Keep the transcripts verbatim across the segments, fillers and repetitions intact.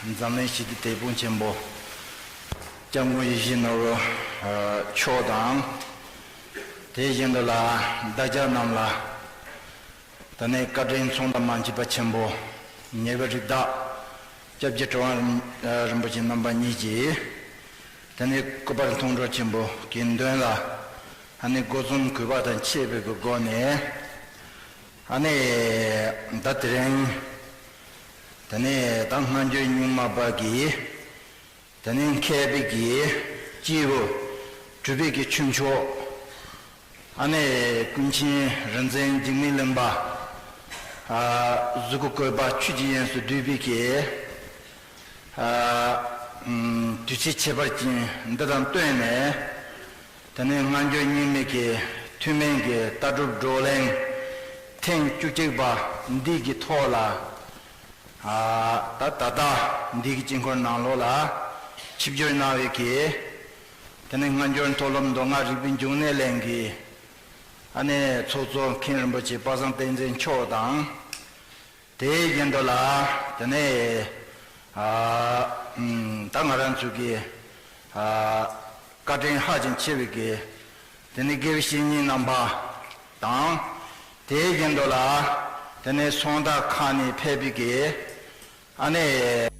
འཛམ་གླིང་ཞི་བདེ་དེད་དཔོན་ཆེན་པོ་སྐྱབས་མགོན་ཡིད་བཞིན་ནོར་བུ་མཆོག་དང་། དེ་བཞིན་དུ་ལ་བདག་ཅག་རྣམས་ལ་དེ་ནས་བཀའ་དྲིན་མཚུངས་ཟླ་མ་མཆིས་པ་ཆེན་པོ་ཉེ་བའི་རིགས་བདག་སྐྱབས་རྗེ་གྲུབ་དབང་རིན་པོ་ཆེ་རྣམ་པ་གཉིས་ཀྱིས། དེ་ནས་སྐུ་པར་མཐོང་གྲོལ་ཆེན་པོ་དགེ་འདུན་ལ་ཨ་ནི་སྒོ་གསུམ་གུས་པ་དང་འཆད་པའི་སྒོ་ནས། ཨ་ནི་ད་དེ་རིང་དེ་ནས་ད་སྔ་འགྱུར་རྙིང་མ་པ་གི་དེ་ནས་མཁས་པའི་གི་སྐྱེས་བུ་གྲུབ་པའི་གི་ཆོས་མཆོག་ཨ་ནི་ཀུན་མཁྱེན་རིག་འཛིན་འཇིགས་མེད་གླིང་པ། ཨ་གཟུགས་སྐུ་བཀོད་པ་ཆོས་ཀྱི་དབྱིངས་སུ་བསྡུས་པའི་གི་ཨ་ཨམ་དུས་ཚིགས་ཁྱད་པར་ཅན་འདི་དང་བསྟུན་ནས། དེ་ནས་སྔ་འགྱུར་རྙིང་མའི་གི་ཐུན་མིན་གྱི་ལྟ་གྲུབ་བགྲོ་གླེང་ཐེངས་བཅུ་གཅིག་པ་འདི་གི་ཐོག་ལ། ཨ་ད་ད་ལྟ་འདི་གི་དཀྱིལ་འཁོར་ནང་ལོགས་ལ་ཆིབས་བསྒྱུར་གནང་བའི་གི་དེ་ནས་སྔ་འགྱུར་མཐོ་སློབ་མདོ་སྔགས་རིག་པའི་འབྱུང་གནས་གླིང་གི་ཨ་ནི་ཚོགས་གཙོ་མཁན་རིན་པོ་ཆེ་པ་སངས་བསྟན་འཛིན་མཆོག་དང་། དེ་བཞིན་དུ་ལ་དེ་ནས་ཨ་ཨམ་ད་ང་རང་ཚོའི་གི་ཨ་བཀའ་དྲིན་ཧ་ཅང་ཆེ་བའི་གི་དེ་ནས་དགེ་བའི་བཤེས་གཉེན་རྣམ་པ་དང་། དེ་བཞིན་དུ་ལ་དེ་ནས་སོང་ད་ཁག་ནས་ཕེབས་པའི་གི་ཨ་ནི།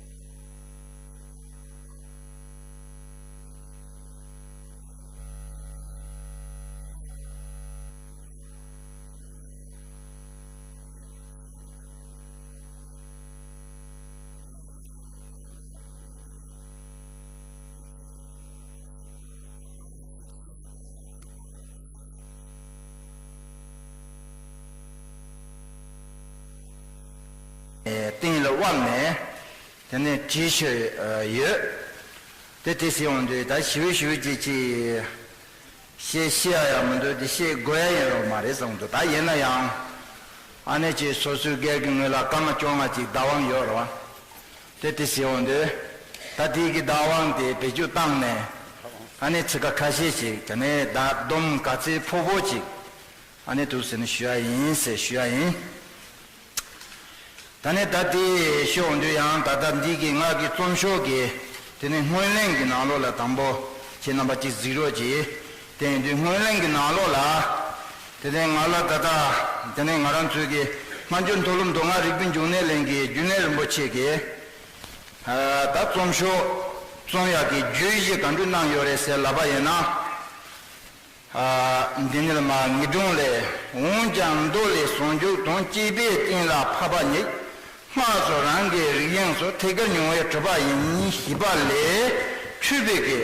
སྟེང་ལ་དབབ་ནས་དེ་ནས་བྲིས་ཤིག་ཡོད། དེ་དེ་ཟེར་འོང་དུས་ད་ཞིབ་ཞིབ་ཅིག་ཅིག་བཤད་ཤེས་ཡ་ཡང་མི་འདུག་དེ་བཤད་དགོས་ཡ་ཡིན་རོགས་མ་རེད་བསམ་འདུག་ད་ཡིན་ན་ཡང་ཨ་ནེ་ཅིག་སོ་སོའི་སྒེར་གྱི་ངོས་ལ་སྐར་མ་བཅོ་ལྔ་ཅིག་བདག་དབང་ཡོད་རོགས། དེ་དེ་ཟེར་འོང་དུས་ད་དེའི་གི་བདག་དབང་དེ་བེད་སྤྱོད་བཏང་ནས་ཨ་ནེ་ཚིག་ཁ་ཁ་ཤས་ཅིག་དེ་ནས་ད་སྡོམ་ག་ཚོད་ཕོ་ཕོ་ཅིག་ཨ་ནི་འདུག་ཟེར་ནས་ཞུ་ཡ་ཡིན་ཟེར་ཞུ་ཡ་ཡིན། ད་ནི་ད་དེ་ཤོག་འདུག་ཡང་ད་ལྟ་འདི་གི་ང་གི་རྩོམ་ཤོག་གི་དེ་ནི་སྔོན་གླེང་གི་ནང་ལོགས་ལ་དང་པོ་ཁྱེད་རྣམ་པ་ཅིག་གཟིགས་རོགས་གྱིས། དེ་ཡིན་དུས་སྔོན་གླེང་གི་ནང་ལོགས་ལ་དེ་ནི་ང་ལ་ད་ལྟ་དེ་ནི་ང་རང་ཚོའི་གི་སྔ་འགྱུར་མཐོ་སློབ་མདོ་སྔགས་རིག་པའི་འབྱུང་གནས་གླིང་གི་རྒྱུན་ལས་རིན་པོ་ཆེ་གིས་ད་རྩོམ་ཤོག་རྩོམ་ཡག་གི་བརྗོད་གཞི་ག་འདྲ་གནང་ཡོད་རེད་ཟེར་ལབ་པ་ཡིན་ན། འདི་ཉིད་མ་ངེས་སྒྲུང་ལས། འོན་ཀྱང་མདོ་ལས་ཟུང་འཇུག་དོན་གཅིག་པའི་སྟེང་ལ་འཕགས་པ་ཉིད། སྔགས་སུ་རང་གི་རིགས་དབྱིངས་སུ་ཐད་ཀར་མྱོང་བས་གྲུབ་པ་ཡིན་ཞེས་པ་ལས་འཕྲོས་པའི་གི།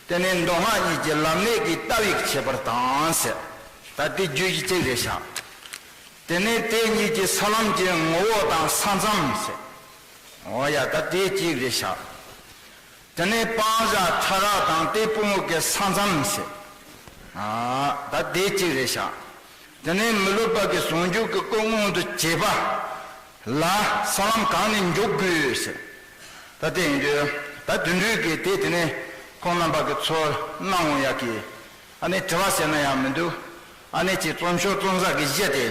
དེ་ནས་མདོ་སྔགས་གཉིས་ཀྱི་ལམ་ལས་ཀྱི་ལྟ་བའི་ཁྱད་པར་དང་ཟེར། ད་དེ་བརྗོད་གཞི་གཅིག་རེད་ཤག་དེ་ནས་དེ་གཉིས་ཀྱི་ས་ལམ་གྱི་ངོ་བོ་དང་ས་མཚམས་ཟེར། འོ་ཡ་ད་དེ་གཅིག་རེད་ཤག་དེ་ནས་སྤང་བྱ་ཕྲ་རགས་དང་དེ་སྤོང་བའི་ས་མཚམས་ཟེར། ཨ་ད་དེ་གཅིག་རེད་ཤག་དེ་ནས་མི་སློབ་པ་གི་ཟུང་འཇུག་གི་སྐུ་མངོན་དུ་བྱེད་པ་ལ་ས་ལམ་གང་ནས་འཇུག་དགོས་ཟེར། ད་དེ་ཡིན་དུས་ད་དུད་འགྲོའི་གི་དེ་དེ་ནས་ཁོང་རྣམ་པ་གི་ཚོར་སྣང་འོང་ཡག་གི་ཨ་ནི་དྲི་བ་ཟེར་ན་ཡང་མི་འདུག་ཨ་ནི་ཅིག་རྩོམ་ཤོག་རྩོམ་ས་གི་གཞི་དེ་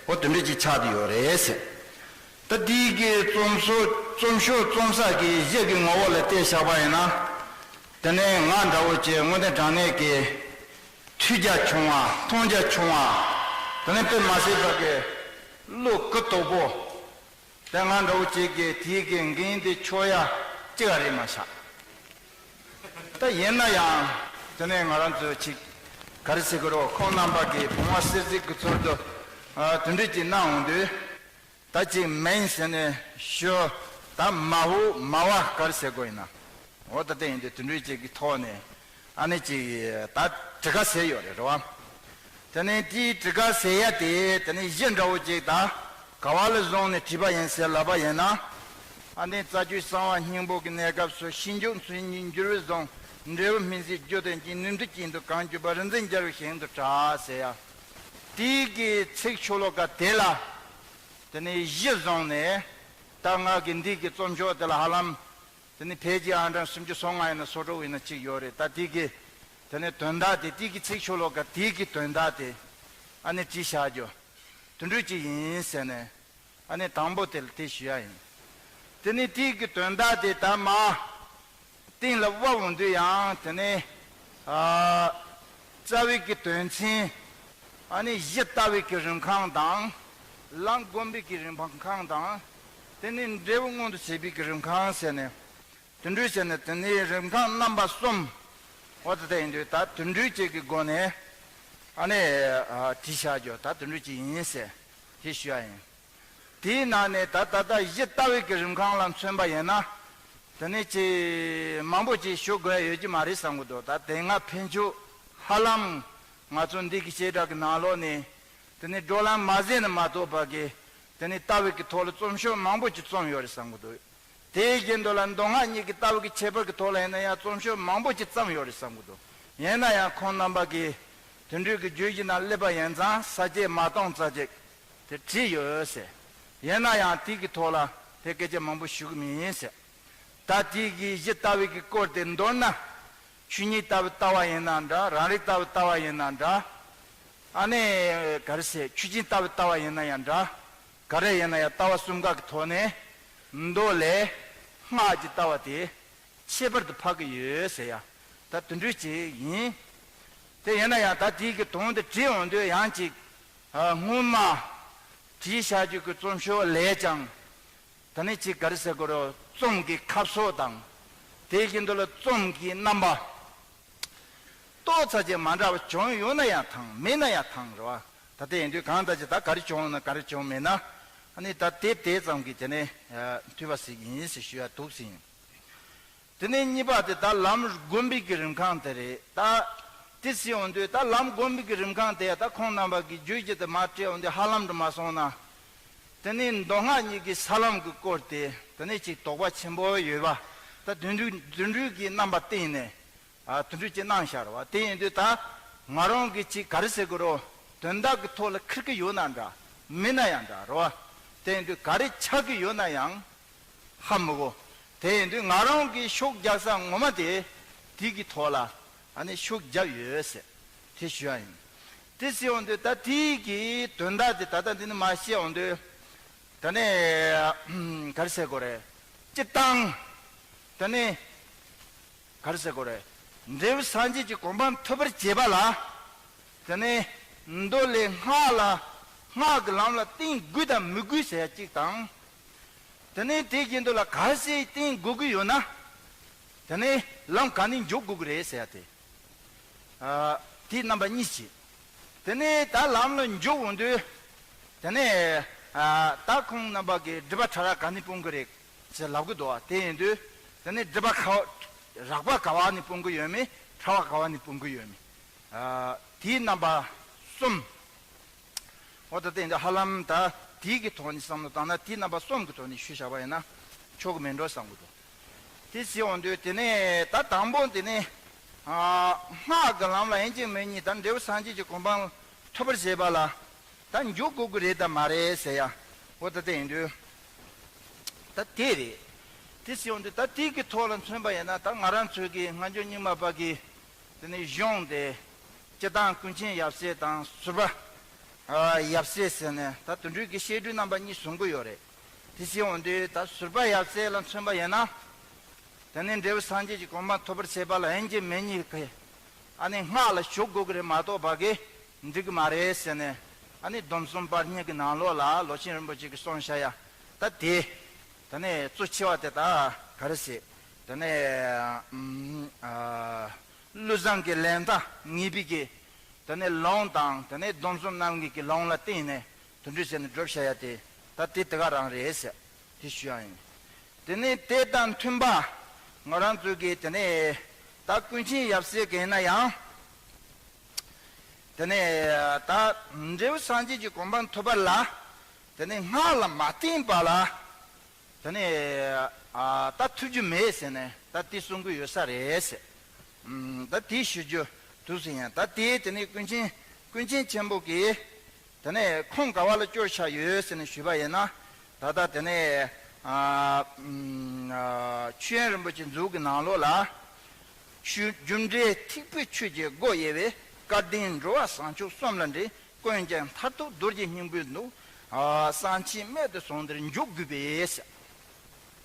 འོ་དུད་འགྲོ་ཅིག་ཆགས་བསྡད་ཡོད་རེད་ཟེར། ད་དེའི་གི་རྩོམ་སོ་རྩོམ་ཤོག་རྩོམ་ས་གི་གཞི་གི་ངོ་བོ་ལ་བལྟས་བཞག་པ་ཡིན་ན། དེ་ནས་ང་འདྲ་བོ་ཅིག་དངོས་གནས་དྲང་གནས་ཀྱི་ཐོས་རྒྱ་ཆུང་བ་མཐོང་རྒྱ་ཆུང་བ། དེ་ནས་དཔེ་མ་སྲིད་པ་གི་བློ་གུ་དོག་པོ། དེ་ང་འདྲ་བོ་ཅིག་གི་དེའི་གི་འགན་དེ་འཁྱོག་ཡ་ཅི་ག་རེད་མ་ཤག་ད་ཡིན་ན་ཡང་དེ་ནས་ང་རང་ཚོ་ཅིག་ག་རེ་ཟེར་དགོས་རོགས། ཁོང་རྣམ་པ་གི་བུང་བ་གསེར་གཟིགས་ཀྱི་ཚུལ་དུ་དུད་འགྲོ་ཅིག་གནང་འོང་དུས། ད་ཅིག་མིན་ཟེར་ནས་ཞུ། ད་མ་འོ་མ་བ་ག་རེ་ཟེར་དགོས་ཡིན་ན། འོ་ད་ལྟ་ཡིན་དུས་དུད་འགྲོའི་ཅིག་གི་ཐོག་ནས་ཨ་ནི་ཅིག་ད་དྲི་ཁ་ཟེར་ཡོད་རེད་རེད་བ། དེ་ནས་དེའི་དྲི་ཁ་ཟེར་ཡ་དེ་དེ་ནས་གཞི་འདྲ་བོ་ཅིག་ད་ག་བ་ལ་བཟུང་ནས་བྲིས་པ་ཡིན་ཟེར་ལབ་པ་ཡིན་ན། ཨ་ནི་རྩ་རྒྱུད་གསང་བ་སྙིང་པོ་གི་གནས་སྐབས་སུ་ཤེས་འཇུག་ཚུལ་གཉིས་འགྱུར་བས་བཟུང་འབྲས་བུ་སྨིན་ཟེར་རྒྱུ་དོན་གྱི་ནུས་མཐུ་ཅན་དུ་གང་གྱུར་པ་རིག་འཛིན་རྒྱལ་བའི་ཞིང་དུ་གྲགས་ཟེར་ཡ། དེའི་གི་ཚིག་ཤོ་ལོ་ཀ་དེ་ལ། དེ་ནས་གཞི་བཟུང་ནས་ད་ང་གི་འདི་གི་རྩོམ་ཤོག་དེ་ལ་ཧ་ལམ་དེ་ནས་ཕལ་ཆེར་ཨང་གྲངས་སུམ་ཅུ་སོ་ལྔ་ཡིན་ན་སོ་དྲུག་ཡིན་ན་གཅིག་ཡོད་རེད། ད་དེ་གི་དེ་ནས་དོན་དག་དེ་དེ་གི་ཚིག་ཤོ་ལོ་ཀ་དེ་གི་དོན་དག་དེ་ཨ་ནི་བྲིས་བཞག་རྒྱུ་དུད་འགྲོ་གཅིག་ཡིན་ཟེར་ནས་ཨ་ནི་དང་པོ་དེ་ལ་དེ་ཞུ་ཡ་ཡིན། དེ་ནས་དེའི་གི་དོན་དག་དེ་ད་མ་གཏིང་ལ་དབབ་འོང་དུས་ཡང་དེ་ནས་ཨ་རྩ་བའི་གི་དོན་ཚན། ཨ་ནི་གཞི་ལྟ་བའི་གི་རིམ་ཁང་དང་། ལམ་སྒོམ་པའི་གི་རིམ་ཁང་དང་། དེ་ནས་འབྲས་བུ་མངོན་དུ་བྱེད་པའི་གི་རིམ་ཁང་ཟེར་ནས། དེ་འདྲ་བྱས་ནས་དེ་ནས་རིམ་ཁང་རྣམ་པ་གསུམ། འོ་ད་ལྟ་ཡིན་དུས་ད་དེ་འདྲ་བྱས་ཀྱི་སྒོ་ནས་ཨ་ནི་ཨ་བྲིས་བཞག་རྒྱུ་ད་དེ་འདྲ་ཅིག་ཡིན་ཟེར་དེ་ཞུ་ཡ་ཡིན། དེའི་ནང་ནས་ད་ད་ལྟ་གཞི་ལྟ་བའི་གི་རིམ་ཁང་ལ་མཚོན་པ་ཡིན་ན། དེ་ནས་ཅིག་མང་པོ་ཅིག་ཞུ་དགོས་ཡ་ཡོད་ཀྱི་མ་རེད་བསམ་གི་འདུག་ད་དེ་སྔ་ཕན་ཆོད་ཧ་ལམ་ང་ཚོ་འདི་གི་བྱེ་བྲག་གི་ནང་ལོགས་ནས། དེ་ནས་བགྲོ་གླེང་མ་ཟད་ནས་མ་གཏོགས་པ་གི། དེ་ནས་ལྟ་བའི་གི་ཐོག་ལ་རྩོམ་ཤོག་མང་པོ་ཅིག་བརྩམས་ཡོད་རེད་བསམ་གི་འདུག་དེའི་རྒྱུན་དུ་ལ་མདོ་སྔགས་གཉིས་ཀྱི་ལྟ་བ་གི་ཁྱད་པར་གྱི་ཐོག་ལ་ཡིན་ན་ཡང་རྩོམ་ཤོག་མང་པོ་ཅིག་བརྩམས་ཡོད་རེད་བསམ་གི་འདུག་ཡིན་ན་ཡང་ཁོང་རྣམ་པ་གིས་དེ་འདྲའི་གི་བརྗོད་གཞི་ནང་སླེབས་པ་ཡིན་ཙང་ས་བཅད་མ་སྟོང་རྩ་བཅད་དེ་བྲིས་ཡོད་ཟེར། ཡིན་ན་ཡང་དེ་གི་ཐོག་ལ་དེ་སྐད་ཆ་མང་པོ་ཞུ་གི་མིན་ཟེར། ད་དེ་གི་གཞི་ལྟ་བའི་གི་སྐོར་དེ་མདོར་ན། ཆོས་ཉིད་ལྟ་བུའི་ལྟ་བ་ཡིན་ན་འདྲ། རང་རིག་ལྟ་བུའི་ལྟ་བ་ཡིན་ན་འདྲ། ཨ་ནི་ག་རེ་ཟེར། ཆོས་ཅན་ལྟ་བུའི་ལྟ་བ་ཡིན་ན་ཡང་འདྲ། ག་རེ་ཡིན་ན་ཡང་ལྟ་བ་གསུམ་ཀ་གི་ཐོག་ནས་མདོ་ལས་སྔགས་ཀྱི་ལྟ་བ་དེ་ཁྱད་པར་དུ་འཕགས་ཀྱི་ཡོད་ཟེར་ཡ། ད་དེ་འདྲ་ཅིག་ཡིན། དེ་ཡིན་ན་ཡང་ད་དེའི་གི་དོན་དེ་བྲིས་འོང་དུས་ཡང་ཅིག་ཨ་སྔོན་མ་བྲིས་བཞག་རྒྱུ་གི་རྩོམ་ཤོག་ལས་ཀྱང་། ད་ནི་ཅིག་ག་རེ་ཟེར་དགོས་རེད། རྩོམ་གྱི་ཁ་ཕྱོགས་དང་། དེའི་རྒྱུན་དུ་ལ་རྩོམ་གྱི་རྣམ་པ། ཏོག་ཙམ་ཅིག་མ་འདྲ་བ་བྱུང་ཡོད་ན་ཡང་ཐང་། མེད་ན་ཡང་ཐང་རེད་བ། ད་ལྟ་ཡིན་དུས་གང་ལྟར་ཅིག་ད་ག་རེ་བྱུང་ན་ག་རེ་བྱུང་མེད་ན། ཨ་ནི་ད་དེ་དེ་ཙམ་གྱིས་དེ་ནས་ཨ་འཐུས་པ་ཞིག་ཡིན་ཟེར་ཞུ་ཡ་འདུག་ཟིན། དེ་ནས་གཉིས་པ་དེ་ད་ལམ་སྒོམ་པའི་གི་རིམ་ཁང་དེ་རེད། ད་དེ་ཟེར་འོང་དུས་ད་ལམ་སྒོམ་པའི་གི་རིམ་ཁང་དེ་ད་ཁོང་རྣམ་པ་གི་བརྗོད་གཞི་དེ་མར་བཀྲལ་འོང་དུས་ཧ་ལམ་དུ་མ་སོང་ན། དེ་ནས་མདོ་སྔགས་གཉིས་ཀྱི་ས་ལམ་གྱི་སྐོར་དེ་དེ་ནས་ཅིག་དོགས་པ་ཆེན་པོ་ཡོད་པ། ད་དོན་འགྲུལ་དོན་འགྲུལ་གྱི་རྣམ་པ་བསྟན་ནས་ཨ་དོན་འགྲུལ་ཅིག་གནང་བཞག་རེད་བ། དེ་ཡིན་དུས་ད་ང་རང་གིས་ཅིག་ག་རེ་ཟེར་དགོས་རོ། དོན་དག་གི་ཐོག་ལ་འཁྱེར་གྱི་ཡོད་ན་འདྲ། མེད་ན་ཡང་འདྲ་རེད་བ། དེ་ཡིན་དུས་ག་རེ་ཆགས་ཀྱི་ཡོད་ན་ཡང་ཧ་མི་གོ། དེ་ཡིན་དུས་ང་རང་གིས་ཤུགས་རྒྱག་ས་ངོ་མ་དེ་དེ་གི་ཐོག་ལ་ཨ་ནི་ཤུགས་རྒྱབ་ཡོད་ཟེར་དེ་ཞུ་ཡ་ཡིན། དེ་ཟེར་འོང་དུས་ད་དེ་གི་དོན་དག་དེ་ད་ལྟ་འདི་ནས་མར་བཤད་འོང་དུས། ད་ནས་ག་རེ་ཟེར་དགོས་རེད། སྤྱིར་བཏང་། ད་ནས་ག་རེ་ཟེར་དགོས་རེད། འབྲས་བུ་སངས་རྒྱས་ཀྱི་གོ་འཕང་ཐོབ་པར་བྱེད་པ་ལ། ད་ནས་མདོ་ལས་སྔགས་ལ་སྔགས་ཀྱི་ལམ་ལ་བརྟེན་དགོས་དང་མི་དགོས་ཟེར་ཡ་གཅིག་དང་། ད་ནས་དེ་བཞིན་དུ་ལ་གལ་སྲིད་བརྟེན་དགོས་ཀྱི་ཡོད་ན། ད་ནས་ལམ་ག་ནས་འཇུག་དགོས་ཀྱི་རེད་ཟེར་ཡ་དེ། ཨ་དེ་རྣམ་པ་གཉིས་ཤིག་དེ་ནས་ད་ལམ་ལ་འཇུག་འོང་དུས། དེ་ནས་ཨ་ད་ཁོང་རྣམ་པ་གིས་སྒྲིབ་པ་ཕྲ་རགས་ག་ནས་སྤོང་གི་རེད་ཟེར་ལབ་གི་འདུག་བ། དེ་ཡིན་དུས་དེ་ནས་སྒྲིབ་པ་ཁ་རགས་པ་ག་བ་ནས་སྤོང་གི་ཡོད་མེད། ཕྲ་བ་ག་བ་ནས་སྤོང་གི་ཡོད་མེད། ཨ་དེའི་རྣམ་པ་གསུམ། འོ་ད་དེ་འདྲ་ཧ་ལམ་ད་དེའི་གི་ཐོག་ནས་བསམ་བློ་བཏང་ན་དེའི་རྣམ་པ་གསུམ་གི་ཐོག་ནས་ཞུས་བཞག་པ་ཡིན་ན་ཆོག་གི་མིན་འགྲོ་བསམ་གི་འདུག་དེ་ཟེར་འོང་དུས་དེ་ནས་ད་དང་པོ་དེ་ནས་ཨ་སྔགས་ཀྱི་ལམ་ལ་ཡིན་གཅིག་མིན་གཉིས་ད་འབྲས་བུ་སངས་རྒྱས་ཀྱི་གོ་འཕང་ཐོབ་པར་བྱེད་པ་ལ་ད་འཇུག་དགོས་ཀྱི་རེད་དམ་མ་རེད་ཟེར་ཡ། འོ་ད་དེ་ཡིན་དུས་ད་དེ་རེད། དེ་ཟེར་འོང་དུས་ད་དེ་གི་ཐོག་ལ་མཚོན་པ་ཡིན་ན་ད་ང་རང་ཚོའི་གི་སྔ་འགྱུར་རྙིང་མ་པ་གི་དེ་ནས་གཞུང་དེ་སྤྱིར་བཏང་ཀུན་མཁྱེན་ཡབ་སྲས་དང་ཟུར་པ་ཨ་ཡབ་སྲས་ཟེར་ནས་ད་དེ་འདྲའི་གི་བཤད་སྒྲོས་རྣམ་པ་གཉིས་གསུང་གི་ཡོད་རེད། དེ་བཞིན་འོང་དུས་ད་ཟུར་པ་ཡབ་སྲས་ལ་མཚོན་པ་ཡིན་ན། དེ་ནས་འབྲས་བུ་སངས་རྒྱས་ཀྱི་གོ་འཕང་ཐོབ་པར་བྱེད་པ་ལ་ཡིན་གཅིག་མིན་གཉིས་ཀྱི་ཨ་ནི་སྔགས་ལ་ཞུགས་དགོས་ཀྱི་རེད་མ་གཏོགས་ཕ་གི་འགྲིག་གི་མ་རེད་ཟེར་ནས། ཨ་ནི་སྡོམ་གསུམ་པར་བསྙེན་གྱི་ནང་ལོགས་ལ་ལོ་ཆེན་རིན་པོ་ཆེ་གིས་གསུངས་བཞག་ཡ། ད་དེ་དེ་ནས་གཙོ་ཆེ་བ་དེ་ད་ག་རེ་ཟེར། དེ་ནས་ཨ་བློ་བཟང་གི་ལན་ད་ངེས་པའི་གི་དེ་ནས་ལུང་དང་དེ་ནས་སྡོམ་གསུམ་རྣམ་ངེས་ཀྱི་ལུང་ལ་བརྟེན་ནས་དེ་འདྲ་བྱས་ནས་སྒྲུབ་བྱ་ཡ་དེ་ད་དེ་དེ་ག་རང་རེད་ཟེར་དེ་ཞུ་ཡ་ཡིན། དེ་ནས་དེ་དང་མཐུན་པ་ང་རང་ཚོ་གི་དེ་ནས་ད་ཀུན་མཁྱེན་ཡབ་སྲས་ཀྱི་ཡིན་ན་ཡང་། དེ་ནས་ད་འབྲས་བུ་སངས་རྒྱས་ཀྱི་གོ་འཕང་ཐོབ་པ་ལ་དེ་ནས་སྔགས་ལ་མ་བརྟེན་པ་ལ། དེ་ནས་ཨ་ད་ཐུབ་རྒྱུ་མེད་ཟེར་ནས་ད་དེ་གསུང་གི་ཡོད་ས་རེད་ཟེར། ཨམ་ད་དེ་ཞུ་རྒྱུ་འདུག་ཟེར་ཡང་ད་དེ་དེ་ནས་ཀུན་མཁྱེན་ཀུན་མཁྱེན་ཆེན་པོ་གིས་དེ་ནས་ཁུངས་ག་བ་ལ་བཅོལ་བཞག་ཡོད་ཟེར་ནས་ཞུས་པ་ཡིན་ན། ད་ལྟ་དེ་ནས་ཨ་ཨམ་ཨ་ཆོས་དབྱིངས་རིན་པོ་ཆེ་མཛོད་ཀྱི་ནང་ལོགས་ལ། ཞུ་རྒྱུ་འབྲས་ཐེག་པའི་ཆོས་ཀྱི་སྒོ་དབྱེ་བའི་སྐལ་ལྡན་འགྲོ་བ་བྱང་ཆུབ་གསུམ་ལ་འདྲེན། ཀུན་ཀྱང་མཐར་ཐུག་རྡོ་རྗེ་སྙིང་པོའི་ནུབ། ཨ་གསང་ཆེན་རྨད་དུ་བྱུང་དེར་འཇུག་དགོས་པས།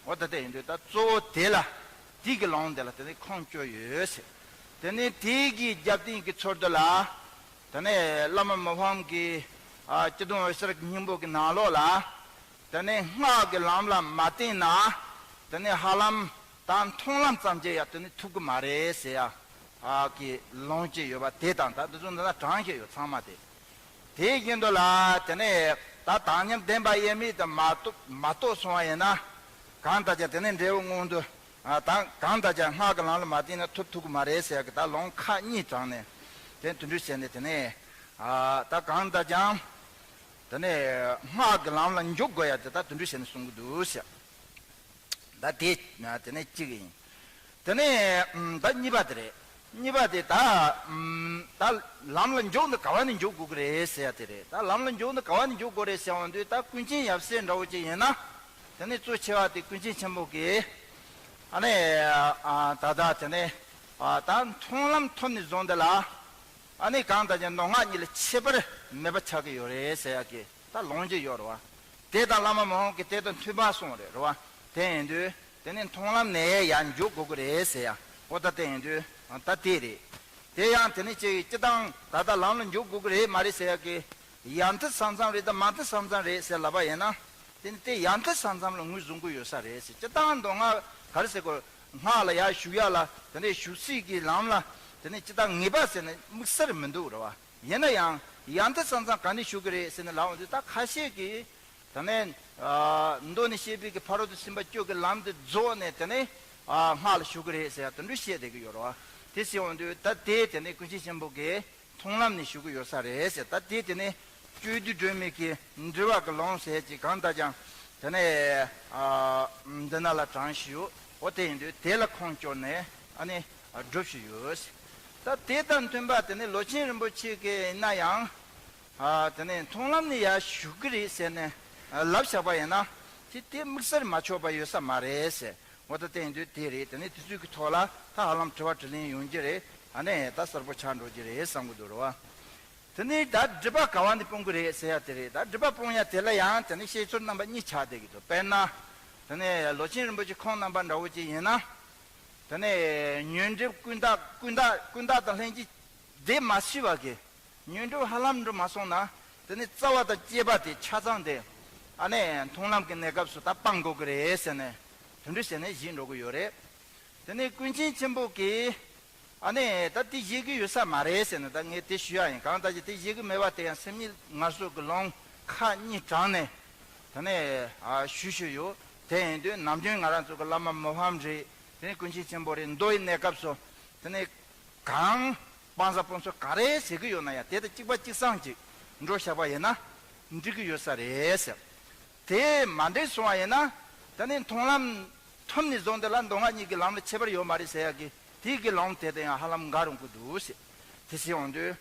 འོ་ད་དེ་ཡིན་དུས་ད་གཙོ་བོ་དེ་ལ་དེ་གི་ལུང་དེ་ལ་དེ་ནི་ཁུངས་བཅོལ་ཡོད་ཟེར། དེ་ནི་དེ་གི་རྒྱབ་རྟེན་གྱི་ཚུལ་དུ་ལ་དེ་ནི་བླ་མ་མི་ཕམ་གྱི་ཨ་སྤྱི་དོན་འོད་གསལ་གྱི་སྙིང་པོ་གི་ནང་ལོགས་ལ། དེ་ནས་སྔགས་ཀྱི་ལམ་ལ་མ་བརྟེན་ན། དེ་ནས་ཧ་ལམ་ད་མཐོང་ལམ་ཙམ་གྱིས་ཡང་དེ་ནས་ཐུབ་ཀྱི་མ་རེད་ཟེར་ཡ། ཨ་གི་ལུང་བཅས་ཡོད་པ་དེ་དང་ད་འདི་ཚོ་འདི་ན་དྲངས་བཞག་ཡོད་ཚང་མ་དེ། དེ་བཞིན་དུ་ལ་དེ་ནས་ད་དག་མཉམ་བདེན་པ་དབྱེར་མེད་དུ་མ་རྟོགས་མ་རྟོགས་སོང་བ་ཡིན་ན། གང་ལྟར་ཀྱང་དེ་ནས་འབྲས་བུ་མངོན་དུ་ཨ་ད་གང་ལྟར་ཀྱང་སྔགས་ཀྱི་ལམ་ལ་མ་བརྟེན་ན་ཐུབ་ཐུབ་ཀྱི་མ་རེད་ཟེར་ཡ་གི་ད་ལུང་ཁག་གཉིས་དྲངས་ནས་དེ་དེ་འདྲ་བྱས་ནས་དེ་ནས་ཨ་ད་གང་ལྟར་ཀྱང་། དེ་ནས་སྔགས་ཀྱི་ལམ་ལ་འཇུག་དགོས་ཡ་དེ་ད་དེ་འདྲ་བྱས་ནས་གསུང་གི་འདུག་ཟེར། ད་དེ་དེ་ནས་གཅིག་ཡིན། དེ་ནས་ད་གཉིས་པ་དེ་རེད། གཉིས་པ་དེ་ད་ད་ལམ་ལ་འཇུག་ནི་ག་བ་ནས་འཇུག་དགོས་ཀྱི་རེད་ཟེར་ཡ་དེ་རེད། ད་ལམ་ལ་འཇུག་ནི་ག་བ་ནས་འཇུག་དགོས་རེད་ཟེར་བ་འདུག་ད་ཀུན་མཁྱེན་ཡབ་སྲས་འདྲ་བོ་ཅིག་ཡིན་ན། དེ་ནས་གཙོ་ཆེ་བ་དེ་ཀུན་མཁྱེན་ཆེན་པོ་གིས་ཨ་ནི་ད་ད་དེ་ནས་ད་མཐོང་ལམ་ཐོབ་ནས་བཟུང་དེ་ལ། ཨ་ནི་གང་ལྟར་ཀྱང་མདོ་སྔགས་གཉིས་ལ་ཁྱད་པར་མེད་པ་ཆགས་ཀྱི་ཡོད་རེད་ཟེར་ཡག་གི་ད་ལུང་བཞི་ཡོད་རེད་བ། དེ་དང་བླ་མ་མི་ཕམ་གྱིས་དེ་དང་མཐུན་པ་གསུངས་རེད་རེད་བ། དེ་ཡིན་དུས་དེ་ནི་མཐོང་ལམ་ནས་ཡར་འཇུག་དགོས་ཀྱི་རེད་ཟེར་ཡ། འོ་ད་དེ་ཡིན་དུས་ད་དེ་རེད། དེ་ཡང་དེ་ནི་ཅིག་སྤྱི་བཏང་ད་ལྟ་ལམ་ལ་འཇུག་དགོས་ཀྱི་རེད་མ་རེད་ཟེར་ཡག་གི་ཡ་མཐུན་ས་མཚམས་རེད་དང་མ་མཐུན་ས་མཚམས་རེད་ཟེར་ལབ་པ་ཡིན་ན། དེ་ནི་དེ་ཡ་མཐུན་ས་མཚམས་ལ་ངོས་བཟུང་གི་ཡོད་ས་རེད་ཟེར། སྤྱི་བཏང་མདོ་སྔགས་ག་རེ་ཟེར་དགོས། སྔགས་ལ་ཡར་ཞུགས་ཡ་ལ་དེ་ནས་ཞུགས་ཚིག་གི་ལམ་ལ་དེ་ནས་ཅི་ལྟར་ངེས་པ་ཟེར་ནས་དམིགས་བསལ་མི་འདུག་རེད་བ། ཡིན་ན་ཡང་ཡ་མཐུན་ས་མཚམས་ག་ནས་ཞུགས་ཀྱི་རེད་ཟེར་ནས་ལབ་འོང་དུས་ད་ཁ་ཤས་ཀྱིས་དེ་ནས་མདོ་ནས་བཤད་པའི་གི་ཕ་རོལ་ཏུ་ཕྱིན་པ་བཅུ་གི་ལམ་དེ་རྫོགས་ནས་དེ་ནས་སྔགས་ལ་ཞུགས་ཀྱི་རེད་ཟེར་ཡ་དེ་འདྲ་བཤད་བསྡད་ཀྱི་ཡོད་རེད་བ། དེ་ཟེར་འོང་དུས་ད་དེ་དེ་ནས་ཀུན་མཁྱེན་ཆེན་པོ་གིས། མཐོང་ལམ་ནས་ཞུགས་ཀྱི་ཡོད་ས་རེད་ཟེར། ད་དེ་དེ་ནས་སྤྱོད་བསྡུས་སྒྲོན་མེ་གི་འགྲེལ་པ་གི་ལུང་ཟེར་གྱི་གང་ལྟར་ཀྱང་དེ་ནས་ཨ་འདི་ན་ལ་དྲངས་ཞུ། འོ་དེ་ཡིན་དུས་དེ་ལ་ཁུངས་བཅོལ་ནས་ཨ་ནི་སྒྲུབ་ཞུ་ཡོད་ཟེར། ད་དེ་དང་མཐུན་པ་དེ་ནས་ལོ་ཆེན་རིན་པོ་ཆེ་གི་ཡིན་ན་ཡང་ཨ་དེ་ནས་མཐོང་ལམ་ནས་ཡར་ཞུགས་ཀྱི་རེད་ཟེར་ནས་ལབ་བཞག་པ་ཡིན་ན་དེ་དེ་དམིགས་བསལ་མ་ཆོག་པ་ཡོད་ས་མ་རེད་ཟེར། འོ་ད་དེ་ཡིན་དུས་དེ་རེད། དེ་ནས་དེ་ཚོའི་གི་ཐོག་ལ་ད་ཧ་ལམ་དྲི་བ་དྲིས་ལན་ཡོང་གི་རེད། ཨ་ནི་ད་གསལ་པོ་ཆགས་འགྲོ་གི་རེད་བསམ་གི་འདུག་རེད་བ། དེ་ནས་ད་སྒྲིབ་པ་ག་བ་ནས་སྤོང་གི་རེད་ཟེར་ཡ་དེ་རེད། ད་སྒྲིབ་པ་སྤོང་ཡ་དེ་ལ་ཡང་དེ་ནས་བཤད་ཚུལ་རྣམ་པ་གཉིས་ཆགས་བསྡད་ཀྱི་འདུག་དཔེར་ན། དེ་ནས་ལོ་ཆེན་རིན་པོ་ཆེ་ཁོང་རྣམ་པ་འདྲ་བོ་ཅིག་ཡིན་ན། དེ་ནས་ཉོན་སྒྲིབ་ཀུན་བཏགས་ཀུན་བཏགས་ཀུན་བཏགས་དང་ལྷན་ཅིག་བསྡེབས་མ་ཤེས་པ་གི། ཉོན་སྒྲིབ་ཧ་ལམ་འགྲོ་མ་སོང་ན། དེ་ནས་རྩ་བ་དང་བཅས་པ་དེ་ཆ་ཚང་དེ། ཨ་ནི་མཐོང་ལམ་གྱི་གནས་སྐབས་སུ་ད་སྤང་དགོས་ཀྱི་རེད་ཟེར་ནས། དེ་འདྲ་བྱས་ནས་བཞེས་འགྲོ་གི་ཡོད་རེད། དེ་ནས་ཀུན་མཁྱེན་ཆེན་པོ་གིས། ཨ་ནི་ད་དེ་བཞེས་ཀྱི་ཡོད་ས་མ་རེད་ཟེར་ནས་ད་ངས་དེ་ཞུ་ཡ་ཡིན། གང་ལྟར་ཀྱང་དེ་བཞེས་ཀྱི་མེད་པ་དེ་ཡང་སེམས་ཉིད་ངལ་གསོ་གི་ལུང་ཁག་གཉིས་དྲངས་ནས། དེ་ནས་ཨ་ཞུ་ཞུ་ཡོད། དེ་ཡིན་དུས་ནམ་རྒྱུན་ང་རང་ཚོ་གི་བླ་མ་མི་ཕམ་རེད། དེ་ནས་ཀུན་མཁྱེན་ཆེན་པོ་རེད། མདོ་ཡི་གནས་སྐབས་སུ། དེ་ནས་གང་། སྤང་བྱ་སྤོང་ཚུལ་ག་རེ་ཟེར་གྱི་ཡོད་ན་ཡང་དེ་དང་གཅིག་པ་གཅིག་སང་ཅིག་འགྲོ་བཞག་པ་ཡིན་ན་འགྲིག་གི་ཡོད་ས་རེད་ཟེར། དེ་མ་འགྲིག་སོང་བ་ཡིན་ན་ད་ནི་མཐོང་ལམ་ཐོབ་ནས་བཟུང་དེ་ལ་མདོ་སྔགས་གཉིས་ཀྱི་ལམ་ལ་ཁྱད་པར་ཡོད་མ་རེད་ཟེར་ཡག་གི་དེ་གི་ལམ་དེ་དང་ཡང་ཧ་ལམ་འགལ་འོང་གི་འདུག་ཟེར། དེ་ཟེར་འོང་དུས་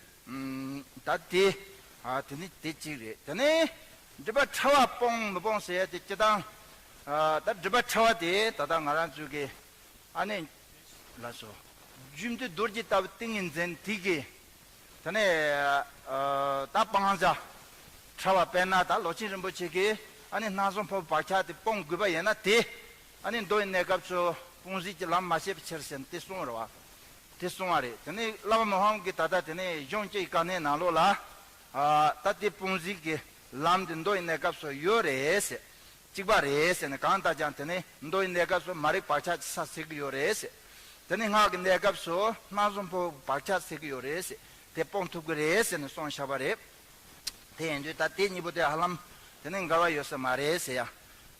ད་དེ་ཨ་དེ་ནི་དེ་གཅིག་རེད། དེ་ནས་སྒྲིབ་པ་ཕྲ་བ་སྤོང་མི་སྤོང་ཟེར་ཡ་དེ་སྤྱིར་བཏང་ཨ་ད་སྒྲིབ་པ་ཕྲ་བ་དེ་ད་ལྟ་ང་རང་ཚོའི་གི་ཨ་ནི། ལགས་སོ། རྒྱུ་མཐུན་རྡོ་རྗེ་ལྟ་བུ་ཏིང་ངེ་འཛིན་དེ་གིས། དེ་ནས་ཨ་ད་སྤང་བྱ་ཕྲ་བ་དཔེར་ན་ད་ལོ་ཆེན་རིན་པོ་ཆེ་གིས་ཨ་ནི་སྣང་སྲིད་འཕོ་བའི་བག་ཆགས་དེ་སྤོང་དགོས་པ་ཡིན་ན་དེ་ཨ་ནི་མདོ་ཡི་གནས་སྐབས་སུ་སྤོང་བྱེད་ཀྱི་ལམ་མ་བཤད་པའི་ཕྱིར་ཟེར་ནས་དེ་གསུངས་རེད་བ། དེ་གསུངས་པ་རེད། དེ་ནས་བླ་མ་མི་ཕམ་གྱིས་ད་ལྟ་དེ་ནས་གཞུང་བཅུ་ཡི་དཀའ་གནད་ནང་ལོགས་ལ་ཨ་ད་དེ་སྤོང་བྱེད་ཀྱི་ལམ་དེ་མདོ་ཡི་གནས་སྐབས་སུ་ཡོད་རེད་ཟེར། གཅིག་པ་རེད་ཟེར་ནས་གང་ལྟར་ཀྱང་དེ་ནི་མདོ་ཡི་གནས་སྐབས་སུ་མ་རིག་བག་ཆགས་ཀྱི་ས་ཟེར་གྱི་ཡོད་རེད་ཟེར། དེ་ནི་སྔགས་ཀྱི་གནས་སྐབས་སུ་སྣང་སྲིད་འཕོ་བའི་བག་ཆགས་ཟེར་གྱི་ཡོད་རེད་ཟེར། དེ་སྤོང་ཐུབ་ཀྱི་རེད་ཟེར་ནས་གསུངས་བཞག་པ་རེད། དེ་ཡིན་དུས་ད་དེ་གཉིས་པོ་དེ་ཧ་ལམ་དེ་ནི་འགལ་བ་ཡོད་ས་མ་རེད་ཟེར་ཡ།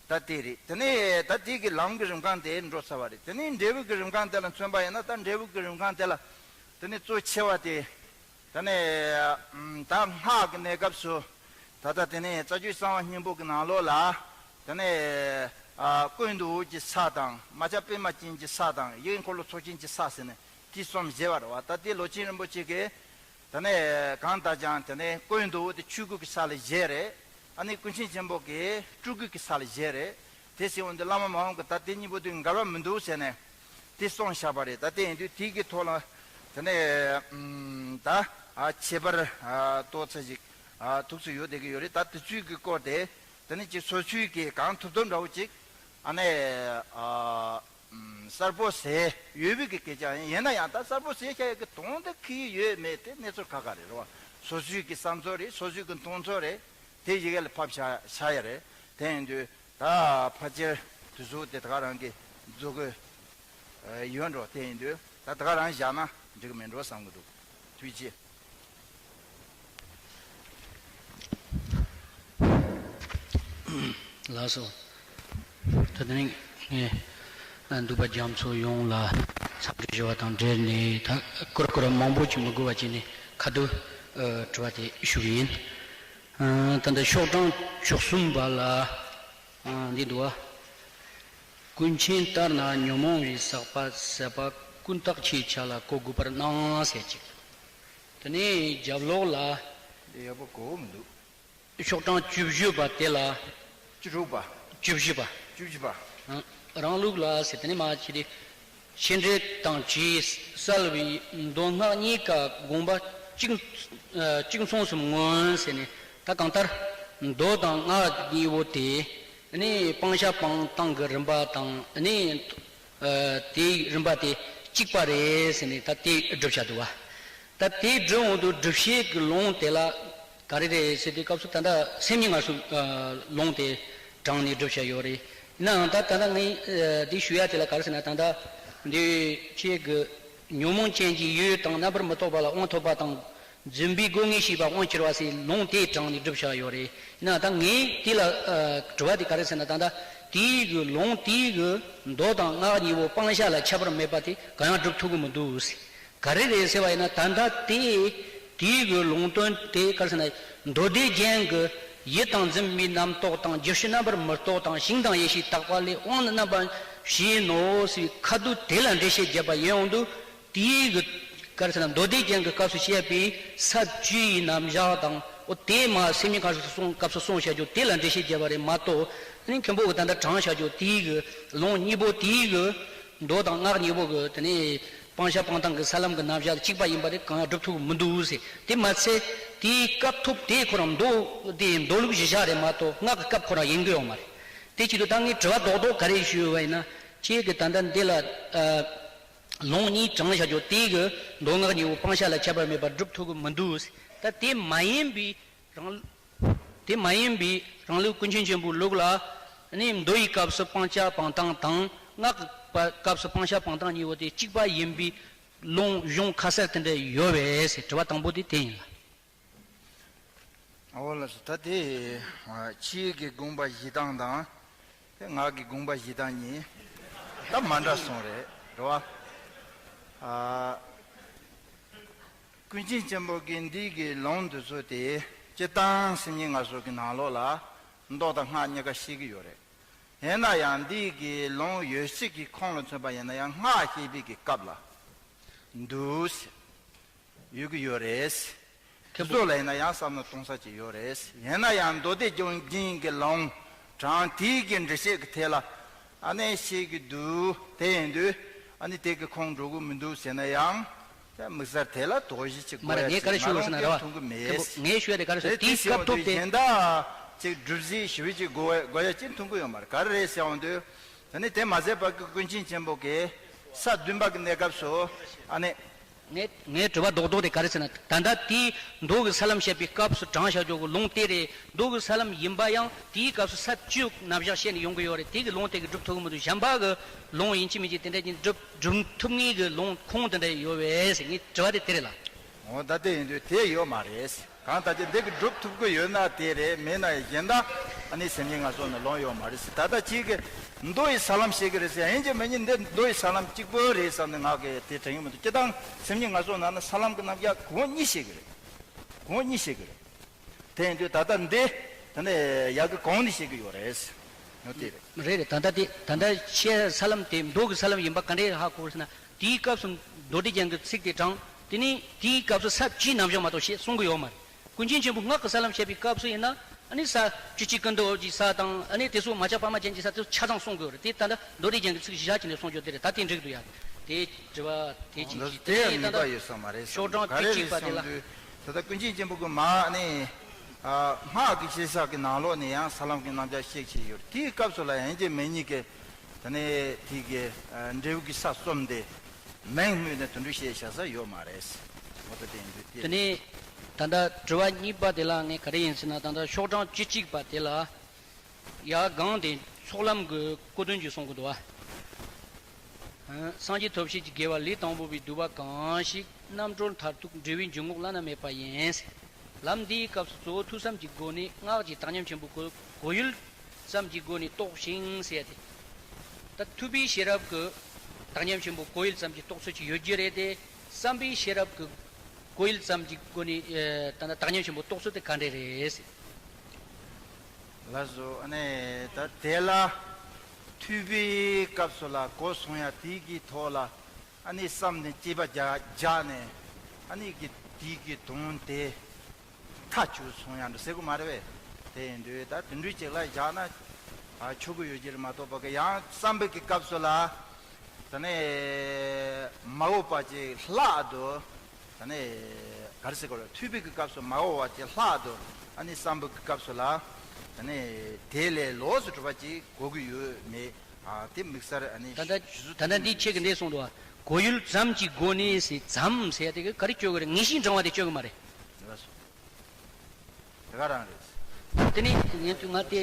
ད་དེ་རེད། དེ་ནི་ད་དེ་གི་ལམ་གྱི་རིམ་ཁང་དེ་འགྲོ་ཚར་བ་རེད། དེ་ནི་འབྲས་བུ་གི་རིམ་ཁང་དེ་ལ་མཚོན་པ་ཡིན་ན་ད་འབྲས་བུ་གི་རིམ་ཁང་དེ་ལ་དེ་ནི་གཙོ་ཆེ་བ་དེ། དེ་ནས་ད་སྔགས་ཀྱི་གནས་སྐབས་སུ་ད་ལྟ་དེ་ནས་རྩ་རྒྱུད་གསང་བ་སྙིང་པོ་གི་ནང་ལོགས་ལ་དེ་ནས་ཀུན་ཏུ་འོད་ཀྱི་ས་དང་མ་ཆགས་པད་མ་ཅན་གྱི་ས་དང་ཡིད་འཁོར་ལོ་ཚོགས་ཅན་གྱི་ས་ཟེར་ནས་དེ་གསུམ་བཞེད་པ་རེད་བ། ད་དེ་ལོ་ཆེན་རིན་པོ་ཆེ་གིས་དེ་ནས་གང་ལྟར་ཀྱང་དེ་ནས་ཀུན་ཏུ་འོད་དེ་ཆོས་སྐུ་གི་ས་ལ་བཞེད་རེད། ཨ་ནི་ཀུན་མཁྱེན་ཆེན་པོ་གིས་སྤྲུལ་སྐུ་གི་ས་ལ་བཞེད་རེད། དེ་ཟེར་འོང་དུས་བླ་མ་མི་ཕམ་གྱིས་ད་དེ་གཉིས་པོ་དེ་འགལ་བ་མི་འདུག་ཟེར་ནས་དེ་གསུངས་བཞག་པ་རེད། ད་དེ་ཡིན་དུས་དེ་གི་ཐོག་ལ་དེ་ནས་ད་ཁྱད་པར་ཏོག་ཙམ་ཞིག་ཐུག་ཚུལ་ཡོད་བསྡད་ཀྱི་ཡོད་རེད། ད་དེ་ཚོའི་གི་སྐོར་དེ་དེ་ནས་ཅིག་སོ་སོའི་གི་གང་ཐུབ་ཐུབ་འདྲ་བོ་ཅིག་ ཨ་ནི་ཨ་ཨམ་གསལ་པོ་ཟེར་ཡོད་པའི་གི་སྐད་ཆ་ཡིན། ཡིན་ན་ཡང་ད་གསལ་པོ་ཟེར་བྱ་ཡག་གི་དོན་དེ་གི་ཡོད་མེད་དེ་གནས་ཚུལ་ཁག་ཁག་རེད། རེད་བ། སོ་སོའི་གི་བསམ་ཚུལ་རེད། སོ་སོའི་གི་མཐོང་ཚུལ་རེད། དེ་ཡི་གེ་ལ་ཕབ་བྱ་བྱ་ཡ་རེད། དེ་ཡིན་དུས་ད་ཕལ་ཆེར་དུས་ཚོད་དེ་ད་ག་རང་གི་འཛུགས་དགོས་ཡོད་འགྲོ། དེ་ཡིན་དུས་ད་ད་ག་རང་བཞག་ན་འགྲིག་གི་མིན་འགྲོ་བསམ་གི་འདུག། ཐུགས་རྗེ་ཆེ། ལགས་སོ། ད་དེ་ནས་ངས་འདུས་པ་རྒྱ་མཚོ་ཡོངས་ལ་འཚམས་འདྲི་ཞུ་བ་དང་འབྲེལ་ནས། ད་སྐོར་སྐོར་མང་པོ་ཅིག་མི་དགོས་པ་བྱས་ནས་ཁ་ཐུག་ཨ་དྲི་བ་དེ་ཞུ་གི་ཡིན། ཨ་ད་ལྟ་ཤོག་གྲངས་བཅུ་གསུམ་པ་ལ་ཨ་འདི་འདུག་བ། ཀུན་མཁྱེན་ལྟར་ན་ཉོན་མོངས་པའི་ཟག་པ་ཟད་པ་ཀུན་བཏགས་ཆོས་ཅན་ལ་གོ་དགོས་པར་སྣང་ཟེར་ཅིག། དེ་ནས་རྒྱབ་ལོགས་ལ། དེ་ཡག་པོ་གོ་གི་མི་འདུག། ཤོག་གྲངས་བཅུ་བཞི་པ་དེ་ལ། བཅུ་དྲུག་པ། བཅུ་བཞི་པ། བཅུ་བཞི་པ། ཨ་རང་ལུགས་ལ་ཟེར། དེ་ནས་མ་ཕྱི་དེ། ཤེས་འདྲེན་དང་བཅས་བསལ་བའི་མདོ་སྔགས་གཉིས་ཀ་དགོངས་པ་གཅིག་ཨ་གཅིག་མཚུངས་སུ་མངོན་ཟེར་ནས། ད་གང་ལྟར་མདོ་དང་སྔགས་གཉིས་པོ་དེ་ནི་སྤང་བྱ་སྤང་སྟངས་ཀྱི་རིམ་པ་དང་ནི། ཨ་དེའི་རིམ་པ་དེ་གཅིག་པ་རེད་ཟེར་ནས་ད་དེ་སྒྲུབ་བྱ་འདུག་བ། ད་དེ་སྒྲུབ་འོང་དུས་སྒྲུབ་བྱེད་ཀྱི་ལུང་དེ་ལ་ག་རེ་རེད་ཟེར་དུས་སྐབས་སུ། ད་ལྟ་སེམས་ཉིད་སྔགས་སུ་ཨ་ལུང་དེ་དྲངས་ནས་སྒྲུབ་བྱ་ཡོད་རེད། ཡིན་ནའང་ད་ད་ལྟ་ངས་ཨ་དེ་ཞུ་ཡ་དེ་ལ་ག་རེ་ཟེར་ན། ད་ལྟ་འདི་ཁྱེད་ཀྱི་ཉོན་མོངས་ཅན་གྱི་ཡུལ་དང་རྣམ་པར་མི་རྟོག་པ་ལ་དབང་ཐོབ་པ་དང་། རྫུན་པའི་སྒོ་ངའི་ཤེས་པ་དབང་གྱུར་པ་ཟེར་ལུང་དེ་དྲངས་ནས་སྒྲུབ་བྱ་ཡོད་རེད། ཡིན་ན་ད་ངས་དེ་ལ་ཨ་དྲི་བ་དེ་ག་རེ་ཟེར་ན། ད་ལྟ་དེའི་གི་ལུང་དེའི་གི་མདོ་དང་སྔགས་གཉིས་པོ་སྤང་བྱ་ལ་ཁྱད་པར་མེད་པ་དེ་གང་ཡང་སྒྲུབ་ཐུབ་ཀྱི་མི་འདུག་ཟེར། ག་རེ་རེད་ཟེར་བ་ཡིན་ན། ད་ལྟ་དེ་དེའི་གི་ལུང་དོན་དེ་ག་རེ་ཟེར་ན། མདོ་སྡེ་རྒྱན་གྱི་ཡུལ་དང་འཛིན་པའི་རྣམ་རྟོག་དང་། རྒྱུ་ཕྱིར་རྣམ་པར་མི་རྟོག་དང་། ཞིང་དང་ཡེ་ཤེས་དག་པ་ལས་དབང་ནི་རྣམ་པ་བཞིན་ནོ་ཟེར་བའི་ཁ་ཐུག་དེ་ལ་འགྲེལ་བཤད་བརྒྱབ་པ་ཡིན་འོང་དུས། དེའི་གི་ག་རེ་ཟེར་ན། མདོ་སྡེ་རྒྱན་གྱི་སྐབས་སུ་བཤད་པའི་ས་བཅུའི་རྣམ་གཞག་དང་། འོ་དེ་མ་སེམས་ཉིད་སྔགས་སུ་གསུངས། སྐབས་སུ་གསུངས་བྱ་རྒྱུ་དེ་ལ་འགྲེལ་བཤད་བརྒྱབ་པ་རེད་མ་གཏོགས། ཨ་ནི་མཁན་པོ་གི་ད་ལྟ་དྲངས་བྱ་རྒྱུ་དེའི་གི་ལུང་གཉིས་པོ་དེའི་གི་མདོ་དང་སྔགས་གཉིས་པོ་གི་དེ་ནས་སྤང་བྱ་སྤང་སྟངས་ཀྱི་ས་ལམ་གྱི་རྣམ་གཞག་གཅིག་པ་ཡིན་པ་དེ་གང་ཡང་སྒྲུབ་ཐུབ་ཀྱི་མི་འདུག་ཟེར། དེ་མ་ཚད་དེའི་སྐབས་ཐོབ་དེ་ཁོ་རང་མདོ་དེ་མདོ་ལུགས་གཞི་བཞག་རེད་མ་གཏོགས་སྔགས་ཀྱི་སྐབས་ཁོ་རང་ཡིན་གི་ཡོད་མ་རེད། དེ་བྱེད་དུས་ད་ངས་དྲི་བ་རྡོག་རྡོག་ག་རེ་ཞུས་པ་ཡིན་ན། ཁྱེད་ཀྱིས་ད་ལྟ་འདི་ལ་ཨ། ལུང་གཉིས་དྲངས་བཞག་རྒྱུ་དེ་གི་མདོ་སྔགས་གཉིས་པོ་སྤང་བྱ་ལ་ཁྱད་པར་མེད་པར་སྒྲུབ་ཐུབ་ཀྱི་མི་འདུག། ད་དེ་མ་ཡིན་པའི་རང་། དེ་མ་ཡིན་པའི་རང་ལུགས་ཀུན་མཁྱེན་ཆེན་པོའི་ལུགས་ལ་ནི། མདོ་ཡི་སྐབས་སུ་སྤང་བྱ་སྤང་སྟངས་དང་། སྔགས་ཀྱི་སྐབས་སུ་སྤང་བྱ་སྤང་སྟངས་གཉིས་པོ་དེ་གཅིག་པ་ཡིན་པའི་ལུང་གཞུང་ཁ་གསལ་དེ་འདྲ་ཡོད་པས་ཟེར། དྲི་བ་དང་པོ་དེ་དེ་ཡིན་ལ། འོ་ལགས་སོ། ད་དེ་ཨ་ཁྱེད་ཀྱི་དགོངས་པ་བཞེས་སྟངས་དང་། དེ་ང་གི་དགོངས་པ་བཞེས་སྟངས་གཉིས་ད་མ་འདྲ་སོང་རེད། རེད་བ། ཨ་ཀུན་མཁྱེན་ཆེན་པོ་གིས་འདི་གི་ལུང་འདི་ཚོ་དེ་སྤྱིར་བཏང་སེམས་ཉིད་སྔགས་སོགས་ཀྱི་ནང་ལོགས་ལ་མདོ་དང་སྔགས་གཉིས་ཀ་བཤད་ཀྱི་ཡོད་རེད། ཡིན་ན་ཡང་འདི་གི་ལུང་ཡོད་ཚད་ཀྱི་ཁོངས་ལ་མཚོན་པ་ཡིན་ན་ཡང་སྔགས་བཤད་པའི་གི་སྐབས་ལ་འདུག་ཟེར། ཡོད་ཀྱི་ཡོད་རེད། དེ་ཚོ་ལ་ཡིན་ན་ཡང་བསམ་བློ་གཏོང་ས་ཅིག་ཡོད་རེད། ཡིན་ན་ཡང་མདོ་སྡེ་རྒྱན་གྱི་ལུང་དྲངས་དེའི་གི་འགྲེལ་བཤད་ཀྱི་ཐད་ལ་ཨ་ནེ་བཤད་ཀྱི་འདུག། དེ་ཡིན་དུས་ཨ་ནེ་དེ་གི་ཁོངས་འགྲོ་གི་མི་འདུག་ཟེར་ན་ཡང་། དེ་དམིགས་བསལ་དེ་ལ་དོགས་གཞི་ཅིག་མ་རེད། དགོས་ཡ་ངས་ག་རེ་ཞུ་དགོས་ཟེར་ན་རེད་བ། མཐོང་གི་མེད། ངས་ཞུ་ཡ་དེ་ག་རེ་ཟེར། དེའི་དེའི་སྐབས་ཐོབ་དེ། གཞན་དག་ཅིག་སྒྲུབ་རྩིས་ཞིབ་ཅིག་དགོས་དགོས་ཡ་ཅིག་མཐོང་གི་ཡོད་མ་རེད། ག་རེ་རེད་ཟེར་འོང་དུས། ད་ནི་དེ་མ་ཟད་པ་གི་ཀུན་མཁྱེན་ཆེན་པོ་གིས་ས་བདུན་པ་གི་གནས་སྐབས་སུ་ཨ་ནི། ངས་ངས་དྲི་བ་རྡོག་རྡོག་དེ་ག་རེ་ཟེར་ན། ད་ལྟ་དེའི་མདོ་གི་ས་ལམ་བཤད་པའི་སྐབས་སུ་དྲངས་བཞག་རྒྱུ་གི་ལུང་དེ་རེད། མདོ་གི་ས་ལམ་ཡིན་པ་ཡང་དེའི་སྐབས་སུ་ས་བཅུ་རྣམ་གཞག་བཤད་ནས་ཡོང་གི་ཡོད་རེད། དེ་གི་ལུང་དེ་གི་སྒྲུབ་ཐུབ་གི་མི་འདུག། གཞན་པ་གི་ལུང་ཡིན་གཅིག་མིན་གཅིག་དེ་འདྲ་ཅིག་སྒྲུབ་སྒྲུབ་ཐུབ་ངེས་གི་ལུང་ཁུངས་དེ་འདྲ་ཡོད་པས་ཟེར། ངའི་དྲི་བ་དེ་དེ་རེད་ལ། འོ་ད་དེ་ཡིན་དུས་དེ་ཡོད་མ་རེད། གང་ལྟར་ཅི་འདི་གི་སྒྲུབ་ཐུབ་ཀྱི་ཡོད་ན་དེ་རེད། མེད་ན་གཞན་དག་ཨ་ནི་སེམས་ཉིད་སྔགས་སོགས་ནི་ལོང་ཡོད་མ་རེད་ཟེར། ད་ལྟ་ཅིག་གི་མདོ་ཡི་ས་ལམ་བཤད་ཀྱི་རེད་ཟེར། ཡིན་གཅིག་མིན་གཅིག་འདི་མདོ་ཡི་ས་ལམ་གཅིག་པོ་རེད་བསམ་ནས་ངག་གི་དེ་དྲན་གྱི་མི་འདུག། སྤྱིར་བཏང་སེམས་ཉིད་སྔགས་སོགས་ནང་ན་ས་ལམ་གྱི་རྣམ་གཞག་གོང་གཉིས་བཤད་ཀྱི་རེད། གོང་གཉིས་བཤད་ཀྱི་རེད། དེ་ཡིན་དུས་ད་ལྟ་འདི་ད་ནི་ཡག་གི་གོང་ནས་བཤད་ཀྱི་ཡོད་རེད། ཡོད་དེ་རེད། རེད་རེད། ད་ལྟ་དེ་ད་ལྟ་བཤད་ས་ལམ་དེ་མདོ་གི་ས་ལམ་ཡིན་པ་ག་འདྲས་ཧ་གོ་ཟེར་ན། དེའི་སྐབས་སུ་མདོ་སྡེ་རྒྱན་གྱི་ཚིག་དེ་དྲངས། དེ་ནས་དེའི་སྐབས་སུ་ས་བཅུའི་རྣམ་གཞག་མ་གཏོགས་བཤད་གསུང་གི་ཡོད་མ་རེད། ཀུན་མཁྱེན་ཆེན་པོ་སྔགས་ཀྱི་ས་ལམ་བཤད་པའི་སྐབས་སུ་ཡིན་ན། ཨ་ནི་ས་བཅུ་གཅིག་ཀུན་འདུས་ཀྱི་ས་དང་། ཨ་ནི་དེ་ཚོ་མ་ཆགས་པ་མ་ཅན་གྱི་ས་དེ་ཚོ་ཆ་ཚང་གསུང་གི་ཡོད་རེད། དེ་ད་ལྟ་མདོ་སྡེ་རྒྱན་གྱི་ཚིག་གཞི་བཞག་བྱས་ནས་གསུང་རྒྱུ་དེ་རེད། ད་དེ་འགྲིག་འདུག་ཡ། དེ་དྲི་བ་དེ་གཅིག་བྱས། དེ་ཡང་ད་ནུས་པ་ལྟ་ཡོད་ས་མ་རེད་བསམ། ཤོག་གྲངས་ག་རེ་བཅུ་གཅིག་པ་རེད་དེ་ལ། བསམ་དུས་ད་ལྟ་ཀུན་མཁྱེན་ཆེན་པོ་གི་མ་ནི་ སྔགས་ཀྱི་ཤེས་བྱ་གི་ནང་ལོགས་ནས་ཡང་ས་ལམ་གྱི་རྣམ་གཞག་བཤད་ཀྱི་ཡོད། དེའི་སྐབས་སུ་ལ་ཡང་རྒྱུ་མེད་ཉིད་ཀྱི་དེ་ནས་དེ་གི་འབྲས་བུ་གི་ས་གསུམ་དེ་མིང་སྨོས་ནས་དེ་འདྲ་བཤད་བྱ་ས་ཡོད་མ་རེད། འོ་ད་དེ་ཡིན་དུས་དེ། དེ་ནས་ད་ལྟ་དྲི་བ་གཉིས་པ་དེ་ལ་ངས་ག་རེ་ཡིན་ཟེར་ན། ད་ལྟ་ཤོག་གྲངས་བཅུ་གཅིག་པ་དེ་ལ། ཡར་སྒང་དེ་ཚོགས་ལམ་གྱི་སྐུ་དོན་གྱི་གསུང་གི་འདུག་བ། སངས་རྒྱས་ཐོབ་བྱེད་ཀྱི་དགེ་བ་ལས་དང་པོ་པའི་བསྡུ་བ་གང་ཞིག་རྣམ་གྲོལ་མཐར་ཐུག་འབྲས་བུའི་འབྱུང་ངོགས་བླ་ན་མེད་པ་ཡིན། ལམ་འདིའི་སྐབས་སུ་གཙོ་བོ་ཐོས་བསམ་གྱི་སྒོ་ནས་སྔགས་ཀྱི་བཏང་སྙོམས་ཆེན་པོ་གོ་གོ་ཡུལ་ཙམ་གྱི་སྒོ་ནས་རྟོགས་ཤིང་ཟེར་ཏེ། ད་ཐོས་པའི་ཤེས་རབ་ཀྱི་བཏང་སྙོམས་ཆེན་པོ་གོ་ཡུལ་ཙམ་གྱི་རྟོགས་ཚུལ་གྱི་ཡོད་རྒྱུ་རེད་དེ། བསམ་པའི་ཤེས་རབ་ཀྱི་གོ་ཡུལ་ཙམ་གྱི་སྒོ་ནས་ད་ལྟ་བཏང་སྙོམས་ཆེན་པོ་རྟོགས་ཚུལ་དེ་ག་འདྲས་རེད་ཟེར། ལགས་སོ། ཨ་ནི་ད་དེ་ལ་ཐོས་པའི་སྐབས་སུ་ལ་གོ་སོང་ཡ་དེ་གི་ཐོག་ལ་ཨ་ནི་བསམ་ནས་དཔྱད་པ་རྒྱག་རྒྱག་ནས་ཨ་ནི་གི་དེ་གི་དོན་དེ་མཐའ་གཅོད་སོང་ཡ་འདྲ་ཟེར་གི་མ་རེད་པས། དེ་ཡིན་དུས་ད་དེ་འདྲའི་ཅིག་ལ་བཞག་ན་ཆོག་གི་ཡོད་ཀྱི་རེད་མ་གཏོགས་པ་གི་ཡང་བསམ་པའི་གི་སྐབས་སུ་ལ་ད་ནི་མ་འོངས་པ་ཅིག་ལྷག་ཏུ། ད་ནི་ག་རེ་ཟེར་དགོས་རེད། ཐོས་པའི་གི་སྐབས་སུ་མ་འོངས་པ་ཅིག་ལྷག་ཏུ་ཨ་ནི་བསམ་པའི་གི་སྐབས་སུ་ལ་ད་ནི་དེ་ལས་ལོགས་སུ་གྲུབ་པ་ཅིག་གོ་གི་ཡོད་མེད། ཨ་དེ་དམིགས་བསལ་ཨ་ནི་ད་ལྟ་ཞུ་ཚོད་ད་ལྟ་འདི་ཁྱེད་ཀྱིས་འདི་གསུངས་འདུག་བ། གོ་ཡུལ་ཙམ་གྱི་སྒོ་ནས་ཟེར། ཙམ་ཟེར་དེ་གི་ག་རེ་བཅོས་གི་རེད། ངེས་ཤེས་འབྲང་བ་དེ་བཅོས་གི་མ་རེད། ལགས་སོ། དེ་ག་རང་རེད། དེ་ནི་ངས་ང་དེ་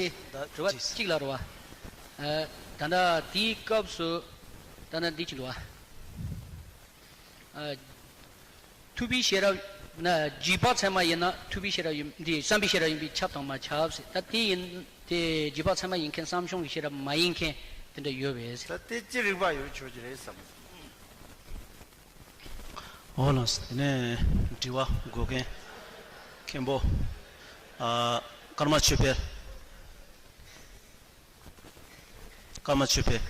དྲི་བ་གཅིག་ལ་རེད་བ། ཨ་ད་ལྟ་དེའི་སྐབས་སུ་ད་ལྟ་འདི་ཅི་འདུག་བ། ཨ་ཐོས་པའི་ཤེས་རབ་ན་རྗེས་དཔག་ཚད་མ་ཡིན་ན་ཐོས་པའི་ཤེས་རབ་ཡིན། འདི་བསམ་པའི་ཤེས་རབ་ཡིན་པས་ཁྱབ་དང་མ་ཁྱབ་ཟེར། ད་དེ་ཡིན་དེ་རྗེས་དཔག་ཚད་མ་ཡིན་མཁན་བསམ་བྱུང་གི་ཤེས་རབ་མ་ཡིན་མཁན་དེ་འདྲ་ཡོད་པས་ཟེར། ད་དེ་ཅི་རིགས་པ་ཡོད་ཆོག་གི་རེད་བསམ། འོ་ལགས་སོ། དེ་ནས་དྲི་བ་འགོད་མཁན་མཁན་པོ་ཨ་ཀརྨ་ཆོས་འཕེལ། ཀརྨ་ཆོས་འཕེལ།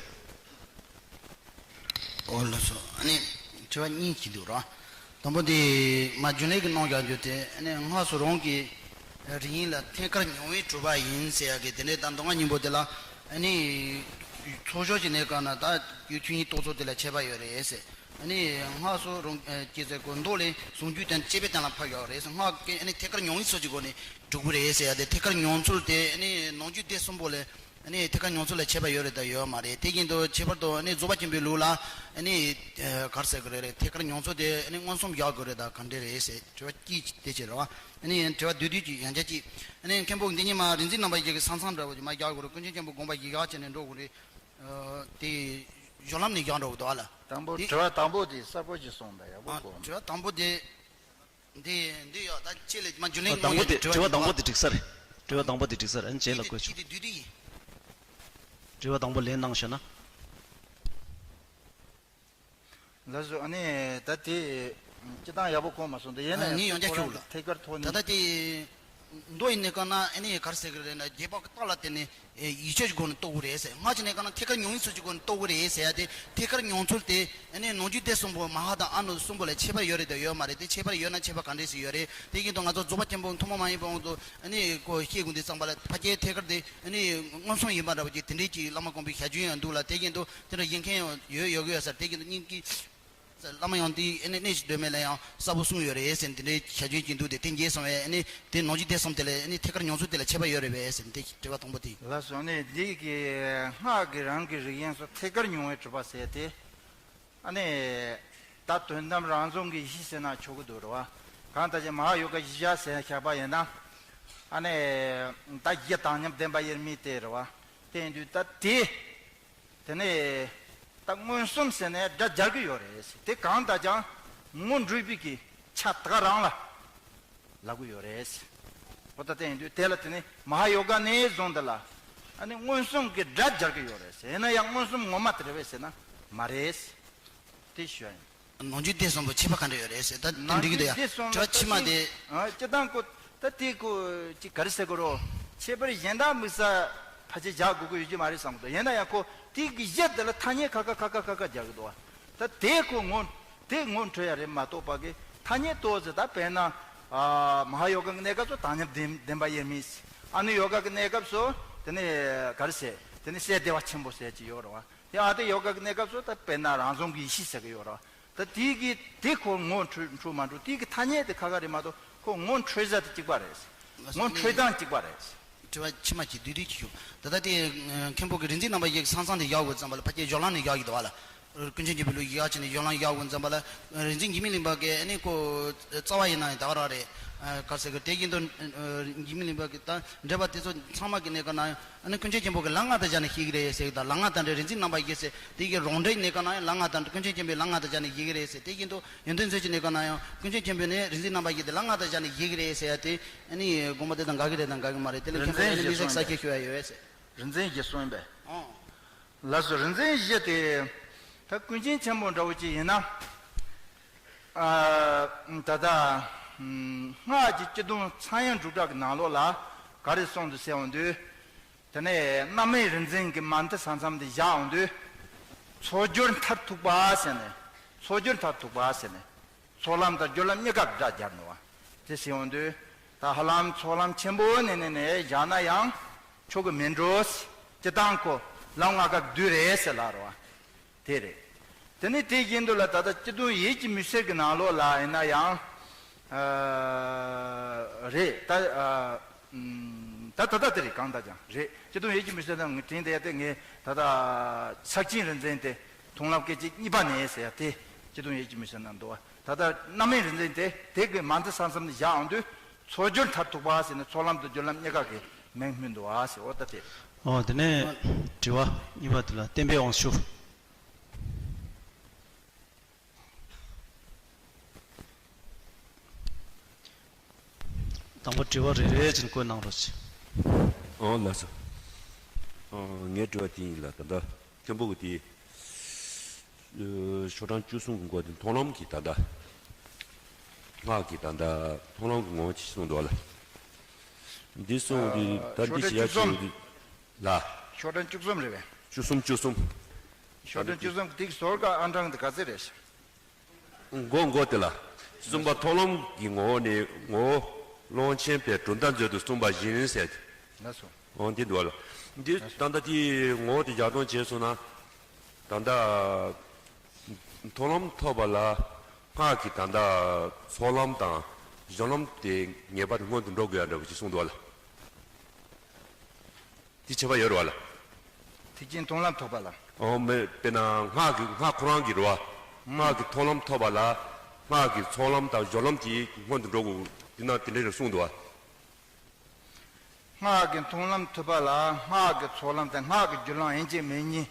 འོ་ལགས་སོ། ཨ་ནི་དྲི་བ་གཉིས་ཅིག་འདུག་ར། དང་པོ་དེ་མ་རྒྱུན་ལས་ཀྱི་གནང་རྒྱག་རྒྱུ་དེ་ཨ་ནི་སྔགས་སུ་རང་གི་རིགས་ཡིན་ལ་ཐད་ཀར་མྱོང་བས་གྲུབ་པ་ཡིན་ཟེར་ཡག་གི་དེ་འདྲའི་ད་མདོ་སྔགས་སྙིང་པོ་དེ་ལ་ཨ་ནི་ཚོགས་ཞོག་གི་གནས་སྐབས་ན་ད་ཡུལ་ཆོས་ཉིད་རྟོགས་ཚུལ་དེ་ལ་ཁྱད་པར་ཡོད་རེད་ཟེར། ཨ་ནི་སྔགས་སུ་རང་སྐྱེ་ཚེ་གོ་མདོ་ལས་ཟུང་འཇུག་དང་སྐྱེ་བའི་དོན་ལ་ཕབ་ཡོད་རེད། སྔགས་ཀྱི་ཨ་ནི་ཐད་ཀར་མྱོང་བའི་ཚུལ་གྱི་སྒོ་ནས་གྲུབ་ཀྱི་རེད་ཟེར་ཡ་དེ། ཐད་ཀར་མྱོང་ཚུལ་དེ་ཨ་ནི་ནང་རྒྱུད་སྡེ་གསུམ་པོ་ལས་ཨ་ནི་ཐད་ཀར་མྱོང་ཚུལ་ལ་ཁྱད་པར་ཡོད་རེད་དང་ཡོད་མ་རེད། དེ་བཞིན་དུ་ཁྱད་པར་དུ་ཨ་ནི་རྫོགས་པ་ཆེན་པོའི་ལུགས་ལ་ཨ་ནི་ག་རེ་ཟེར་གི་རེད་རེད། ཐད་ཀར་མྱོང་ཚུལ་དེ་ཨ་ནི་མངོན་སུམ་བཞག་དགོས་རེད་དང་ག་འདྲ་རེད་ཟེར་དྲི་བ་གཅིག་དེ་བྱས་རེད་བ། ཨ་ནི་དྲི་བ་བསྡུས་བསྡུས་ཀྱི་ཡང་བསྐྱར་གཅིག་ཨ་ནི་མཁན་པོ་འདི་ཉིད་མ་རིག་འཛིན་རྣམ་པ་ཡི་གེ་ས་མཚམས་འདྲ་བོ་ཅིག་མ་རྒྱག་དགོས་རེད། ཀུན་མཁྱེན་མཁན་པོ་དགོངས་པ་ཡི་གེ་ཁ་ཅན་ནས་འགྲོ་དགོས་རེད། དེ་གཞུང་ལམ་ནས་བཞག་འགྲོ་གི་འདུག་ཨ་ལ། དང་པོ། དེ་དྲི་བ་དང་པོ་དེ་གསལ་པོ་ཞིག་གསུངས་དང་ཡག་པོ་ཨ་གོ། དྲི་བ་དང་པོ་དེ། འདི་འདི་ཡོད་ད་ཅི་ལས་མ་རྒྱུན་ལས་དང་པོ་དེ། དྲི་བ་དང་པོ་དེ་འགྲིག་ས་རེད། དྲི་བ་དང་པོ་དེ་འགྲིག་ས་རེད། ཨ་ནི་རྗེས་ལ་བཀོད་ཆོག་དྲི་བ་དང་པོ་ལན་གནང་ཤོག་ན། ལགས་སོ། ཨ་ནི་ད་དེ་སྤྱི་བཏང་ཡག་པོ་གོ་མ་སོང་། ད་ཡིན་ན་ཡང་ངས་ཡང་བསྐྱར་ཁོ་རང་ཞུ་ལ། གི་ཐད་ཀར་ཐོག་ནས། ད་ལྟ་དེ་མདོ་ཡི་གནས་སྐབས་ན་ཨ་ནི་ག་རེ་ཟེར་གི་རེད་ན་རྗེས་དཔག་གི་རྟགས་ལ་བརྟེན་ནས་ཡིད་དཔྱོད་ཀྱི་སྒོ་ནས་རྟོགས་དགོས་རེད་ཟེར། སྔགས་ཀྱི་གནས་སྐབས་ན་ཐད་ཀར་མྱོང་བའི་ཚུལ་གྱི་སྒོ་ནས་རྟོགས་དགོས་རེད་ཟེར་ཡ་དེ། ཐད་ཀར་མྱོང་ཚུལ་དེ་ཨ་ནི་ནང་རྒྱུད་སྡེ་གསུམ་པོ་མ་ཧཱ་དང་ཨ་ནུ་གསུམ་པོ་ལ་ཁྱད་པར་ཡོད་རེད་དང་ཡོད་མ་རེད། དེ་ཁྱད་པར་ཡོད་ན་ཁྱད་པར་ག་འདྲས་ཞིག་ཡོད་རེད། དེ་བཞིན་དུ་ང་ཚོ་རྫོགས་པ་ཆེན་པོ་ཐུན་མོང་མ་ཡིན་པའི་དབང་དུ་ཨ་ནི་ཁོ་ཤེས་དགོས་འདི་ཙམ་པ་ལ་ཕལ་ཆེར་ཐད་ཀར་དེ་ཨ་ནི་མངོན་སུམ་ཡིན་པ་འདྲ་བོ་ཅིག་དེ་འདྲས་ཀྱི་བླ་མ་དགོངས་པའི་ཞལ་རྒྱུན་ཡང་འདུག་ལ། དེ་བཞིན་དུ་དེ་འདྲ་ཡིན་མཁན་ཡང་ཡོད་ཡོད་ཀྱི་ཡོད་ས་རེད། དེ་བཞིན་དུ་སྙིང་གི་བླ་མ་ཡང་དེ་ཨ་ནི་གནས་ཞིག་སྡོད་མེད་ལ་ཡང་གསལ་པོ་གསུངས་ཡོད་རེད་ཟེར་ནས་དེ་འདྲའི་ཞལ་རྒྱུན་ཅིག་འདུག་སྟེ། དེ་འགྱེལ་སོང་བས་ཨ་ནི་དེ་ནང་རྒྱུད་སྡེ་གསུམ་དེ་ལ་ཨ་ནི་ཐད་ཀར་མྱོང་ཚུལ་དེ་ལ་ཁྱད་པར་ཡོད་རེད་པས་ཟེར་ནས་དེ་དྲི་བ་དང་པོ་དེ། ལགས་སོ། ཨ་ནི་འདི་གི་སྔགས་ཀྱི་རང་གི་རིགས་ཡིན་སོགས་ཐད་ཀར་མྱོང་བས་གྲུབ་པ་ཟེར་ཏེ། ཨ་ནི་ད་དོན་དམ་རང་བྱུང་གི་གཞི་ཟེར་ན་ཆོག་གི་འདུག་རེད་བ། གང་ལྟར་ཀྱང་མ་ཧཱ་ཡོ་ག་གཞི་བཞག་ཟེར་བཞག་པ་ཡིན་ན། ཨ་ནི་ད་གཞི་དང་མཉམ་བདེན་པ་དབྱེར་མེད་དེ་རེད་བ། དེ་ཡིན་དུས་ད་དེ། དེ་ནས་ད་མངོན་སུམ་ཟེར་ནས་སྒྲ་སྦྱར་གི་ཡོད་རེད་ཟེར། དེ་གང་ལྟར་ཀྱང་ངོ་འཕྲོད་པའི་གི་ཆ་ད་ག་རང་ལ་ལབ་གི་ཡོད་རེད་ཟེར། འོ་ད་དེ་ཡིན་དུས་དེ་ལ་དེ་ནི་མ་ཧཱ་ཡོ་ག་ནས་བཟུང་དེ་ལ་ཨ་ནི་མངོན་སུམ་གྱི་སྒྲ་སྦྱར་གི་ཡོད་རེད་ཟེར། ཡིན་ན་ཡང་མངོན་སུམ་ངོ་མ་དེ་རེད་པས་ཟེར་ན་མ་རེད་ཟེར། དེ་ཞུ་ཡ་ཡིན། ནང་རྒྱུད་སྡེ་གསུམ་པོ་ཁྱད་པར་ག་འདྲ་ཡོད་རེད་ཟེར། ད་དེ་ནང་འགྲིག་གི་འདུག་རྒྱུད་ཡ། སྡེ་གསུམ་དྲི་བ་ཕྱི་མ་དེ། ཨ་སྤྱི་བཏང་ཁོ་ད་དེ་ཁོ་ཅིག་ག་རེ་ཟེར་དགོས་རོ། ཁྱད་པར་གཞན་དག་དམིགས་བསལ་ཕལ་ཆེར་བཞག་དགོས་ཀྱི་ཡོད་ཀྱི་མ་རེད་བསམ་གི་འདུག་ཡིན་ན་ཡང་ཁོ་དེ་གི་གཞི་དེ་ལ་ཐ་སྙད་ཁ་ཁ་ཁ་ཁ་ཁ་ཁ་རྒྱག་གི་འདུག་ད་དེ་ཁོ་ངོ་དེ་ངོ་འཕྲོད་ཡ་རེད་མ་གཏོགས་པ་གི་ཐ་སྙད་ཏོག་ཙམ། ད་དཔེར་ན་ཨ་མ་ཧཱ་ཡོ་ག་གི་གནས་སྐབས་སུ་དང་མཉམ་བདེན་བདེན་པ་དབྱེར་མེད་ཟེར། ཨ་ནུ་ཡོ་ག་གི་གནས་སྐབས་སུ་དེ་ནི་ག་རེ་ཟེར། དེ་ནི་སྲས་བདེ་བ་ཆེན་པོ་ཟེར་གྱི་ཡོད་རེད་བ། དེ་ཨ་ཏི་ཡོ་ག་གི་གནས་སྐབས་སུ་ད་དཔེར་ན་རང་བྱུང་གི་ཡེ་ཤེས་ཟེར་གི་ཡོད་རེད་བ། ད་དེའི་གི་དེ་ཁོ་ངོ་འཕྲོད་འཕྲོད་མ་འཕྲོད་དེའི་གི་ཐ་སྙད་དེ་ཁ་ཁ་རེད་མ་གཏོགས་ཁོ་ངོ་འཕྲོད་ས་དེ་གཅིག་པ་རེད། ངོ་འཕྲོད་སྟངས་གཅིག་པ་རེད། དྲི་བ་ཕྱི་མ་གཅིག་བསྡུས་བསྡུས་ཅིག་ཞུ། ད་ལྟ་དེ་མཁན་པོ་གི་རིག་འཛིན་རྣམ་པ་བཞི་གི་ས་མཚམས་དེ་བཞག་དགོས་ཙམ་པ་ལ་ཕལ་ཆེར་སྦྱོར་ལམ་ནས་བཞག་གི་འདུག་བ་ལ། ཀུན་མཁྱེན་ཆེན་པོའི་ལུགས་ཡག་བྱས་ནས་སྦྱོར་ལམ་བཞག་དགོས་ཙམ་པ་ལ། རིག་འཛིན་འཇིགས་མེད་གླིང་པ་གི་ཨ་ནི་ཁོ་རྩ་བ་ཡིན་ན་ཡང་ད་ག་རང་རེད། ག་ཟེར་གི་དེ་བཞིན་དུ་འཇིགས་མེད་གླིང་པ་གི་ད་འགྲེལ་པ་དེ་ཚོ་ཚང་མ་གི་གནས་སྐབས་ན་ཡང་ཨ་ནི་ཀུན་མཁྱེན་ཆེན་པོ་གི་ལམ་ལྔ་དང་སྦྱར་ནས་ཤེས་ཀྱི་རེད་ཟེར་གི་ད་ལམ་ལྔ་དང་འབྲེལ་རིག་འཛིན་རྣམ་པ་བཞི་ཟེར་དེ་གི་རང་འགྲེལ་གནས་སྐབས་ན་ཡང་ལམ་ལྔ་དང་ཀུན་མཁྱེན་ཆེན་པོའི་ལམ་ལྔ་དང་སྦྱར་ནས་ཤེས་ཀྱི་རེད་ཟེར་དེ་བཞིན་དུ་ཡོན་ཏན་མཛོད་ཀྱི་གནས་སྐབས་ན་ཡང་ཀུན་མཁྱེན་ཆེན་པོ་ནི་རིག་འཛིན་རྣམ་པ་བཞི་དེ་ལམ་ལྔ་དང་སྦྱར་ནས་ཤེས་ཀྱི་རེད་ཟེར་ཡ་དེ། ཨ་ནི་དགོངས་པ་དེ་དང་འགལ་གྱི་རེད་དང་འགལ་གྱི་མ་རེད་དེ་ལས་རིག་ཁྱོད་ཚོ་འཛིན་ཨ་ནི་བཞི་མི་ཟེར་གསུངས་ས་ཁྱེད་ཞུ་ཡ་ཡོད་ཟེར། རིག་འཛིན་བཞི་གསུངས་པས། ཨོ། ལགས་སོ། རིག་འཛིན་བཞི་དེ་ད་ཀུན་མཁྱེན་ཆེན་པོ་འདྲ་བོ་ཅིག་ཡིན་ན། ཨ། ད་ལྟ་སྔགས་ཀྱི་སྤྱི་དོན་ཚངས་དབྱངས་འབྲུག་གྲགས་ཀྱི་ནང་ལོགས་ལ་ག་རེ་གསུངས་འདུག་ཟེར་འོང་དུས། དེ་ནས་རྣམ་སྨིན་རིག་འཛིན་གྱི་མ་མཐའ་ས་མཚམས་དེ་བཞག་འོང་དུས། ཚོགས་སྦྱོར་མཐར་ཐུག་པ་ཟེར་ནས། ཚོགས་སྦྱོར་མཐར་ཐུག་པ་ཟེར་ནས། ཚོགས་ལམ་དང་སྦྱོར་ལམ་གཉིས་ཀ་སྒྲ་སྦྱར་ནུས་པ། དེ་ཟེར་འོང་དུས། ད་ཧ་ལམ་ཚོགས་ལམ་ཆེན་པོ་ནས་ནས་ནས་བཞག་ན་ཡང་ཆོག་གི་མིན་འགྲོ། སྤྱི་བཏང་ཁོ་ལམ་ལྔ་ཀ་བསྡུས་རེད་ཟེར་ལབ་རོ། དེ་རེད། དེ་ནས་དེ་བཞིན་དུ་ལ་ད་ལྟ་སྤྱི་དོན་ཡིད་ཀྱི་མུན་སེལ་གྱི་ནང་ལོགས་ལ་ཡིན་ན་ཡང་། ཨ། རེད་ད། ཨ། ད་ད་ལྟ་དེ་རེད་གང་ལྟར་ཀྱང་རེད། སྤྱི་དོན་ཡིད་ཀྱི་མུན་སེལ་ནང་ངས་དྲན་བསྡད་དེ་ངས་ད་ལྟ་ཕྱག་ཆེན་རིག་འཛིན་དེ་མཐོང་ལམ་སྐད་ཅིག་གཉིས་པ་ནས་ཟེར་ཡ་དེ་སྤྱི་དོན་ཡིད་ཀྱི་མུན་སེལ་ནང་འདུག་བ། ད་ལྟ་རྣམ་སྨིན་རིག་འཛིན་དེ་དེ་གི་མ་མཐའ་ས་མཚམས་ནས་བཞག་འོང་དུས་ཚོགས་སྦྱོར་མཐར་ཐུག་པ་ཟེར་ནས་ཚོགས་ལམ་དང་སྦྱོར་ལམ་གཉིས་ཀ་གི་མིང་སྨོས་འདུག་བ་ཟེར། འོ་ད་དེ། ཨོ་དེ་ནས་དྲི་བ་གཉིས་པ་དེ་ལ་བསྟན་པའི་དབང་ཕྱུག་དང་པོ་དྲི་བ་རེ་རེ་བཞིན་བཀོད་གནང་རོགས་གྱིས། ཨོ་ལགས་སོ། ཨོ་ངའི་དྲི་བ་དེ་ཡིན་ལ་ད་ལྟ་མཁན་པོ་གི་དེ། ཨ། ཤོག་གྲངས་བཅུ་གསུམ་གྱི་འགོ་དེ་མཐོང་ལམ་གྱི་ད་ལྟ། སྔགས་ཀྱི་ད་ལྟ་མཐོང་ལམ་གྱི་ངོ་བོ་ཅིག་གསུངས་འདུག་ལ། འདི་གསུངས་དུས་ད་འདི་ཞིག་ཡག་ཅིག་ཡོད་དུས་ལ། ཤོག་གྲངས་བཅུ་གསུམ་རེད་པས། བཅུ་གསུམ་བཅུ་གསུམ། ཤོག་གྲངས་བཅུ་གསུམ་དེ་གི་ཟུར་ཁ་ཨང་གྲངས་དེ་ག་ཚད་རེད་ཤག་མགོ་མགོ་དེ་ལ། གསུམ་པ་མཐོང་ལམ་གྱི་ངོ་བོ་ནི་ངོ་བོ་ཀློང་ཆེན་པས་གྲུབ་མཐའ་མཛོད་དུ་གསུངས་པ་བཞིན་ཟེར་ཏེ། ལགས་སོ། འོ་འདི་འདུག་ལ། འདི་ད་ལྟ་དེའི་ངོ་བོ་དེ་ཡར་ཐོན་བྱས་སོང་ན། ད་ལྟ་མཐོང་ལམ་ཐོབ་པ་ལ་སྔགས་ཀྱི་ད་ལྟ་ཚོགས་ལམ་དང་སྦྱོར་ལམ་དེ་ངེས་པར་དུ་སྔོན་དུ་འགྲོ་དགོས་ཡ་འདྲ་བོ་ཅིག་གསུངས་འདུག་ལ། དེ་ཁྱད་པར་ཡོད་རེད་བ་ལ། ཐེག་ཆེན་མཐོང་ལམ་ཐོབ་པ་ལ། ཨོ་མེད་དཔེར་ན་སྔགས་ཀྱི་སྔགས་ཁོ་རང་གི་རེད་བ། སྔགས་ཀྱི་མཐོང་ལམ་ཐོབ་པ་ལ་སྔགས་ཀྱི་ཚོགས་ལམ་དང་སྦྱོར་ལམ་གྱིས་སྔོན་དུ་འགྲོ་དགོས་འདི་ན་དེ་འདྲ་རེ་གསུངས་འདུག་བ། སྔགས་ཀྱི་མཐོང་ལམ་ཐོབ་པ་ལ་སྔགས་ཀྱི་ཚོགས་ལམ་དང་སྔགས་ཀྱི་སྦྱོར་ལམ་ཡན་ཆད་མིན་གཉིས་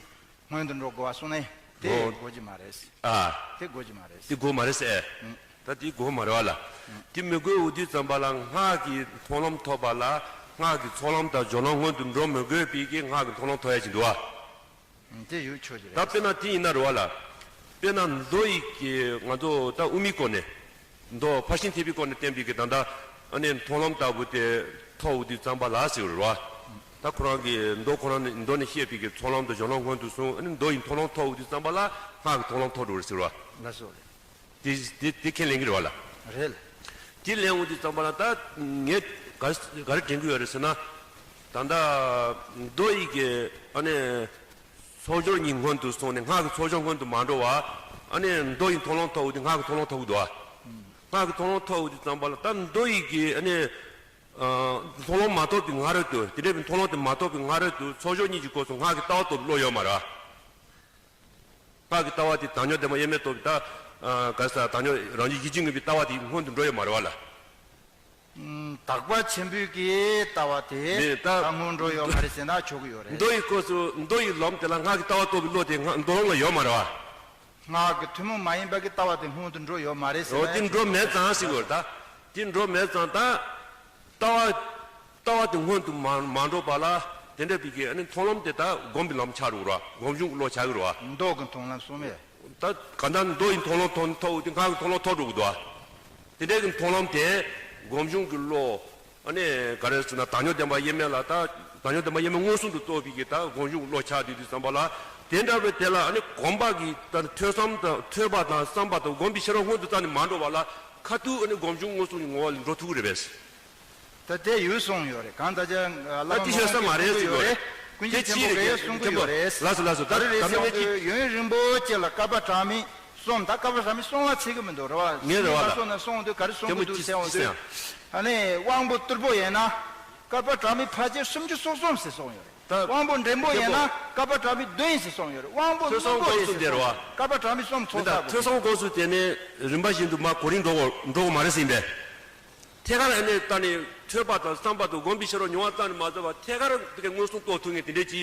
སྔོན་དུ་འགྲོ་དགོས་པ་གསུངས་ནས་དེ་ཨོ། དགོས་ཀྱི་མ་རེད། ཨ། དེ་དགོས་ཀྱི་མ་རེད། དེ་དགོས་མ་རེད་ཟེར། ཨུ། ད་དེ་དགོས་མ་རེད་བ་ལ། ཨུ། དེ་མི་དགོས་འོ་དུས་ཙམ་པ་ལ་སྔགས་ཀྱི་མཐོང་ལམ་ཐོབ་པ་ལ་སྔགས་ཀྱི་ཚོགས་ལམ་དང་སྦྱོར་ལམ་སྔོན་དུ་འགྲོ་མི་དགོས་པའི་གི་སྔགས་ཀྱི་མཐོང་ལམ་ཐོབ་ཡ་ཅིག་འདུག་བ། ཨུ། དེ་ཡོད་ཆོག་ཅིག་ད་རེད། དཔེར་ན་དེ་ཡིན་ན་རེད་བ་ལ། དཔེར་ན་མདོ་ཡི་གི་ང་ཚོ་ད་དབུ་མའི་སྐོར་ནས། མདོ་ཕར་ཕྱིན་ཐེག་པའི་སྐོར་ནས་བསྟན་པའི་གི་ད་ལྟ་ཨ་ནི་མཐོང་ལམ་ལྟ་བུ་དེ་ཐོབ་འོ་དུས་ཙམ་པ་ལ་ཟེར་བ་རེད་བ། ད་ཁོ་རང་གི་མདོ་ཁོ་རང་ནས་མདོ་ནས་བཤད་པའི་གི་ཚོགས་ལམ་དང་སྦྱོར་ལམ་སྔོན་དུ་སོང་ཨ་ནི་མདོ་ཡི་མཐོང་ལམ་ཐོབ་འོ་དུས་ཙམ་པ་ལ་སྔགས་ཀྱི་མཐོང་ལམ་ཐོབ་འགྲོ་རེད་ཟེར་བ། ལགས་སོ། དེ་དེ་དེ་ཁས་ལེན་གྱི་རེད་བ་ལ། རེད། དེ་ལེན་འོང་དུས་ཙམ་པ་ལ་ད་ངས་ག་ག་རེ་དྲན་གྱི་ཡོད་རེད་ཟེར་ན། ད་ལྟ་མདོ་ཡི་གི་ཨ་ནི་ཚོགས་སྦྱོར་གཉིས་སྔོན་དུ་སོང་ནས་སྔགས་ཀྱི་ཚོགས་སྦྱོར་སྔོན་དུ་མ་འགྲོ་བ། ཨ་ནི་མདོ་ཡི་མཐོང་ལམ་ཐོབ་འོང་དུས་སྔགས་ཀྱི་མཐོང་ལམ་ཐོབ་ཀྱི་འདུག་བ། སྔགས་ཀྱི་མཐོང་ལམ་ཐོབ་འོང་དུས་ཙམ་པ་ལ་ད་མདོ་ཡི་གི་ཨ་ནི་ཨ་མཐོང་ལམ་མ་ཐོབ་པའི་སྔ་རོལ་དུ་དེ་འདྲའི་མཐོང་ལམ་དེ་མ་ཐོབ་པའི་སྔ་རོལ་དུ་ཚོགས་སྦྱོར་གཉིས་ཀྱི་སྐོར་སུ་སྔགས་ཀྱི་ལྟ་བ་ཐོབ་པའི་བློ་ཡོད་མ་རེད་བ། སྔགས་ཀྱི་ལྟ་བ་དེ་བདག་ཉིད་བདེན་པ་དབྱེར་མེད་རྟོགས་པའི་ད། ཨ་ག་ས་བདག་ཉིད་རང་བཞིན་གཞི་གཅིག་ངེས་པའི་ལྟ་བ་དེ་སྔོན་དུ་འགྲོ་ཡོད་མ་རེད་བ་ལ། ཨུམ། དག་པ་ཆེན་པོའི་གི་ལྟ་བ་དེ་མེད་ད། ད་སྔོན་འགྲོ་ཡོད་མ་རེད་ཟེར་ན་ཆོག་གི་ཡོད་རེད། མདོ་ཡི་སྐོར་སུ་མདོ་ཡི་ལམ་དེ་ལ་སྔགས་ཀྱི་ལྟ་བ་རྟོགས་པའི་བློ་དེ་སྔགས་མདོ་ལམ་ལ་ཡོད་མ་རེད་བ། སྔགས་ཀྱི་ཐུན་མོང་མ་ཡིན་པ་གི་ལྟ་བ་དེ་སྔོན་དུ་འགྲོ་ཡོད་མ་རེད་ཟེར་ན། འོ་དེ་འགྲོ་མེད་ཙང་ཟེར་གི་ཡོད་རེད་ད། དེ་འགྲོ་མེད་ཙང་ད། ལྟ་བ། ལྟ་བ་དེ་སྔོན་དུ་མ་མ་འགྲོ་བ་ལ། དེ་འདྲ་བའི་གི་ཨ་ནི་མཐོང་ལམ་དེ་ད་སྒོམ་པའི་ལམ་ཆགས་འགྲོ་གི་རེད་བ། སྒོམ་བྱུང་གི་བློ་ཆགས་ཀྱི་རེད་བ། མདོ་གི་མཐོང་ལམ་གསུམ་ཡོད། ད་ག་ད་མདོ་ཡི་མཐོང་ལམ་ཐོབ་ཐོབ་དེ་སྔགས་ཀྱི་མཐོང་ལམ་ཐོབ་འགྲོ་གི་འདུག་བ། དེ་འདྲའི་གི་མཐོང་ལམ་དེ་སྒོམ་བྱུང་གི་བློ། ཨ་ནི་ག་རེ་ཟེར་ན་བདག་ཉིད་བདེན་པ་དབྱེར་མེད་ལ་ད་བདག་ཉིད་བདེན་པ་དབྱེར་མེད་མངོན་སུམ་དུ་རྟོགས་པའི་གི་ད་སྒོམ་བྱུང་གི་བློ་ཆགས་དུས་དུས་ཙམ་པ་ལ། དེ་འདྲ་བའི་དེ་ལ་ཨ་ནི་སྒོམ་པ་གི་ད་ཐོས་བསམ་དང་ཐོས་པ་དང་བསམ་པ་དང་སྒོམ་པའི་ཤེས་རབ་སྔོན་དུ་བཏང་ནས་མ་འགྲོ་བ་ལ་ཁ་ཐུག་ཨ་ནི་སྒོམ་བྱུང་མངོན་སུམ་གྱི་ངོ་བོ་ལ་འགྲོ་ཐུབ་ཀྱི་རེད་པས། ད་དེ་ཡོད་གསུངས་ཡོད་རེད། གང་ལྟར་ཀྱང་བླ་མ་དེ་ཤོད་ས་མ་རེད་ཟེར་གྱི་ཡོད་རེད། ཀུན་མཁྱེན་ཆེན་པོ་གིས་གསུང་གི་ཡོད་རེད། ལགས་སོ་ལགས་སོ། ད་ག་རེ་རེད་ཟེར་ན་ཡོན་རིན་པོ་ཆེ་ལ་བསྐལ་པ་གྲངས་མེད་ གསུམ། ད་བསྐལ་པ་བྲལ་མི་གསུམ་ལ་ཚིག་གི་མི་འདུག་རེད་བ། ངས་རེད་བ་ལ། སོང་ན་གསུངས་འདུག་ག་རེ་གསུང་གི་འདུག་ཟེར་འོང་དུས། ཨ་ནི་དབང་པོ་རྟུལ་པོ་ཡིན་ན་བསྐལ་པ་བྲལ་མི་ཕལ་ཆེར་སུམ་ཅུ་སོ་གསུམ་ཟེར་གསུངས་ཡོད་རེད། ད་དབང་པོ་འདྲེན་པོ་ཡིན་ན་བསྐལ་པ་བྲལ་མི་བདུན་ཟེར་གསུངས་ཡོད་རེད། དབང་པོ་ཐོས་བསམ་སྔོན་པོ་སྒོམ་རེད་ཟེར་གསུམ་དེ་རེད་བ། བསྐལ་པ་བྲལ་མི་གསུམ་ཚོགས་མི་ད་བསགས་དགོས། ཐོས་བསམ་སྒོམ་གསུམ་དེ་ནས་རིམ་པ་བཞིན་དུ་མར་གོ་རིམ་འགྲོ་དགོས་འགྲོ་དགོས་མ་རེད་ཟེར་ཡིན་པས། ཐད་ཀར་ཨ་ནི་ལྟ་ནས་ཐོས་པ་དང་བསམ་པ་དང་སྒོམ་པའི་ཕྱིར་རོ་མྱོང་བ་ཙམ་ནས་མ་ཟད་པ་ཐད་ཀར་དེ་གའི་མངོན་སུམ་རྟོགས་ཐུབ་མཁན་དེ་འདྲས་ཀྱི་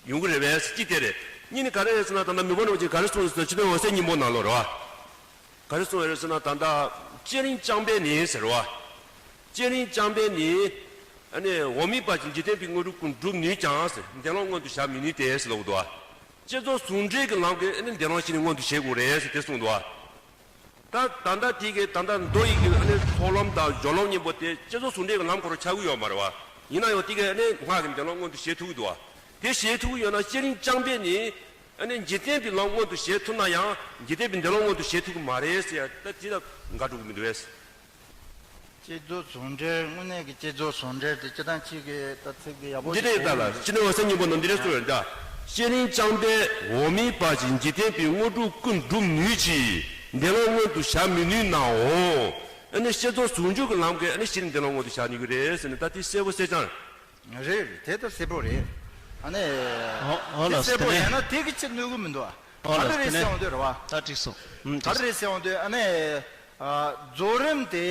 ཡོང་གི་རེད་པས་ཅི་དེ་རེད། གཉིས་ནི་ག་རེ་རེད་ཟེར་ན། ད་ལྟ་མི་ཕམ་རིན་པོ་ཆེས་ག་རེ་གསུངས་ཟེར་ན། སྤྱི་དོན་འོད་གསལ་སྙིང་པོ་ནང་ལོགས་རེད་བ། ག་རེ་གསུངས་ཡོད་རེད་ཟེར་ན། ད་ལྟ་བསྐྱེད་རིམ་རྐྱང་པས་ནི་ཟེར་བ། བསྐྱེད་རིམ་རྐྱང་པས་ནི་ཨ་ནི་འོག་མིན་པ་ཅིག་འཇིག་རྟེན་པའི་དངོས་གྲུབ་ཀུན་སྒྲུབ་ནུས་ཀྱང་ཟེར། འདས་ལམ་མངོན་དུ་བྱ་མི་ནུས་ཏེ་ཟེར་ལབ་འདུག་བ། བསྐྱེད་རྫོགས་ཟུང་འབྲེལ་གྱི་ལམ་གྱིས་ཨ་ནི་འདས་ལམ་ཞིག་ནི་མངོན་དུ་བྱེད་དགོས་རེད་ཟེར་དེ་གསུངས་འདུག་བ། ད་ད་ལྟ་དེ་གའི་ད་ལྟ་མདོ་ཡི་གི་ཨ་ནི་ཚོགས་ལམ་དང་སྦྱོར་ལམ་གཉིས་པོ་དེ་བསྐྱེད་རྫོགས་ཟུང་འབྲེལ་གྱི་ལམ་ཁོ་རང་ཆགས་ཀྱི་ཡོད་མ་རེད་བ། ཡིན་ན་ཡང་དེ་གའི་ཨ་ནི་སྔགས་ཀྱི་འདས་ལམ་མངོན་དུ་བྱེད་ཐུབ་ཀྱི་འདུག་བ། དེ་བྱེད་ཐུབ་ཀྱི་ཡོད་ན་བསྐྱེད་རིམ་རྐྱང་པས་ནི་ཨ་ནི་འཇིག་རྟེན་པའི་ལམ་མངོན་དུ་བྱེད་ཐུབ་ན་ཡང་འཇིག་རྟེན་པའི་འདས་ལམ་མངོན་དུ་བྱེད་ཐུབ་ཀྱི་མ་རེད་ཟེར་ཡ། ད་དེ་ལ་འགལ་འགྲོ་གི་མི་འདུག་བས། བསྐྱེད་རྫོགས་ཟུང་འབྲེལ། དངོས་གནས་ཀྱི་བསྐྱེད་རྫོགས་ཟུང་འབྲེལ་དེ་སྤྱིར་བཏང་གཅིག་གི་ད་ཚིག་དེ་ཡག་པོ་འདི་ཞིག་འདྲའི་ད་ལ་གསུངས་ཡོད། སྤྱི་དོན་འོད་གསལ་སྙིང་པོ་ནང་འདི་འདྲ་གསུངས་ཡོད་ད། བསྐྱེད་རིམ་རྐྱང་པས་འོག་མིན་པ་ཅིག་འཇིག་རྟེན་པའི་དངོས་གྲུབ་ཀུན་སྒྲུབ་ནུས་ཀྱི་འདས་ལམ་མངོན་དུ་བྱ་མི་ནུས་ནའང་། ཨ་ནི་བསྐྱེད་རྫོགས་ཟུང་འཇུག་གི་ལམ་གྱིས་ཨ་ནི་གཞི་ནས་འདས་ལམ་མངོན་དུ་བྱ་ནུས་ཀྱི་རེད་ཟེར་ནས། ད་དེ་གསལ་པོ་གསལ་རྐྱང་རེད། རེད་རེད། དེ་ད་གསལ་པོ་རེད། ཨ་ནི་འོ་འོ་དེ་ལགས་སོ། གསལ་པོ་དེ་ནས་ཡིན་ན་དེ་གི་ཕྱིར་གནོད་གི་མི་འདུག་ཨ། འོ་ག་ལགས་སོ། འདི་རེད་དེ་ཟེར་ནས་འོང་དུས་རེད་བ། ད་འགྲིག་སོང་། ཨུམ། ག་རེ་རེད་ཟེར་འོང་དུས། ཨ་ནི་ཨ་རྫོགས་རིམ་དེ་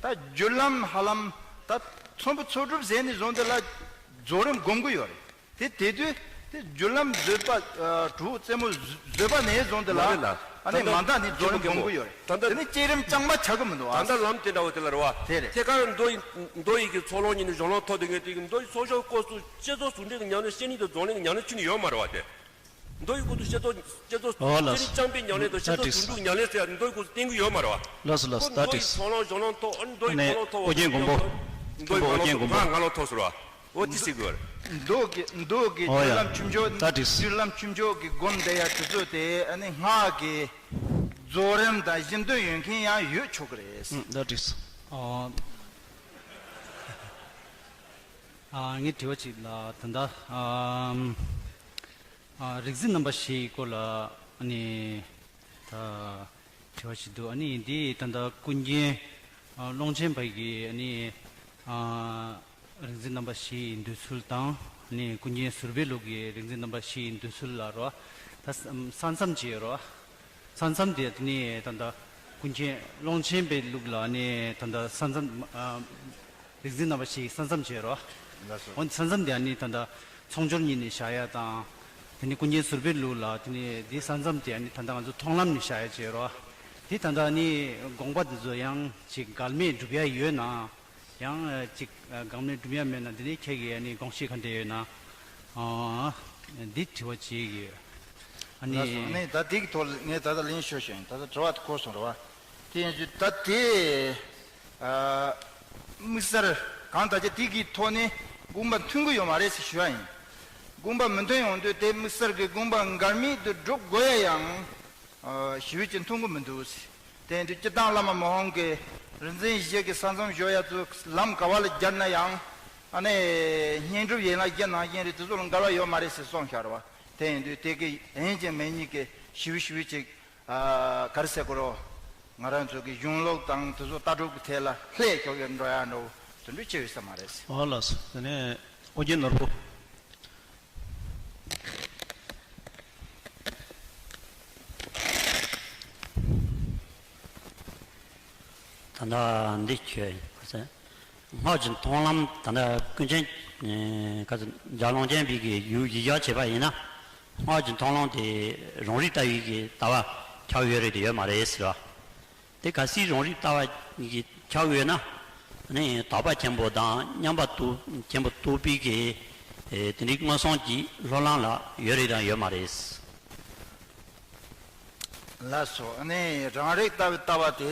ད་རྒྱུ་ལམ་ཧ་ལམ་ད་ཚོམ་བུ་ཚོད་སྒྲུབ་ཟེར་ནས་བཟུང་དེ་ལ་རྫོགས་རིམ་སྒོམ་གི་ཡོད་རེད། དེ་དེ་དུས་དེ་རྒྱུ་ལམ་བཟོད་པ་ཨ་དྲུག་རྩེ་མོ་བཟོད་པ་ནས་བཟུང་དེ་ལ། མ་རེད་ལ། ཨ་ནི་ད་ལྟ་མ་འདང་ནས་རྫོགས་རིམ་སྒོམ་གི་ཡོད་རེད། ད་ལྟ་དེ་ནི་བསྐྱེད་རིམ་རྐྱང་པ་ཆགས་གི་མི་འདུག་ཨ། ད་ལྟ་ལམ་དེ་འདྲ་བོ་དེ་ལ་རེད་བ། དེ་རེད། ཐད་ཀར་མདོ་ཡི་མདོ་ཡི་གི་ཚོགས་ལམ་གཉིས་ནས་སྦྱོར་ལམ་ཐོབ་དེ་ངས་དེ་གི་མདོ་ཡི་ཚོགས་ཞུགས་སྐབས་སུ་བསྐྱེད་རྫོགས་ཟུང་འབྲེལ་གྱི་ཉམས་ལེན། བསྐྱེད་རིམ་དང་རྫོགས་རིམ་གྱི་ཉམས་ལེན་ཆུང་ནས་ཡོད་མ་རེད་བ། དེ་མདོ་ཡི་སྐོར་དུ་བསྐྱེད་རྫོགས་བསྐྱེད་རྫོགས་འོ་ལགས། བསྐྱེད་རིམ་རྐྱང་པའི་ཉམས་ལེན་དང་བསྐྱེད་རྫོགས་ཟུང་འཇུག་ཉམས་ལེན་ཟེར་ཡ་མདོ་ཡི་སྐོར་དུ་བསྟན་གྱི་ཡོད་མ་རེད་བ། ལགས་སོ་ལགས་སོ། ད་འགྲིག་སོང་། མདོ་ཡི་ཚོགས་ལམ་སྦྱོར་ལམ་ཐོབ། ཨ་ནི་མདོ་ཡི་ཨ་ནི་ཚོགས་ལམ་ཐོབ། ཨོ་རྒྱན་མགོན་པོ། མདོ་ཡི་ཚོགས་ལམ་ཐོབ། ང་ང་ལོ་ཐོབ་ཟེར་བ། འོ་དེ་ཟེར་དགོས་རེད། མདོ་གི་མདོ་གི་ཨོ་ཡ། རྒྱུ་ལམ་ཆུང་ཆུང་། ད་འགྲིག་སོང་། རྒྱུ་ལམ་ཆུང་ཆུང་གི་སྒོམ་བསྡད་ཡ་དེ་ཚོ་དེ་ཨ་ནི་སྔགས་ཀྱི་རྫོགས་རིམ་དང་གཞི་མཐུན་ཡོད་མཁན་ཡང་ཡོད་ཆོག་གི་རེད། ཨུམ། ད་འགྲིག་སོང་། ཨོ། ཨ་ངའི་དྲི་བ་གཅིག་ལ་ད་ལྟ་ཨམ། ཨ་རིག་འཛིན་རྣམ་པ་བཞིའི་སྐོར་ལ་ཨ་ནི་ད་དྲི་བ་ཞིག་འདུག་ཨ་ནི་འདི་ད་ལྟ་ཀུན་མཁྱེན་ཨ་ཀློང་ཆེན་པ་གི་ཨ་ནི་ཨ་རིག་འཛིན་རྣམ་པ་བཞིའི་འདོད་ཚུལ་དང་ཨ་ནི་ཀུན་མཁྱེན་ཟུར་པའི་ལུགས་ཀྱི་རིག་འཛིན་རྣམ་པ་བཞིའི་འདོད་ཚུལ་ལ་རོ། ད་ས་མཚམས་བཅད་རོ། ས་མཚམས་དེ་ནི་ད་ལྟ་ཀུན་མཁྱེན་ཀློང་ཆེན་པའི་ལུགས་ལ་ནི་ད་ལྟ་ས་མཚམས་ཨ་རིག་འཛིན་རྣམ་པ་བཞིའི་ས་མཚམས་བཅད་རོ། ལགས་སོ། འོན་ས་མཚམས་དེ་ནི་ད་ལྟ་ཚོགས་སྦྱོར་གཉིས་ནས་བཞག་ཡ་དང་། དེ་ནི་ཀུན་མཁྱེན་ཟུར་པའི་ལུགས་ལ་དེ་ནི་འདི་ས་མཚམས་དེ་ནི་ད་ལྟ་ང་ཚོ་མཐོང་ལམ་ནས་བཞག་ཡ་བཅད་རོ། དེ་ད་ལྟ་ནི་དགོངས་པ་འདི་ཚོ་ཡང་ཅིག་འགལ་མེད་སྒྲུབ་ཡ་ཡོད་ན། ཡང་ཅིག་འགལ་མེད་སྒྲུབ་ཡ་མེད་ན། དེ་ནི་ཁྱེད་ཀྱི་ནི་དགོངས་གཞི་ག་འདྲ་ཡོད་ན། ཨ་འདི་དྲི་བ་གཅིག་ཡོད། ཨ་ནི། ལགས་སོ། ཨ་ནི་ད་འདི་གི་ཐོག་ལ་ངས་ད་ལྟ་ལན་ཤོད་ཤོད་ཡིན། ད་ལྟ་དྲི་བ་དེ་འཁོར་སོང་རེད་བ། དེ་ཡིན་དུས་ད་དེ་ཨ་དམིགས་བསལ་གང་ལྟར་ཅི་དེ་གི་ཐོག་ནས་དགོངས་པ་མཐུན་གྱི་ཡོད་མ་རེད་ཟེར་ཞུ་ཡ་ཡིན། དགོངས་པ་མི་མཐུན་ཡོང་དུས་དེ་དམིགས་བསལ་གྱི་དགོངས་པ་འགལ་མེད་དུ་སྒྲུབ་དགོས་ཡ་ཡང་ཨ་ཞེ་པོ་ཅིག་མཐུན་གྱི་མི་འདུག་ཟེར། དེ་ཡིན་དུས་སྤྱིར་བཏང་བླ་མ་མི་ཕམ་གྱི་རིག་འཛིན་བཞི་གི་ས་མཚམས་སྦྱོར་ཡ་ཚོ་ལམ་ག་བ་ལ་སྦྱར་ན་ཡང་། ཨ་ནི་བསྙེན་སྒྲུབ་ཡན་ལག་བརྒྱད་ནང་བཞིན་རེད། དེ་ཚོ་ལ་འགལ་བ་ཡོད་མ་རེད་ཟེར་གསུངས་བཞག་རེད་བ། དེ་ཡིན་དུས་དེ་གི་ཡིན་གཅིག་མིན་གཉིས་ཀྱི་ཞེ་པོ་ཞེ་པོ་ཅིག་ཨ་ག་རེ་ཟེར་དགོས་རོ། ང་རང་ཚོ་གི་གཞུང་ལུགས་དང་དེ་ཚོ་ལྟ་གྲུབ་ཀྱི་ཐད་ལ་ལྷད་ཤོར་གི་འགྲོ་ཡ་འདྲ་བོ་དེ་འདྲ་ཅིག་ཡོད་ས་མ་རེད་ཟེར། འོ་ལགས་སོ། དེ་ནས་ཨོ་རྒྱན་ནོར་བུ། ད་ལྟ་འདི་ཁྱོད་ཡིན་ཟེར། སྔགས་ཀྱི་མཐོང་ལམ་ད་ལྟ་ཀུན་མཁྱེན་ཨེ་ག་ཚོད་འཇམ་ཀློང་ཆེན་པའི་གི་ཡུལ་གཞི་བཞག་བྱས་པ་ཡིན་ན། སྔགས་ཀྱི་མཐོང་ལམ་དེ་རང་རིག་ལྟ་བའི་གི་ལྟ་བ་ཁྱབ་ཡོད་རེད་དེ་ཡོད་མ་རེད་ཟེར་བ། དེ་གལ་སྲིད་རང་རིག་ལྟ་བ་གི་ཁྱབ་ཡོད་ན། ནི་དག་པ་ཆེན་པོ་དང་མཉམ་པ་རྟོགས་ཆེན་པོ་རྟོགས་པའི་གི་ཨེ་དེ་འདྲའི་མངོན་སུམ་གྱི་སློབ་ལམ་ལ་ཡོད་རེད་དང་ཡོད་མ་རེད། ལགས་སོ། ཨ་ནི་རང་རིག་ལྟ་བའི་ལྟ་བ་དེ་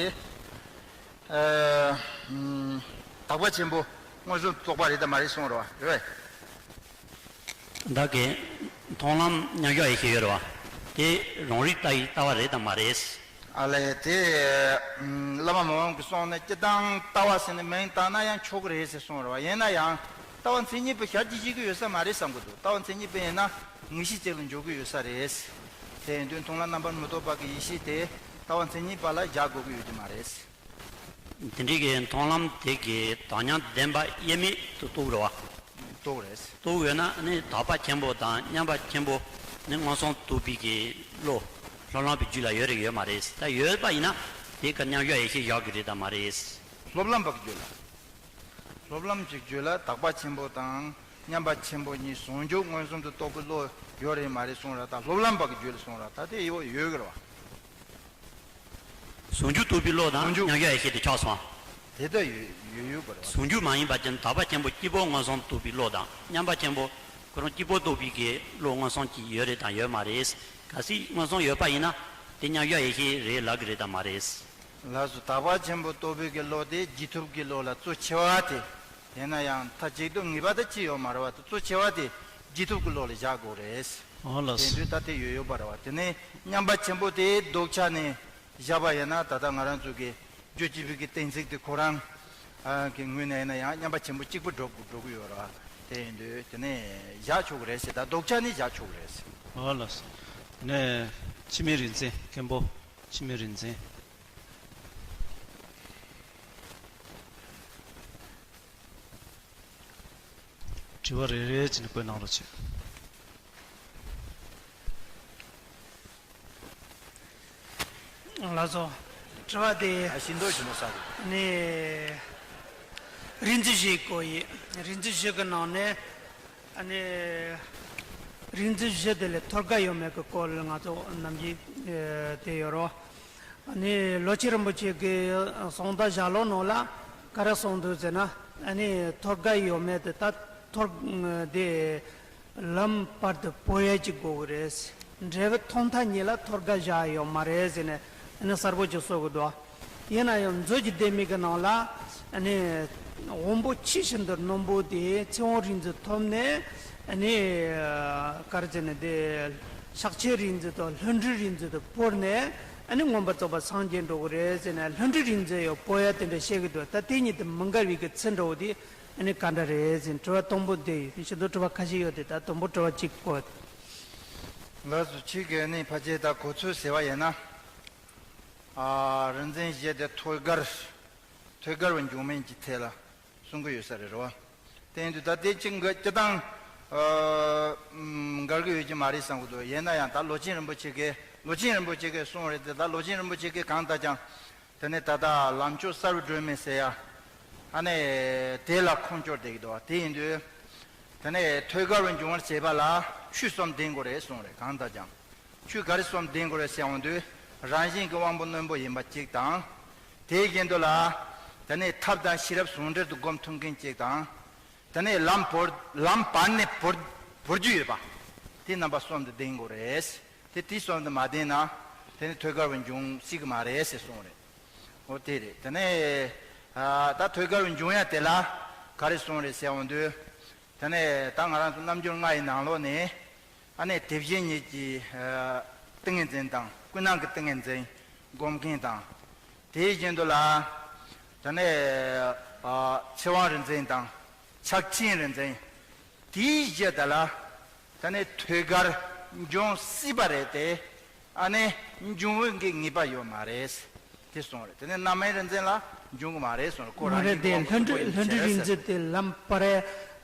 ཨ་ཨམ་དག་པ་ཆེན་པོ་མངོན་སུམ་རྟོགས་པ་རེད་དམ་མ་རེད་གསུངས་རེད་བ། རེད་པས། བདག་གིས་མཐོང་ལམ་མཉམ་བཞག་ཡེ་ཤེས་ཡོད་རེད་བ། དེ་རང་རིག་ལྟ་བའི་ལྟ་བ་རེད་དམ་མ་རེད། ཨ་ལས། དེ་ཨམ་བླ་མ་མི་ཕམ་གྱིས་གསུངས་ནས་སྤྱིར་བཏང་ལྟ་བ་ཟེར་ནས་མིང་བཏགས་ན་ཡང་ཆོག་གི་རེད་ཟེར་གསུངས་རེད་བ། ཡིན་ན་ཡང་ལྟ་བ་མཚན་ཉིད་པའི་ཞལ་གྱིས་བཞེས་ཀྱི་ཡོད་ས་མ་རེད་བསམ་གྱི་འདུག་ལྟ་བ་མཚན་ཉིད་པ་ཡིན་ན་ངེས་ཤེས་ཅིག་ལ་འཇོག་གི་ཡོད་ས་རེད། དེ་ཡིན་དུས་མཐོང་ལམ་རྣམ་པར་མི་རྟོག་པ་གི་ཡེ་ཤེས་དེ་ལྟ་བ་མཚན་ཉིད་པ་ལ་བཞག་དགོས་ཀྱི་ཡོད་ཀྱི་མ་རེད། དེ་འདྲའི་གི་མཐོང་ལམ་དེ་གི་དྭངས་སྙིགས་ལྡན་པ་དབྱེར་མེད་དུ་རྟོགས་རེད་བ། རྟོགས་རེད། རྟོགས་ཡོད་ན་ནི་དག་པ་ཆེན་པོ་དང་མཉམ་པ་ཆེན་པོ་ནི་མངོན་སུམ་རྟོགས་པའི་གི་བློ། སློབ་ལམ་པའི་རྒྱུད་ལ་ཡོད་རེད་ཡོད་མ་རེད། ད་ཡོད་པ་ཡིན་ན་དེ་ག་མཉམ་གཞག་ཡེ་ཤེས་བཞག་གི་རེད་དམ་མ་རེད། སློབ་ལམ་པ་གི་རྒྱུད་ལ། སློབ་ལམ་གྱི་རྒྱུད་ལ་དག་པ་ཆེན་པོ་དང་མཉམ་པ་ཆེན་པོ་གཉིས་ཟུང་འཇུག་མངོན་སུམ་དུ་རྟོགས་པའི་བློ་ཡོད་རེད་མ་རེད་གསུངས་ར། ད་སློབ་ལམ་པ་གི་རྒྱུད་ལ་གསུངས་ར། ད་དེ་ཡོད་ཡོད་གི་རེད་བ། ཟུང་འཇུག་རྟོགས་པའི་བློ་དང་ཟུང་འཇུག་མཉམ་གཞག་ཡེ་ཤེས་དེ་ཆགས་སོང་། དེ་ལྟ་ཡོད་ཡོད་ཡོད་པ་རེད་བ། ཟུང་འཇུག་མ་ཡིན་པ་ཅན་དག་པ་ཆེན་པོ་སྐྱེས་བུ་མངོན་སུམ་རྟོགས་པའི་བློ་དང་མཉམ་པ་ཆེན་པོ་ཁོ་རང་སྐྱེས་བུ་རྟོགས་པའི་གི་བློ་མངོན་སུམ་གྱི་ཡོད་རེད་དང་ཡོད་མ་རེད། གལ་སྲིད་མངོན་སུམ་ཡོད་པ་ཡིན་ན་དེ་མཉམ་གཞག་ཡེ་ཤེས་རེད་ལབ་གི་རེད་དང་མ་རེད། ལགས་སོ། དག་པ་ཆེན་པོ་རྟོགས་པའི་གི་བློ་དེ་རྗེས་ཐོབ་ཀྱི་བློ་ལ་གཙོ་ཆེ་བ་དེ། དེས་ན་ཡང་མཐའ་གཅིག་ཏུ་ངེས་པ་དེ་ཅི་ཡོད་མ་རེད་བ། དེ་གཙོ་ཆེ་བ་དེ་རྗེས་ཐོབ་ཀྱི་བློ་ལ་བཞག་དགོས་རེད། ཨོ་ལགས་དེ་སོ། དུས་ད་དེ་ཡོད་ཡོད་པ་རེད་བ། དེ་ནས་མཉམ་པ་ཆེན་པོ་དེ་ལྡོག་ཆ་ནས་བཞག་པ་ཡིན་ན་ད་ལྟ་ང་རང་ཚོ་གི་རྒྱུད་སྤྱི་པའི་གི་གཏན་ཚིགས་དེ་ཁོ་རང་གི་ངོས་ནས་ཡིན་ན་ཡང་མཉམ་པ་ཆེན་པོ་གཅིག་པུ་འགྲོ་འགྲོ་གི་ཡོད་རེད་བ། དེ་ཡིན་དུས་དེ་ནས་བཞག་ཆོག་གི་རེད་ཟེར། ད་ལྡོག་ཆ་ནས་བཞག་ཆོག་གི་རེད་ཟེར། ཨོ་ལགས་སོ། དེ་ནས་འཆི་མེད་རིག་འཛིན། མཁན་པོ་འཆི་མེད་རིག་འཛིན། དྲི་བ་རེ་རེ་བྱས་ནས་བཀོད་གནང་རོགས་བྱེད། ལགས་སོ། དྲི་བ་དེ། ཨ་ཤིན་ཏུ་ཞིམ་པོ་ཟ་དགོས། ནི། རིག་འཛིན་བཞིའི་སྐོར་ཡིན། རིག་འཛིན་བཞི་གི་ནང་ནས། ཨ་ནི། རིག་འཛིན་བཞི་དེ་ལས་ཐོད་རྒལ་ཡོད་མེད་ཀྱི་སྐོར་ལ་ང་ཚོ་ནམ་རྒྱུན་དེ་ཡོད་རོ། ཨ་ནི་ལོ་ཆེན་རིན་པོ་ཆེ་གི་གསུང་དང་ཞལ་ལུང་ནང་ལ་ག་རེ་གསུངས་འདུག་ཟེར་ན། ཨ་ནི་ཐོད་རྒལ་ཡོད་མེད་དེ་ད་ཐོད་དེ་ལམ་བར་དུ་བོར་ཡས་ཅིག་དགོས་ཀྱི་རེད། འབྲས་བུ་ཐོབ་མཐའ་གཉིས་ལ་ཐོད་རྒལ་བཞག་ཡོད་མ་རེད་ཟེར་ནས་ཨ་ནི་གསལ་པོ་ཅིག་གསུང་གི་འདུག་ཡིན་ན་ཡང་མཛོད་ཀྱི་ལྡེ་མིག་གི་ནང་ལ་ཨ་ནི་དབང་པོ་ཆེས་ཤིན་ཏུ་རྣོན་པོ་དེ་ཚེ་དབང་རིག་འཛིན་ཐོབ་ནས་ཨ་ནི་ག་རེ་ཟེར་ན་དེ་ཕྱག་ཆེན་རིག་འཛིན་དང་ལྷུན་གྲུབ་རིག་འཛིན་དུ་བོར་ནས་ཨ་ནི་མངོན་པར་རྫོགས་པར་སངས་རྒྱས་འགྲོ་གི་རེད་ཟེར་ནས། ལྷུན་གྲུབ་རིག་འཛིན་ཡང་བོར་ཡ་དེ་འདྲ་བཤད་ཀྱི་འདུག་ད་དེ་གཉིས་དེ་མི་འགལ་བའི་གི་ཚིག་འདྲ་བོ་དེ་ཨ་ནི་ག་འདྲ་རེད་ཟེར། དྲི་བ་དང་པོ་འདི་ཡིན། ཤིན་ཏུ་དྲི་བ་ཁ་ཤས་ཡོད་དེ། ད་དང་པོ་དྲི་བ་གཅིག་བཀོད། ལགས་སོ། ཁྱེད་ཀྱིས་ནི་ཕལ་ཆེར་ད་གོ་ཚུལ་ཟེར་བ་ཡིན་ན། ཨ། རིག་འཛིན་བཞི་དེ་ཐོད་རྒལ། ཐོད་རྒལ་བའི་འབྱུང་མིན་གྱི་ཐད་ལ་གསུང་གི་ཡོད་ས་རེད་རོ། དེ་ཡིན་དུས་ད་དེ་ཅི་འགལ་ཅི་དང་། ཨ། འགལ་གྱི་ཡོད་ཀྱི་མ་རེད་བསམ་གྱི་འདུག་ཡིན་ན་ཡང་ད་ལོ་ཆེན་རིན་པོ་ཆེ་གིས་ལོ་ཆེན་རིན་པོ་ཆེ་གིས་གསུངས་རེད་དེ། ད་ལོ་ཆེན་རིན་པོ་ཆེ་གིས་གང་ལྟར་ཀྱང་། དེ་ནས་ད་ལྟ་ལམ་མཆོག་གསར་བའི་སྒྲོན་མེ་ཟེར་ཡ། ཨ་ནི་དེ་ལ་ཁུངས་སྐྱོར་བསྡད་ཀྱི་འདུག་དེ་ཡིན་དུས། དེ་ནས་ཐོད་རྒལ་བའི་འབྱུང་བར་བྱེད་པ་ལ་ཆོས་གསུམ་ལྡན་དགོས་རེད་གསུངས་རེད། གང་ལྟར་ཀྱང་ཆོས་ག་རེ་གསུམ་ལྡན་དགོས་རེད་ཟེར་འོང་དུས། རང་བཞིན་གྱི་དབང་པོ་རྣོན་པོ་ཡིན་པ་གཅིག་དང་། དེའི་རྒྱུན་དུ་ལ། དེ་ནས་ཐབས་དང་ཤེས་རབ་ཟུང་འབྲེལ་དུ་སྒོམ་ཐུབ་མཁན་གཅིག་དང་། དེ་ནས་ལམ་བོར་ལམ་བར་ནས་བོར་བོར་རྒྱུ་ཡོད་པ། དེ་རྣམ་པ་གསུམ་དུ་ལྡན་དགོས་རེད། དེ་དེ་གསུམ་དུ་མ་ལྡན་ན། དེ་ནི་ཐོད་རྒལ་བའི་འབྱུང་སྲིད་ཀྱི་མ་རེད་ཟེར་གསུངས་རེད། འོ་དེ་རེད། དེ་ནས་ཨ། ད་ཐོད་རྒལ་བའི་འབྱུང་ཡ་དེ་ལ་ག་རེ་གསུངས་རེད་ཟེར་འོང་དུས། དེ་ནས་ད་ང་རང་ཚོ་རྣལ་འབྱོར་ལྔ་ཡི་ནང་ལོགས་ནས་ཨ་ནི་དེ་བཞིན་ཉིད་ཀྱི་ཨ། ཏིང་ངེ་འཛིན་དང་། ཀུན་སྣང་གི་ཏིང་ངེ་འཛིན་སྒོམ་མཁན་དང་། དེའི་རྒྱུན་དུ་ལ་དེ་ནས་ཨ། ཚེ་དབང་རིག་འཛིན་དང་། ཕྱག་ཆེན་རིག་འཛིན། དེའི་རྗེས་དེ་ལ་དེ་ནས་ཐོད་རྒལ་འབྱུང་སྲིད་པ་རེད་དེ། ཨ་ནི་འབྱུང་བའི་གི་ངེས་པ་ཡོད་མ་རེད། དེ་གསུངས་རེད། དེ་ནས་རྣམ་སྨིན་རིག་འཛིན་ལ་འབྱུང་གི་མ་རེད་གསུངས་རེད། ཁོ་མ་རེད་རང་བཞིན་དེ། གྱི་དབང་པོ་ལྷུན་གྲུབ་ཆེན་པོ་ཡིན་ལྷུན་གྲུབ་རིག་འཛིན་དེ་ལམ་བར་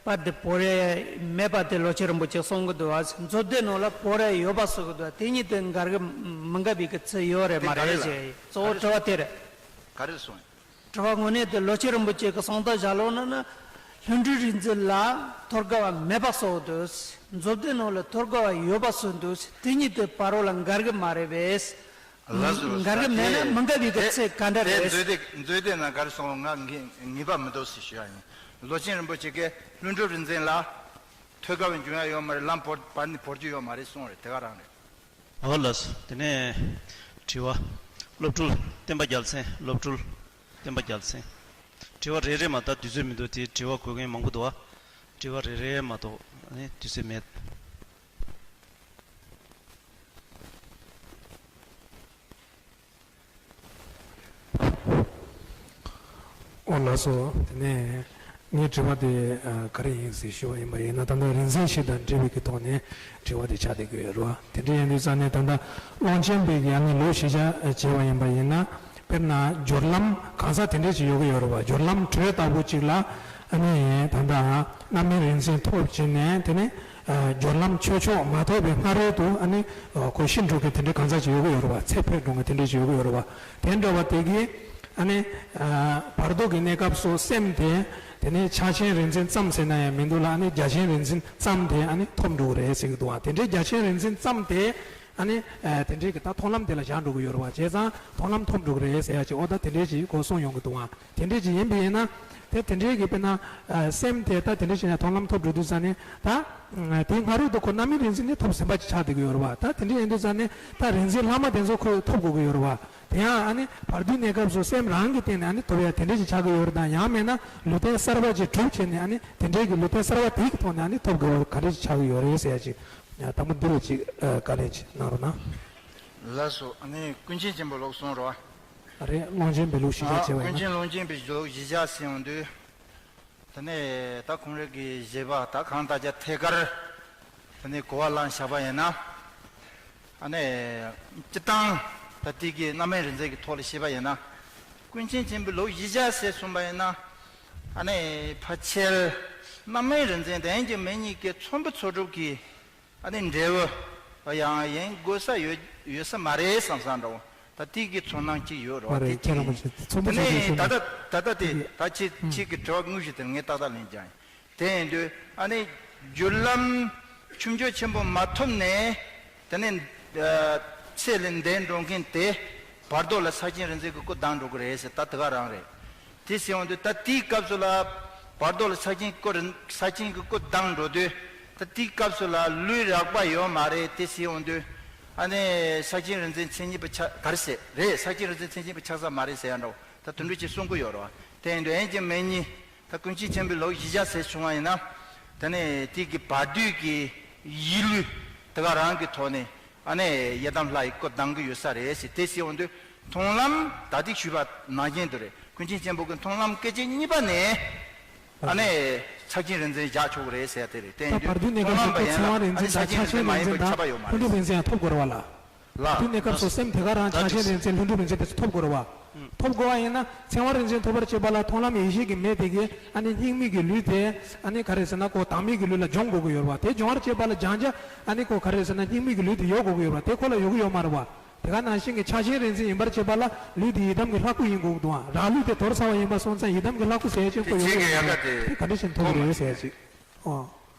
བར་དུ་བོར་ཡ་མེད་པ་དེ་ལོ་ཆེན་རིན་པོ་ཆེས་གསུང་གི་འདུག་བ། མཛོད་སྡེ་ནང་ལ་བོར་ཡ་ཡོད་པ་གསུང་གི་འདུག་བ། དེ་གཉིས་དེ་འགལ་གི་མི་འགལ་བའི་གི་ཚུལ་ཡོད་རེད་མ་རེད་ཅེས་གཙོ་བོ་དྲི་བ་དེ་རེད། ག་རེ་གསུངས། དྲི་བ་དངོས་གནས་དེ་ལོ་ཆེན་རིན་པོ་ཆེ་གི་གསང་བདག་ཞལ་ལུང་ནང་ན་ལྷུན་གྲུབ་རིག་འཛིན་ལ་ཐོད་རྒལ་བ་མེད་པ་གསུངས་འདུག་མཛོད་སྡེ་ནང་ལ་ཐོད་རྒལ་བ་ཡོད་པ་གསུངས་འདུག་དེ་གཉིས་དེ་བར་རོ་ལ་འགལ་གི་མ་རེད་པས། ལགས་སོ། འགལ་གི་མེད་ན་མི་འགལ་བའི་གི་ཚེ་ག་འདྲ་རེད། མཛོད་སྡེ་མཛོད་སྡེ་ནང་ག་རེ་གསུངས། ང་ངེས་ངེས་པ་མི་འདུག་ཟེར་ཞུ་ཡ་ཡིན། ལོ་ཆེན་རིན་པོ་ཆེ་གིས་ལྷུན་གྲུབ་རིག་འཛིན་ལ་ཐོད་རྒལ་བའི་འབྱུང་ཡ་ཡོད་མ་རེད། ལམ་བོར་བར་ནི་བོར་རྒྱུ་ཡོད་མ་རེད་གསུངས་རེད། དེ་ག་རང་རེད། ཨོ་ལགས། དེ་ནས་དྲི་བ། སློབ་ཕྲུག་བསྟན་པ་རྒྱལ་མཚན། སློབ་ཕྲུག་བསྟན་པ་རྒྱལ་མཚན། དྲི་བ་རེ་རེ་མ། ད་དུས་ཚོད་མི་འདུག་དེ་དྲི་བ་དགོས་མཁན་མང་པོ་འདུག་བ། དྲི་བ་རེ་རེ་མ་གཏོགས་ནི་དུས་ཚོད་མེད། ཨོ་ལགས་སོ། དེ་ནས་ ངའི་དྲི་བ་དེ་ཨ་ག་རེ་ཡིན་ཟེར་ཞུ་བ་ཡིན་པ་ཡིན་ན། ད་ལྟ་རིག་འཛིན་བཞི་དང་འབྲེལ་བའི་གི་ཐོག་ནས་དྲི་བ་དེ་ཆགས་བསྡད་ཀྱི་ཡོད་རེད་བ། དེ་འདྲ་ཡིན་དུས་ཙང་ནས་ད་ལྟ་ཀློང་ཆེན་པའི་གི་ཨ་ནི་ལུགས་གཞི་བྱས་པ་ཡིན་པ་ཡིན་ན། དཔེར་ན་སྦྱོར་ལམ་གང་ཟག་དེ་འདྲས་ཅིག་ཡོད་ཀྱི་ཡོད་རེད་བ། སྦྱོར་ལམ་དྲོད་ལྟ་བུ་ཅིག་ལ་ཨ་ནི་ད་ལྟ་རྣམ་སྨིན་རིག་འཛིན་ཐོབ་བྱས་ནས། དེ་ནས་ཨ་སྦྱོར་ལམ་ཆོས་མཆོག་མ་ཐོབ་པའི་སྔ་རོལ་དུ་ཨ་ནི་ཨ་ཁོ་ཤི་འགྲོ་མཁན་དེ་འདྲའི་གང་ཟག་ཅིག་ཡོད་ཀྱི་ཡོད་རེད་བ། ཚེ་འཕོས་འགྲོ་མཁན་དེ་འདྲས་ཅིག་ཡོད་ཀྱི་ཡོད་རེད་བ། དེ་འདྲ་བ་དེ་གིས་ཨ་ནི་ཨ་བར་དོ་གི་གནས་སྐབས་སུ་སེམས་དེ་དེ་ནས་ཕྱག་ཆེན་རིག་འཛིན་ཙམ་ཟེར་ན་ཡང་མི་འདུག་ལ། ཨ་ནི་རྒྱ་ཆེན་རིག་འཛིན་ཙམ་དེ་ཨ་ནི་ཐོབ་འགྲོ་གི་རེད་ཟེར་གྱི་འདུག་བ། དེ་འདྲའི་རྒྱ་ཆེན་རིག་འཛིན་ཙམ་དེ་ཨ་ནི་ཨ་དེ་འདྲའི་གི་ད་མཐོང་ལམ་དེ་ལ་བཞག་འགྲོ་གི་ཡོད་རེད་བ། བྱས་ཙང་མཐོང་ལམ་ཐོབ་འགྲོ་གི་རེད་ཟེར་ཡ་ཅིག་འོ་ད་དེ་འདྲའི་ཅིག་གོ་གསུངས་ཡོང་གི་འདུག་བ། དེ་འདྲའི་ཅིག་ཡིན་པ་ཡིན་ན། དེ་དེ་འདྲའི་གི་དཔེར་ན་ཨ་སེམས་དེ་ད་དེ་འདྲའི་ཅིག་ཡང་མཐོང་ལམ་ཐོབ་འགྲོ་དུས་ཙང་ནས་ད་ཨ་དེའི་སྔ་རོལ་དུ་ཁོ་རྣམ་སྨིན་རིག་འཛིན་ནི་ཐོབ་ཟིན་པ་ཅིག་ཆགས་བསྡད་ཀྱི་ཡོད་རེད་བ། ད་དེ་འདྲའི་ཡིན་དུས་ཙང་ནས་ད་རིག་འཛིན་ལྷག་མ་དེ་ཚོ་ཁོས་ཐོབ་དགོས་ཀྱི་ཡོད་རེད་བ། དེ་ཡང་ཨ་ནི་བར་དོའི་གནས་སྐབས་སུ་སེམས་རང་གི་སྟེང་ནས་ཨ་ནི་ཐོབ་ཡ་དེ་འདྲ་ཞིག་ཆགས་ཀྱི་ཡོད་རེད་དང་། ཡང་མིན་ན་ལུས་རྟེན་གསར་པ་ཅིག་གྲུབ་བྱས་ནས་ཨ་ནི་དེ་འདྲའི་གི་ལུས་རྟེན་གསར་པ་དེ་གི་ཐོག་ནས་ཨ་ནི་ཐོབ་དགོས་པ་ག་འདྲ་ཞིག་ཆགས་ཀྱི་ཡོད་རེད་ཟེར་ཡ་ཅིག་དང་པོ་འདི་ལ་ཅིག་ཨ་བཀའ་ལན་ཅིག་གནང་རོགས་གནང་། ལགས་སོ། ཨ་ནི་ཀུན་མཁྱེན་ཆེན་པོ་ལོག་གསུངས་རོགས། ཨ་རེད། ཀློང་ཆེན་པའི་ལུགས་གཞི་བྱས་བྱས་པ་ཡིན་ན། ཀུན་མཁྱེན་ཀློང་ཆེན་པའི་ལུགས་གཞི་བྱས་ཟེར་ཡོང་དུས། དེ་ནས་ད་ཁོང་རང་གི་བཞེད་པ་ད་གང་ལྟར་ཀྱང་ཐད་ཀར་དེ་ནས་གོ་བ་བླངས་བཞག་པ་ཡིན་ན། ཨ་ནི་སྤྱིར་བཏང་ད་ལྟའི་གི་རྣམ་སྨིན་རིག་འཛིན་གྱི་ཐོག་ལ་བཤད་པ་ཡིན་ན། ཀུན་མཁྱེན་ཆེན་པོའི་ལུགས་གཞི་བྱས་ཟེར་གསུངས་པ་ཡིན་ན། ཨ་ནི་ཕལ་ཆེར་རྣམ་སྨིན་རིག་འཛིན་དང་ཡིན་གཅིག་མིན་གཉིས་ཀྱི་ཚོམ་བུ་ཚོ་སྒྲུབ་ཀྱི་ཨ་ནི་འབྲས་བུ་ཡང་ཡིན་དགོས་ས་ཡོད་ཡོད་ས་མ་རེད་བསམ་བསམ་འདྲ་བོ། ད་ལྟའི་གི་ཚོར་སྣང་གཅིག་ཡོད་རེད་བ། མ་རེད། དེ་ཁྱེད་རང་མ་གཅིག་ཤེས། ཚོམ་བུ་ཚོ་དེ་ནས་ད་ལྟ་ད་ལྟ་དེ་ད་ཁྱེད་ཁྱེད་ཀྱི་དྲི་བ་དངོས་གཞི་དེར་ངས་ཏག་ཏག་ལན་རྒྱག་ཡིན། དེ་ཡིན་དུས་ཨ་ནི་རྒྱུ་ལམ་ཆུང་ཆུང་ཆེན་པོ་མ་ཐོབ་ནས། དེ་ནས་ཚེ་ལས་འདས་འགྲོ་མཁན་དེ་བར་དོ་ལ་ཕྱག་ཆེན་རིག་འཛིན་གྱི་སྐུ་ལྡང་འགྲོ་གི་རེད་ཟེར། ད་དེ་ག་རང་རེད། དེ་ཟེར་ཡོང་དུས་ད་དེའི་སྐབས་སུ་ལ་བར་དོ་ལ་ཕྱག་ཆེན་སྐུ་རིན་ཕྱག་ཆེན་གྱི་སྐུ་ལྡང་འགྲོ་དུས། ད་དེའི་སྐབས་སུ་ལ་ལུས་རགས་པ་ཡོད་མ་རེད། དེ་ཟེར་ཡོང་དུས་ཨ་ནི་ཕྱག་ཆེན་རིག་འཛིན་མཚན་ཉིད་པ་ཆགས་ག་རེ་ཟེར་རེད། ཕྱག་ཆེན་རིག་འཛིན་མཚན་ཉིད་པ་ཆགས་ས་མ་རེད་ཟེར་ཡ་འདྲ་བོ། ད་དེ་འདྲ་ཅིག་གསུང་གི་ཡོད་རེད་བ། དེ་ཡིན་དུས་ཡིན་གཅིག་མིན་གཉིས། ད་ཀུན་མཁྱེན་ཆེན་པོའི་ལུགས་གཞི་བྱས་ཟེར་བྱུང་བ་ཡིན་ན། དེ་ནས་དེ་གི་བར་དོའི་གི་ཡིད་ལུས་དེ་ག་རང་གི་ཐོག་ནས་ཨ་ནི་ཡི་དམ་ལྷ་ཡི་སྐུ་ལྡང་གི་ཡོད་ས་རེད་ཟེར། དེ་ཟེར་ཡོང་དུས་མཐོང་ལམ་ད་ལྟའི་ཞུས་པ་ནང་བཞིན་དུ་རེད། ཀུན་མཁྱེན་ཆེན་པོ་གི་མཐོང་ལམ་སྐད་ཅིག་གཉིས་པ་ནས་ཨ་ནི་ཕྱག་ཆེན་རིག་འཛིན་བཞག་ཆོག་གི་རེད་ཟེར་ཡ་དེ་རེད། དེ་ཡིན་དུས་ད་བར་དོའི་གནས་མཐོང་ལམ་པ་ཡིན་ན་ཨ་ནི་ཕྱག་ཆེན་རིག་འཛིན་མ་ཡིན་པར་ཁྱབ་པ་ཡོད་མ་རེད་ཟེར། ལྷུན་གྲུབ་རིག་འཛིན་ཡང་ཐོབ་དགོས་རེད་བ་ལ། ལགས། དེ་གནས་སྐབས་སུ་སེམས་དེ་ག་རང་ཕྱག་ཆེན་རིག་འཛིན་ལྷུན་གྲུབ་རིག་འཛིན་དེ་ཚོ་ཐོབ་དགོས་རེད་བ། ཐོབ་དགོས་བ་ཡིན་ན་ཚེ་དབང་རིག་འཛིན་ཐོབ་པར་བྱེད་པ་ལ་མཐོང་ལམ་ཡེ་ཤེས་ཀྱི་མེ་དེ་གིས་ཨ་ནི་སྙིགས་མའི་གི་ལུས་དེ་ཨ་ནི་ག་རེ་ཟེར་ན་ཁོ་དྭངས་མའི་གི་ལུས་ལ་སྦྱོང་དགོས་ཀྱི་ཡོད་རེད་བ། དེ་སྦྱོང་བར་བྱེད་པ་ལ་སྦྱང་བྱ་ཨ་ནི་ཁོ་ག་རེ་ཟེར་ན་སྙིགས་མའི་གི་ལུས་དེ་ཡོད་དགོས་ཀྱི་ཡོད་རེད་བ། དེ་ཁོ་ལ་ཡོད་ཀྱི་ཡོད་མ་རེད་བ། དེ་ག་ནང་བཞིན་གྱི་ཕྱག་ཆེན་རིག་འཛིན་ཡིན་པར་བྱེད་པ་ལ་ལུས་དེ་ཡི་དམ་གྱི་ལྷ་སྐུ་ཡིན་དགོས་ཀྱི་འདུག་ཨ། རང་ལུས་དེ་དོར་ཚར་བ་ཡིན་པ་སོང་ཙང་ཡི་དམ་གྱི་ལྷ་སྐུ་ཟེར་ཡ་ཅིག་ཁོ་ཡོད་ཀྱི་ཡོད་མ་རེད་བ། དེ་ག་འདྲ་ཞིག་ཐོབ་ཀྱི་རེད་ཟེར་ཡ་ཅིག་ཨོ།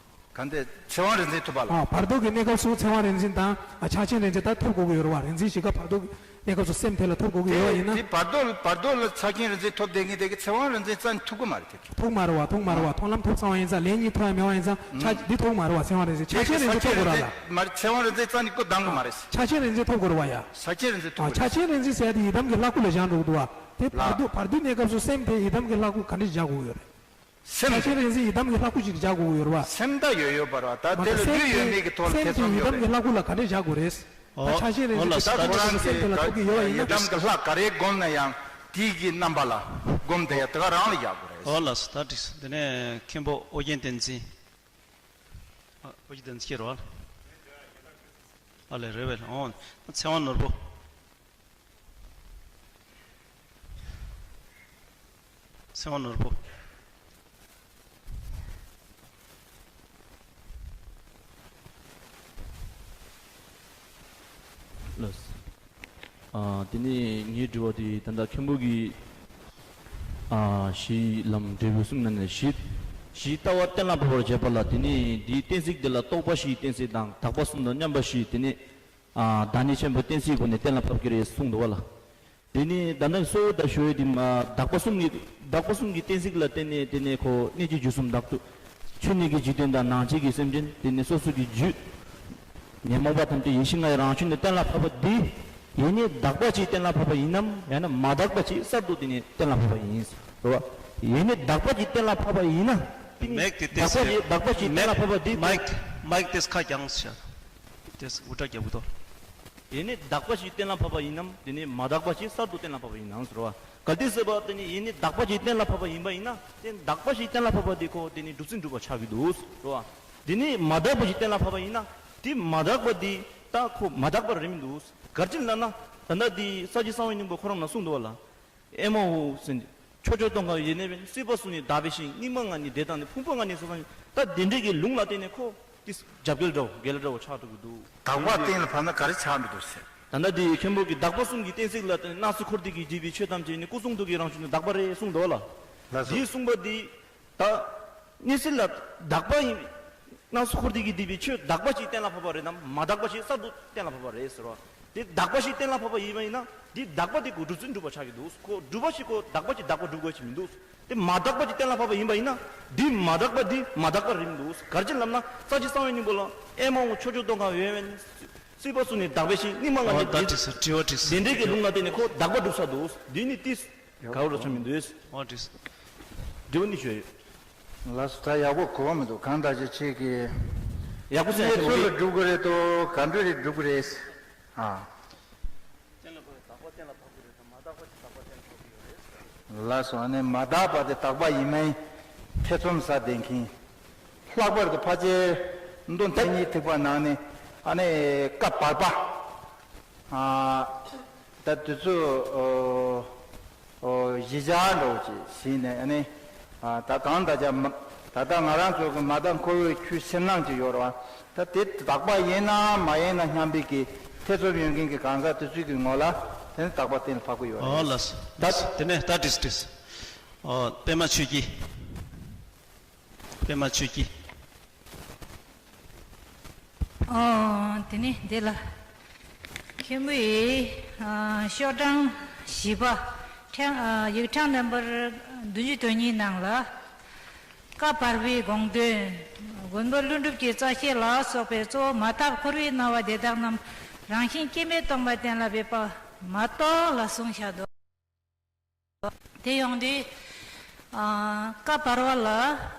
གང་དེ་ཚེ་དབང་རིག་འཛིན་ཐོབ་པ་ལ། ཨ། བར་དོ་གི་གནས་སྐབས་སུ་ཚེ་དབང་རིག་འཛིན་དང་ཨ་ཕྱག་ཆེན་རིག་འཛིན་ད་ཐོབ་དགོས་ཀྱི་ཡོད་རེད་བ། རིག་འཛིན་བཞི་ཀ་བར་དོ་གི་གནས་སྐབས་སུ་སེམས་དེ་ལ་ཐོབ་དགོས་ཀྱི་ཡོད་པ་ཡིན་ན། དེ་བར་དོ་བར་དོ་ལ་ཕྱག་ཆེན་རིག་འཛིན་ཐོབ་བསྡད་མཁན་དེ་གི་ཚེ་དབང་རིག་འཛིན་རྩ་ནས་ཐུབ་ཀྱི་མ་རེད་དེ་གི། ཐུབ་མ་རེད་བ། ཐུབ་མ་རེད་བ། མཐོང་ལམ་ཐོབ་ཚར་བ་ཡིན་ཙང་ལན་གཉིས་ཐོབ་ཡ་མེད་པ་ཡིན་ཙང་ཕྱག་འདི་ཐུབ་མ་རེད་བ། ཚེ་དབང་རིག་འཛིན་ཕྱག་ཆེན་རིག་འཛིན་ཐོབ་དགོས་རེད་ལ། མ་རེད། ཚེ་དབང་རིག་འཛིན་རྩ་ནས་སྐུ་ལྡང་གི་མ་རེད། ཕྱག་ཆེན་རིག་འཛིན་ཐོབ་དགོས་རེད་བ་ཡ། ཕྱག་ཆེན་རིག་འཛིན་ཐོབ་དགོས་རེད། ཕྱག་ཆེན་རིག་འཛིན་ཟེར་ཡ་དེ་ཡི་དམ་གྱི་ལྷ་སྐུ་ལ་བཞེངས་འགྲོ་གི་འདུག་བ། དེ་བར་དོ་བར་དོའི་གནས་སྐབས་སུ་སེམས་དེ་ཡི་དམ་གྱི་ལྷ་སྐུ་ག་འདྲ་བཞག་དགོས་ཀྱི་ཡོད་རེད། སེམས། ཕྱག་ཆེན་རིག་འཛིན་ཡི་དམ་གྱི་ལྷ་སྐུ་ཅིག་བཞག་དགོས་ཀྱི་ཡོད་རེད་བ། སེམས་ད་ཡོད་ཡོད་པ་རེད་བ། ད་དེ་ལ་ལུས་ཡོད་མེད་ཀྱི་ཐོག་ལ་ཐེ་ཚོམ་ཡོད་རེད། ད་ཁོ་རང་གི་ཡི་དམ་གྱི་ལྷ་སྐུ་ལ་ག་འདྲ་བཞག་དགོས་རེད། ད་ཕྱག་ཆེན་རིག་འཛིན་དེ་ད་ཁོ་རང་གི་སེམས་དེ་ལ་ཐུག་གི་ཡོད་པ་ཡིན་ན། ཡི་དམ་གྱི་ལྷ་ག་རེ་བསྒོམ་ན་ཡང་དེའི་གི་རྣམ་པ་ལ་བསྒོམ་དེ་ཡ་དེ་ག་རང་ལ་བཞག་དགོས་རེད། ཨོ་ལགས་སོ། ད་འགྲིག་སོང་། དེ་ནས་མཁན་པོ་ཨོ་རྒྱན་བསྟན་འཛིན། ཨོ་རྒྱན་བསྟན་འཛིན་ཁྱེད་རོགས། ཨ་ལས་རེད་བས། ཨོ། ཚེ་དབང་ནོར་བུ། ཚེ་དབང་ནོར་བུ། ལགས། ཨ། དེ་ནས་ངའི་དྲི་བ་དེ་ད་ལྟ་མཁན་པོ་གིས། ཨ། གཞི་ལམ་འབྲས་བུ་གསུམ་ནང་ནས་གཞི། གཞི་ལྟ་བ་གཏན་ལ་ཕབ་པར་བྱེད་པ་ལ། དེ་ནས་འདིའི་གཏན་ཚིགས་དེ་ལ་རྟོག་པ་བཞིའི་གཏན་ཚིགས་དང་དག་པ་གསུམ་དང་མཉམ་པ་བཞི། དེ་ནས། ཨ། བདག་ཉིད་ཆེན་པོའི་གཏན་ཚིགས་སྒོ་ནས་གཏན་ལ་ཕབ་ཀྱི་རེད་གསུངས་འདུག་བ་ལ། དེ་ནི་ད་ནང་གསོལ་བ་དང་ཞུ་ཡས་དེ་མ་དག་པ་གསུམ་གྱི་དག་པ་གསུམ་གྱི་གཏན་ཚིགས་ལ་བརྟེན་ནས་དེ་ནས་ཁོ་གནས་ཀྱི་རྒྱུ་གསུམ་དག་ཏུ། ཆོས་ཉིད་ཀྱི་འཇིག་རྟེན་དང་ནང་བྱེད་ཀྱི་སེམས་ཅན། དེ་ནས་སོ་སོ་གི་རྒྱུད་ཉོན་མོངས་པ་ཐམས་ཅད་ཡེ་ཤེས་ལྔ་ཡི་རང་བྱུང་ནས་གཏན་ལ་ཕབ་པ་འདི། ཡེ་ནས་དག་པ་ཅིག་གཏན་ལ་ཕབ་པ་ཡིན་ནམ། ཡང་ན་མ་དག་པ་ཅིག་གསར་དུ་དེ་ནས་གཏན་ལ་ཕབ་པ་ཡིན། རེད་བ། ཡེ་ནས་དག་པ་ཅིག་གཏན་ལ་ཕབ་པ་ཡིན་ན། དེ་ནི་མེག་དེ་དག་པ་ཅིག་དག་པ་ཅིག་གཏན་ལ་ཕབ་པ་འདི། མེག་མེག་དེ་ཁ་རྒྱངས་བྱ། དེ་འུར་སྒྲ་རྒྱག་གི་འདུག་ཡེ་ནས་དག་པ་ཞིག་གཏན་ལ་ཕབ་པ་ཡིན་ནམ། དེ་ནས་མ་དག་པ་ཞིག་གསར་དུ་གཏན་ལ་ཕབ་པ་ཡིན་ནམ་ཟེར་བ། གལ་ཏེ་ཟེར་བ་དེ་ནི་ཡེ་ནས་དག་པ་ཞིག་གཏན་ལ་ཕབ་པ་ཡིན་པ་ཡིན་ན། དེ་དག་པ་ཞིག་གཏན་ལ་ཕབ་པ་དེ་ཁོ་དེ་ནི་སྒྲུབ་ཚུལ་འགྲུབ་པ་ཆགས་ཀྱི་འདུག་ཟེར་བ། དེ་ནས་མ་དག་པ་ཞིག་གཏན་ལ་ཕབ་པ་ཡིན་ན། དེ་མ་དག་པ་དེ་ད་ཁོ་མ་དག་པར་རིགས་མི་འདུག། ག་རེ་ལབ་ན། ད་ལྟ་དེ་ས་བཅད་གསང་བའི་སྙིང་པོ་ཁོ་རང་ན་གསུངས་འདུག་བ་ལ། ཨེ་མ་ཧོ་ཟེར་ནས། ཕྱོགས་ཆོས་སྟོང་གང་ཡེ་ནས་པས། སྲིད་པ་གསུམ་ནི་དག་པའི་ཞིང་། སྙིགས་མ་ལྔ་ནི་བདེ་དང་ལྡན། ཕུང་པོ་ལྔ་ནི་སོ་སོ་ཡིན། ད་དེ་འདྲའི་གི་ལུང་ལ་བརྟེན་ནས་ཁོ་དེ་རྒྱབ་འགལ་འདྲ་བོ་འགལ་འདྲ་བོ་ཆགས་འགྲོ་གི་འདུག། དག་པ་གཏན་ལ་ཕབ་ན་ག་རེ་ཆགས་འགྲོ་འདུག་ཟེར། ད་ལྟ་དེ་མཁན་པོ་གི་དག་པ་གསུམ་གྱི་གཏན་ཚིགས་ལ་བརྟེན་ནས། སྣང་སྲིད་འཁོར་འདས་ཀྱིས་བསྡུས་པའི་ཆོས་ཐམས་ཅད་ནི་སྐུ་གསུང་ཐུགས་ཀྱི་རང་བཞིན་དུ་དག་པ་རེད་གསུངས་འདུག་ལ། ལགས་སོ། དེའི་གསུངས་པ་འདི་ད་གནས་ཚུལ་ལ་དག་པ་ཡིན། སྣང་སྲིད་འཁོར་འདས་ཀྱིས་བསྡུས་པའི་ཆོས་དག་པ་ཞིག་གཏན་ལ་ཕབ་པ་རེད་དམ། མ་དག་པ་ཞིག་གསར་དུ་གཏན་ལ་ཕབ་པ་རེད་ཟེར་བ། དེ་དག་པ་ཞིག་གཏན་ལ་ཕབ་པ་ཡིན་པ་ཡིན་ན། དེ་དག་པ་དེ་ཁོ་སྒྲུབ་ཚུལ་འགྲུབ་པ་ཆགས་ཀྱི་འདུག། ཁོ་སྒྲུབ་པ་ཞིག་ཁོ་དག་པ་ཞིག་དག་པ་སྒྲུབ་དགོས་ཀྱི་མི་འདུག། དེ་མ་དག་པ་ཅིག་གཏན་ལ་ཕབ་པ་ཡིན་པ་ཡིན་ན། འདི་མ་དག་པ་འདི་མ་དག་པར་རིགས་མི་འདུག། ག་རེ་ལབ་ན། ས་བཅད་གསང་བའི་སྙིང་པོ་ལ། ཨེ་མ་ཧོ། ཕྱོགས་ཆོས་སྟོང་གང་ཡོད་པས་ནི། སྲིད་པ་གསུམ་ནི་དག་པའི་ཞིང་། སྙིགས་མ་ལྔ་ཨོ་ནི་ད་བདེ། དྲིས་སོ། དྲི་བ་དྲིས་སོ། དེ་འདྲའི་གི་ལུང་ལ་བརྟེན་ནས་ཁོ་དག་པ་སྒྲུབ་ས་འདུག། འདི་ནི་ཏིས་ག་བར་ཆ་མི་འདུག། ཨོ་དྲིས་སོ། དྲི་བ་ནི་ཞུ་ཡོད། ལགས་སོ། ད་ཡག་པོ་གོ་བ་མི་འདུག། གང་ལྟར་ཅིག་ཁྱེད་ཀྱིས་ཡག་པོ་གནས་ཚུལ་ལ་སྒྲུབ་ཀྱི་རེད་དོ། ག་འདྲ་རེད་སྒྲུབ་ཀྱི་རེད། ཨ། གཏན་ལ་ཕབ་པའི་དག་པ་གཏན་ལ་ཕབ་ཀྱི་རེད་དམ། མ་དག་པ་ཞིག་དག་པ་གཏན་ལ་ཕབ་ཀྱི་ཡོད་རེད། ལགས་སོ། ཨ་ནི་མ་དག་པ་དེ་དག་པ་ཡིན་མིན་ཐེ་ཚོམ་ཟ་བསྡད་མཁན། ལྷག་པར་དུ་ཕལ་ཆེར་མདོ་མཚན་ཉིད་ཐེག་པ་ནང་ནས། ཨ་ནི་བཀའ་བར་པ། ཨ། ད་དུས་ཚོད་ཨོ་ཨོ་གཞི་བཞག་འདྲ་བོ་ཅིག་ཟིན་ནས། ཨ་ནི་ཨ་ད་གང་ལྟར་ཀྱང་མ། ད་ལྟ་ང་རང་ཚོ་གི་མ་དག་འཁོར་བའི་ཆོས་ཕྱིར་སྣང་ཅིག་ཡོད་རེད་བ། ད་དེ་དག་པ་ཡིན་ན་མ་ཡིན་ན་སྙམ་པའི་གི་ཐེ་ཚོམ་ཡོད་མཁན་གྱི་གང་ཟག་དེ་ཚོའི་གི་ངོ་ལ་དེ་ནི་དག་པ་གཏན་ལ་ཕབ་ཀྱི་ཡོད་རེད། ཨོ་ལགས་སོ། ད་ལགས་སོ། དེ་ནས་ད་དྲིས་དྲིས། ཨོ་པད་མ་ཆོས་སྐྱིད། པད་མ་ཆོས་སྐྱིད། ཨོ། དེ་ནས་འདི་ལ། མཁན་པོ་ཡིས་ཨ་ཤོག་གྲངས་བཞི་པ། ཕྲེང་ཨ་ཡིག་ཕྲེང་ནམ་བར་བདུན་ཅུ་དོན་གཉིས་ནང་ལ། བཀའ་བར་པའི་དགོངས་དོན། མགོན་པོ་ཀླུ་སྒྲུབ་ཀྱི་རྩ་བཤད་ལ་སོགས་པའི་གཙོ་བོ་མ་དག་འཁོར་བའི་སྣང་བ་དེ་དག་རྣམས་རང་བཞིན་སྐྱེ་མེད་སྟོང་པ་གཏན་ལ་འབེབས་པ་མ་གཏོགས་ལ་གསུངས་བཞག་འདུག། དེ་ཡོང་དུས། ཨ་བཀའ་བར་པ་ལ་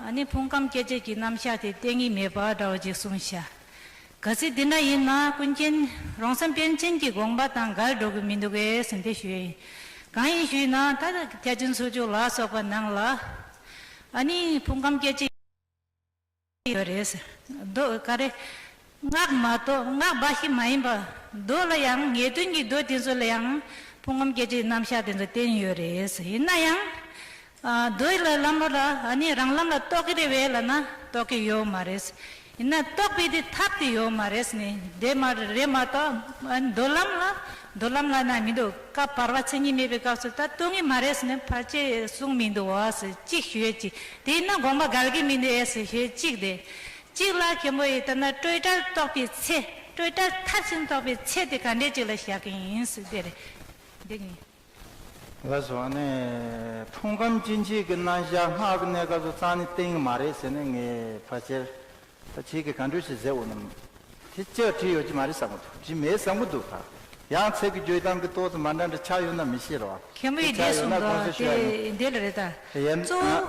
ཨ་ནི་ཕུང་ཁམས་སྐྱེ་མཆེད་ཀྱི་རྣམ་གཞག་དེ་གཏན་ནས་མེད་པ་འདྲ་བོ་ཅིག་གསུངས་ཤག། གལ་སྲིད་འདི་འདྲ་ཡིན་ན་ཀུན་མཁྱེན་རོང་ཚང་པཎ་ཆེན་གྱི་དགོངས་པ་དང་འགལ་འགྲོ་གི་མི་འདུག་གས་ཟེར་འདི་ཞུ་ཡིན། གང་ཡིན་ཞུས་ན། ད་ཐེག་ཆེན་ཚོགས་ཆོས་ལ་སོགས་པ་ནང་ལ་ཨ་ནི་ཕུང་ཁམས་སྐྱེ་མཆེད་ཡོད་རེད། མདོ་ག་རེ། སྔགས་མ་གཏོགས། སྔགས་འབའ་ཞིག་མ་ཡིན་པ། མདོ་ལ་ཡང་ངེས་དོན་གྱི་མདོ་དེ་ཚོ་ལ་ཡང་ཕུང་ཁམས་སྐྱེ་མཆེད་རྣམ་གཞག་དེ་ཚོ་བསྟན་ཡོད་རེད། ཡིན་ན་ཡང་། ཨ་མདོ་ལ་ལམ་ལ་ཨ་ནི་རང་ལམ་ལ་རྟོགས་ཀྱི་རེད་པས་ལབ་ན་རྟོགས་ཀྱི་ཡོད་མ་རེད། ཡིན་ན་རྟོགས་པའི་དེ་ཐབས་དེ་ཡོད་མ་རེད་ནི་དེ་མ་རེད་མ་གཏོགས། ཨ་མདོ་ལམ་ལ། མདོ་ལམ་ལ་ན་མི་འདུག། བཀའ་བར་པ་མཚན་ཉིད་མེད་པའི་སྐབས་སུ་ད་རྟོགས་ངེས་མ་རེད་ནི་ཕལ་ཆེར་གསུངས་མི་འདུག་བ་ཟེར་གཅིག་ཞུ་ཡས་གཅིག། དེ་ཡིན་ན་དགོངས་པ་འགལ་གྱི་མི་འདུག་ཨེ་ཟེར་ཞུ་ཡས་གཅིག་དེ། གཅིག་ལ་མཁན་པོ་ཡིས་ལྟར་ན་སྤྲོས་བྲལ་རྟོགས་པའི་ཚེ། སྤྲོས་བྲལ་མཐར་ཕྱིན་རྟོགས་པའི་ཚེ་དེ་ག་འདྲས་ཅིག་ལ་བཞག་གི་ཡིན་ཟེར་དེ་རེད། འདི་ཡིན། ལགས་སོ། ཨ་ནི་ཕུང་ཁམས་སྐྱེ་མཆེད་ཀྱི་རྣམ་གཞག་སྔགས་ཀྱི་གནས་སྐབས་སུ་རྩ་ནས་བསྟན་གྱི་མ་རེད་ཟེར་ནས་ངས་ཕལ་ཆེར། ད་ཁྱེད་ཀྱིས་ག་འདྲ་ཞིག་ཟེར་འོང་ནམ། དེ་ལྕགས་བྲིས་ཡོད་ཀྱི་མ་རེད་བསམ་གྱི་འདུག། བྲིས་མེད་བསམ་གྱི་འདུག། ད་ཡང་ཚིག་གི་བརྗོད་སྟངས་ཀྱི་ཏོག་ཙམ་མ་འདྲ་འདྲ་ཆགས་ཡོད་ན་མི་ཤེས་རོགས། མཁན་པོ་ཡིས་དེ་གསུངས་འདུག། དེ་འདི་ལ་རེད་ད། ཡིན། གཙོ་བོ། ཨ།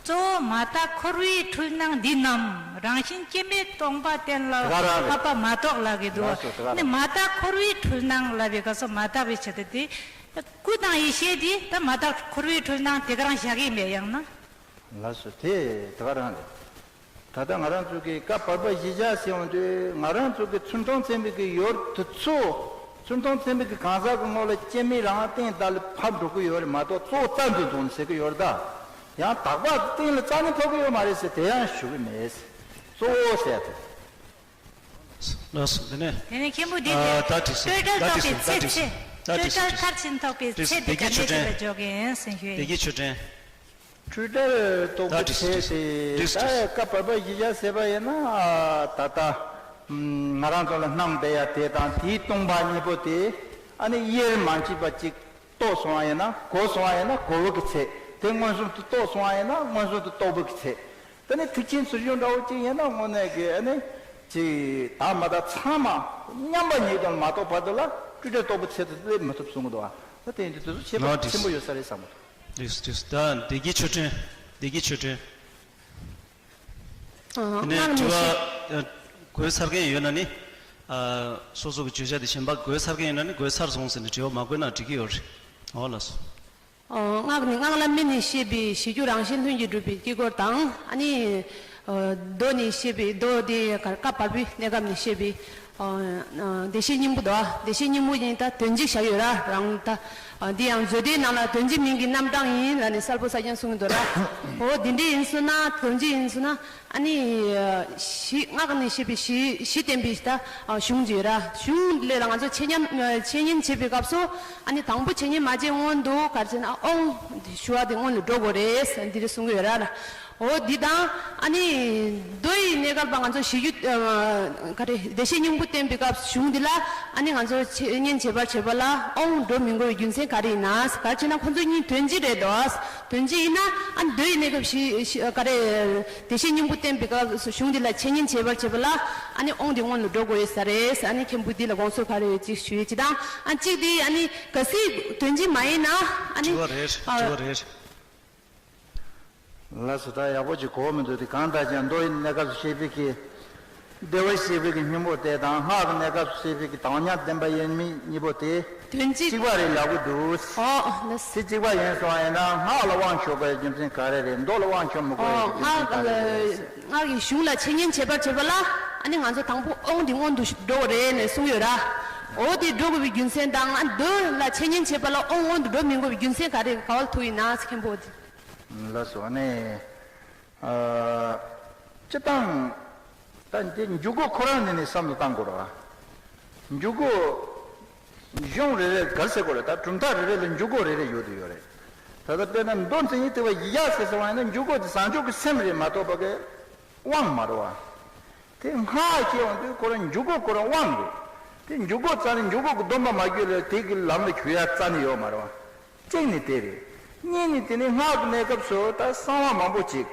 གཙོ་བོ་མ་དག་འཁོར་བའི་འཁྲུལ་སྣང་འདི་རྣམས་རང་བཞིན་སྐྱེ་མེད་སྟོང་པ་གཏན་ལ་དེ་ག་རང་རེད། ཕབ་པ་མ་གཏོགས་ལབ་ཀྱི་འདུག། ལགས་སོ། དེ་ག་རང་། ནི་མ་དག་འཁོར་བའི་འཁྲུལ་སྣང་ལབ་པའི་སྐབས་སུ་མ་དག་པའི་ཆེད་དུ་དེ། སྐུ་དང་ཡེ་ཤེས་དེ་ད་མ་དག་འཁོར་བའི་འཁྲུལ་སྣང་དེ་ག་རང་བཞག་གི་མེད་ཡང་ན། ལགས་སོ། དེ་དེ་ག་རང་རེད། ད་ལྟ་ང་རང་ཚོ་གི་བཀའ་བར་པ་གཞི་བཞག་ཟེར་ཡོང་དུས་ང་རང་ཚོ་གི་ཚུལ་ཁྲིམས་ཚན་པའི་གི་ཡོལ་དེ་ཚོ། ཚུལ་ཁྲིམས་ཚན་པའི་གི་གང་ཟག་གི་ངོ་ལ་སྐྱེ་མེད་རང་གཏན་དག་ལ་ཕབ་འགྲོ་གི་ཡོད་རེད་མ་གཏོགས་གཙོ་བོ་རྩ་འཛིན་བཟུང་ནས་ཟེར་གི་ཡོད་རེད་ད། ཡང་དག་པ་གཏན་ལ་རྩ་ནས་ཕབ་གི་ཡོད་མ་རེད་ཟེར་དེ་ཡང་ཞུ་གི་མེད། གཙོ་བོ་ཟེར་དེ། ལགས་སོ། དེ་ནས། དེ་ནས་མཁན་པོ་འདི་ཨ་ད་དྲིས་སོང་། སྤྲོས་བྲལ་ད་རྟོགས་པའི་དྲིས་སོང་། ཚེ། ད་ཚེ། དྲིས་སོང་། སྤྲོས་བྲལ་མཐར་ཕྱིན་རྟོགས་པའི་ཚེ་དེ་ག་འདྲས་ཅིག་ལ་འཇོག་གི་ཡིན་ཟེར་ཞུ་ཡིན། བདེ་སྐྱིད་ཆོས་སྒྲོན། སྤྲོས་བྲལ་རྟོགས་པའི་ཚེ་དེ། ད་བཀའ་བར་པ་གཞི་བཞག་ཟེར་བ་ཡིན་ན་ད་ལྟ་ང་རང་ཚོ་ལ་སྣང་བསྡད་ཡ་དེ་དང་དེའི་སྟོང་པ་གཉིས་པོ་དེ་ཨ་ནི་དབྱེར་མ་མཆིས་པ་ཅིག་རྟོགས་སོང་བ་ཡིན་ན། གོ་སོང་བ་ཡིན་ན་གོ་བོ་གི་ཚད་དེ། མངོན་སུམ་དུ་རྟོགས་སོང་བ་ཡིན་ན་མངོན་སུམ་དུ་རྟོགས་པོ་གི་ཚད། དེ་ནས་ཐེག་ཆེན་ཚུལ་བཞུགས་འདྲ་བོ་ཅིག་ཡིན་ན་དངོས་གནས་ཀྱི་ཨ་ནི་ཅིག་དག་མ་དག་ཚང་མ་མཉམ་པ་ཉིད་དུ་མ་རྟོགས་བར་དུ་ལ་སྤྲོས་བྲལ་རྟོགས་པའི་ཚད་དུ་སླེབས་མི་ཐུབ་གསུང་གི་འདུག་ཨ། ད་དེ་ཡིན་དུས་དེ་ཚོ་ཁྱད་པར་ཆེན་པོ་ཡོད་ས་རེད་བསམ་གི་འདུག། དེས་དེས་ད་བདེ་སྐྱིད་ཆོས་སྒྲོན། བདེ་སྐྱིད་ཆོས་སྒྲོན། ཨ། དེ་ནས་དྲི་བ་ཨ་དགོས་ཚར་མཁན་ཡོད་ན་ནི། ཨ། སོ་སོ་གི་བརྗོད་བྱ་དེ་གཞན་པ་འགོད་ཚར་མཁན་ཡིན་ན་ནི་འགོད་ཚར་སོང་ཟེར་ནས་དྲི་བ་མ་བཀོད་ན་འགྲིག་གི་ཡོད་རེད། འོ་ལགས་སོ། ཨོ། སྔགས་ནི་སྔགས་ལ་སྨན་ནི་བཤད་པའི་གཞི་རྒྱུ་རང་བཞིན་ལྷུན་གྱིས་གྲུབ་པའི་དཀྱིལ་འཁོར་དང་། ཨ་ནི། ཨོ། མདོ་ནས་བཤད་པའི་མདོ་དེ་བཀའ་བར་པའི་གནས་སྐབས་ནས་བཤད་པའི། ཨོ། བདེ་གཤེགས་སྙིང་པོ་དང་། བདེ་གཤེགས་སྙིང་པོ་ཡིན་ད་དོན་གཅིག་བཞག་ཡོད་ར་རང་ད། ཨོ། འདི་ཡང་མཛོད་དེའི་ནང་ལ་དོན་གཅིག་མིང་གི་རྣམ་གྲངས་ཡིན་ལ་ནི་གསལ་པོ་གསལ་རྐྱང་གསུངས་ཡོད་དོ་ར། འོ་འདི་འདྲ་ཡིན་སོང་ན་དོན་གཅིག་ཡིན་སོང་ན། ཨ་ནི། གཞི་སྔགས་ནས་བཤད་པའི་གཞི་གཞི་བསྟན་པའི་ད་གཞུང་ཅིག་ཡོད་ར། གཞུང་ལས་ལ་ང་ཚོ་འཆད་ཉན་འཆད་ཉན་བྱེད་པའི་སྐབས་སུ། ཨ་ནི་དང་པོ་འཆད་ཉན་མ་བྱས་སྔོན་དུ་ག་རེ་ཟེར་ན་ཨོང་ཞུ་བ་དེ་སྔོན་ལ་འགྲོ་དགོས་རེད་འདི་རེད་གསུང་གི་ཡོད་ར། འོ་འདི་དང་། ཨ་ནི། མདོ་ཡི་གནས་སྐབས་ལ་ང་ཚོ་གཞི་རྒྱུད། ག་རེ་བདེ་གཤེགས་སྙིང་པོ་བསྟན་པའི་སྐབས་གཞུང་འདི་ལ། ཨ་ནི་ང་ཚོ་འཆད་ཉན་བྱེད་པར་བྱེད་པ་ལ་ཨོང་འགྲོ་མི་དགོས་པའི་རྒྱུ་མཚན་ག་རེ་ཡིན་ན། ག་རེ་བྱས་ན་ཁོ་ཚོ་གཉིས་དོན་གཅིག་རེད་དོ། དོན་གཅིག་ཡིན་ན། ཨ་ནི་མདོ་ཡི་གནས་སྐབས་གཞི་གཞི་ག་རེ། བདེ་གཤེགས་སྙིང་པོ་བསྟན་པའི་སྐབས་སུ་གཞུང་འདི་ལ་འཆད་ཉན་བྱེད་པར་བྱེད་པ་ལ། ཨ་ནི་ཨོང་འདི་སྔོན་ལ་འགྲོ་དགོས་ཡོད་ས་རེད། ཨ་ནི་མཁན་པོ་འདི་ལ་དགོངས་ཚུལ་ག་རེ་ཡོད་ཅིག་ཞུ་ཡས་ཅིག་དང་། ཨ་གཅིག་འདི་ཨ་ནི་གལ་སྲིད་དོན་གཅིག་མ་ཡིན་ན། ཨ་ནི། དྲི་བ་རེད། ཨ། དྲི་བ་རེད། ལགས་སོ། ད་ཡག་པོ་ཅིག་གོ་མི་འདུག་དེ་གང་ལྟར་ཀྱང་མདོ་ཡི་གནས་སྐབས་སུ་བཤད་པའི་གི། བདེ་བར་གཤེགས་པའི་གི་སྙིང་པོ་དེ་དང་སྔགས་ཀྱི་གནས་སྐབས་སུ་བཤད་པའི་གི་དྭང་སྙིང་ལྡན་པ་ཡེངས་མེད་གཉིས་པོ་དེ། དོན་གཅིག་གཅིག་པ་རེད་ལབ་གི་འདུག་ཨོ། ལགས། དེ་གཅིག་པ་ཡིན་སོང་ཡིན་ན་སྔགས་ལ་དབང་ཆོག་པའི་རྒྱུ་མཚན་ག་རེ་རེད། མདོ་ལ་དབང་ཆོག་མི་དགོས་ཨོ། པའི་རྒྱུ་མཚན་ག་རེ་རེད། སྔགས་ཀྱི་གཞུང་ལ་འཆད་ཉན་བྱེད་པར་བྱེད་པ་ལ། ཨ་ནི་ང་ཚོ་དང་པོ་ཨོང་འདི་སྔོན་དུ་འགྲོ་དགོས་རེད་ནས་གསུངས་ཡོད་ར། འོ་དེ་འགྲོ་དགོས་པའི་རྒྱུ་མཚན་དང་། ཨ་མདོ་ལ་འཆད་ཉན་བྱེད་པ་ལ་ཨོང་སྔོན་དུ་འགྲོ་མི་དགོས་པའི་རྒྱུ་མཚན་ག་རེ་ག་བ་ལ་ཐུག་ཡིན་ན་མཁན་པོ་དེ། ལགས་སོ། ཨ་ནི། ཨ། སྤྱིར་བཏང་། ད་འདི་འཇུག་སྒོ་ཁོ་རང་ནས་ནས་བསམ་བློ་བཏང་དགོས་རེད་བ། འཇུག་སྒོ། གཞུང་རེ་རེ་ག་རེ་ཟེར་དགོས་རེད། ད་གྲུབ་མཐའ་རེ་རེ་ལ་འཇུག་སྒོ་རེ་རེ་ཡོད་དུ་ཡོད་རེད། ད་ལྟ་དཔེར་ན་མདོ་མཛངས་བླུན་དེ་བ་ཡི་ཡ་ཟེར་ཟེར་བ་ཡིན་ན་འཇུག་སྒོ་དེ་བཟང་སྤྱོད་ཀྱི་སེམས་རེད་མ་གཏོགས་པ་གི་དབང་མ་རེད་བ། དེ་སྔགས་ཀྱི་དབང་དུ་ཁོ་རང་འཇུག་སྒོ་ཁོ་རང་དབང་དགོས། དེ་འཇུག་སྒོ་རྩ་ནས་འཇུག་སྒོ་གི་སྡོམ་པ་མ་བརྒྱུད་ལ་དེ་གི་ལམ་ལ་ཞུགས་ཡ་རྩ་ནས་ཡོད་མ་རེད་བ། གཅིག་ནི་དེ་རེད། གཉིས་ནི་དེ་ནི་སྔགས་ཀྱི་གནས་སྐབས་སུ་ད་གསང་བ་མང་པོ་ཅིག་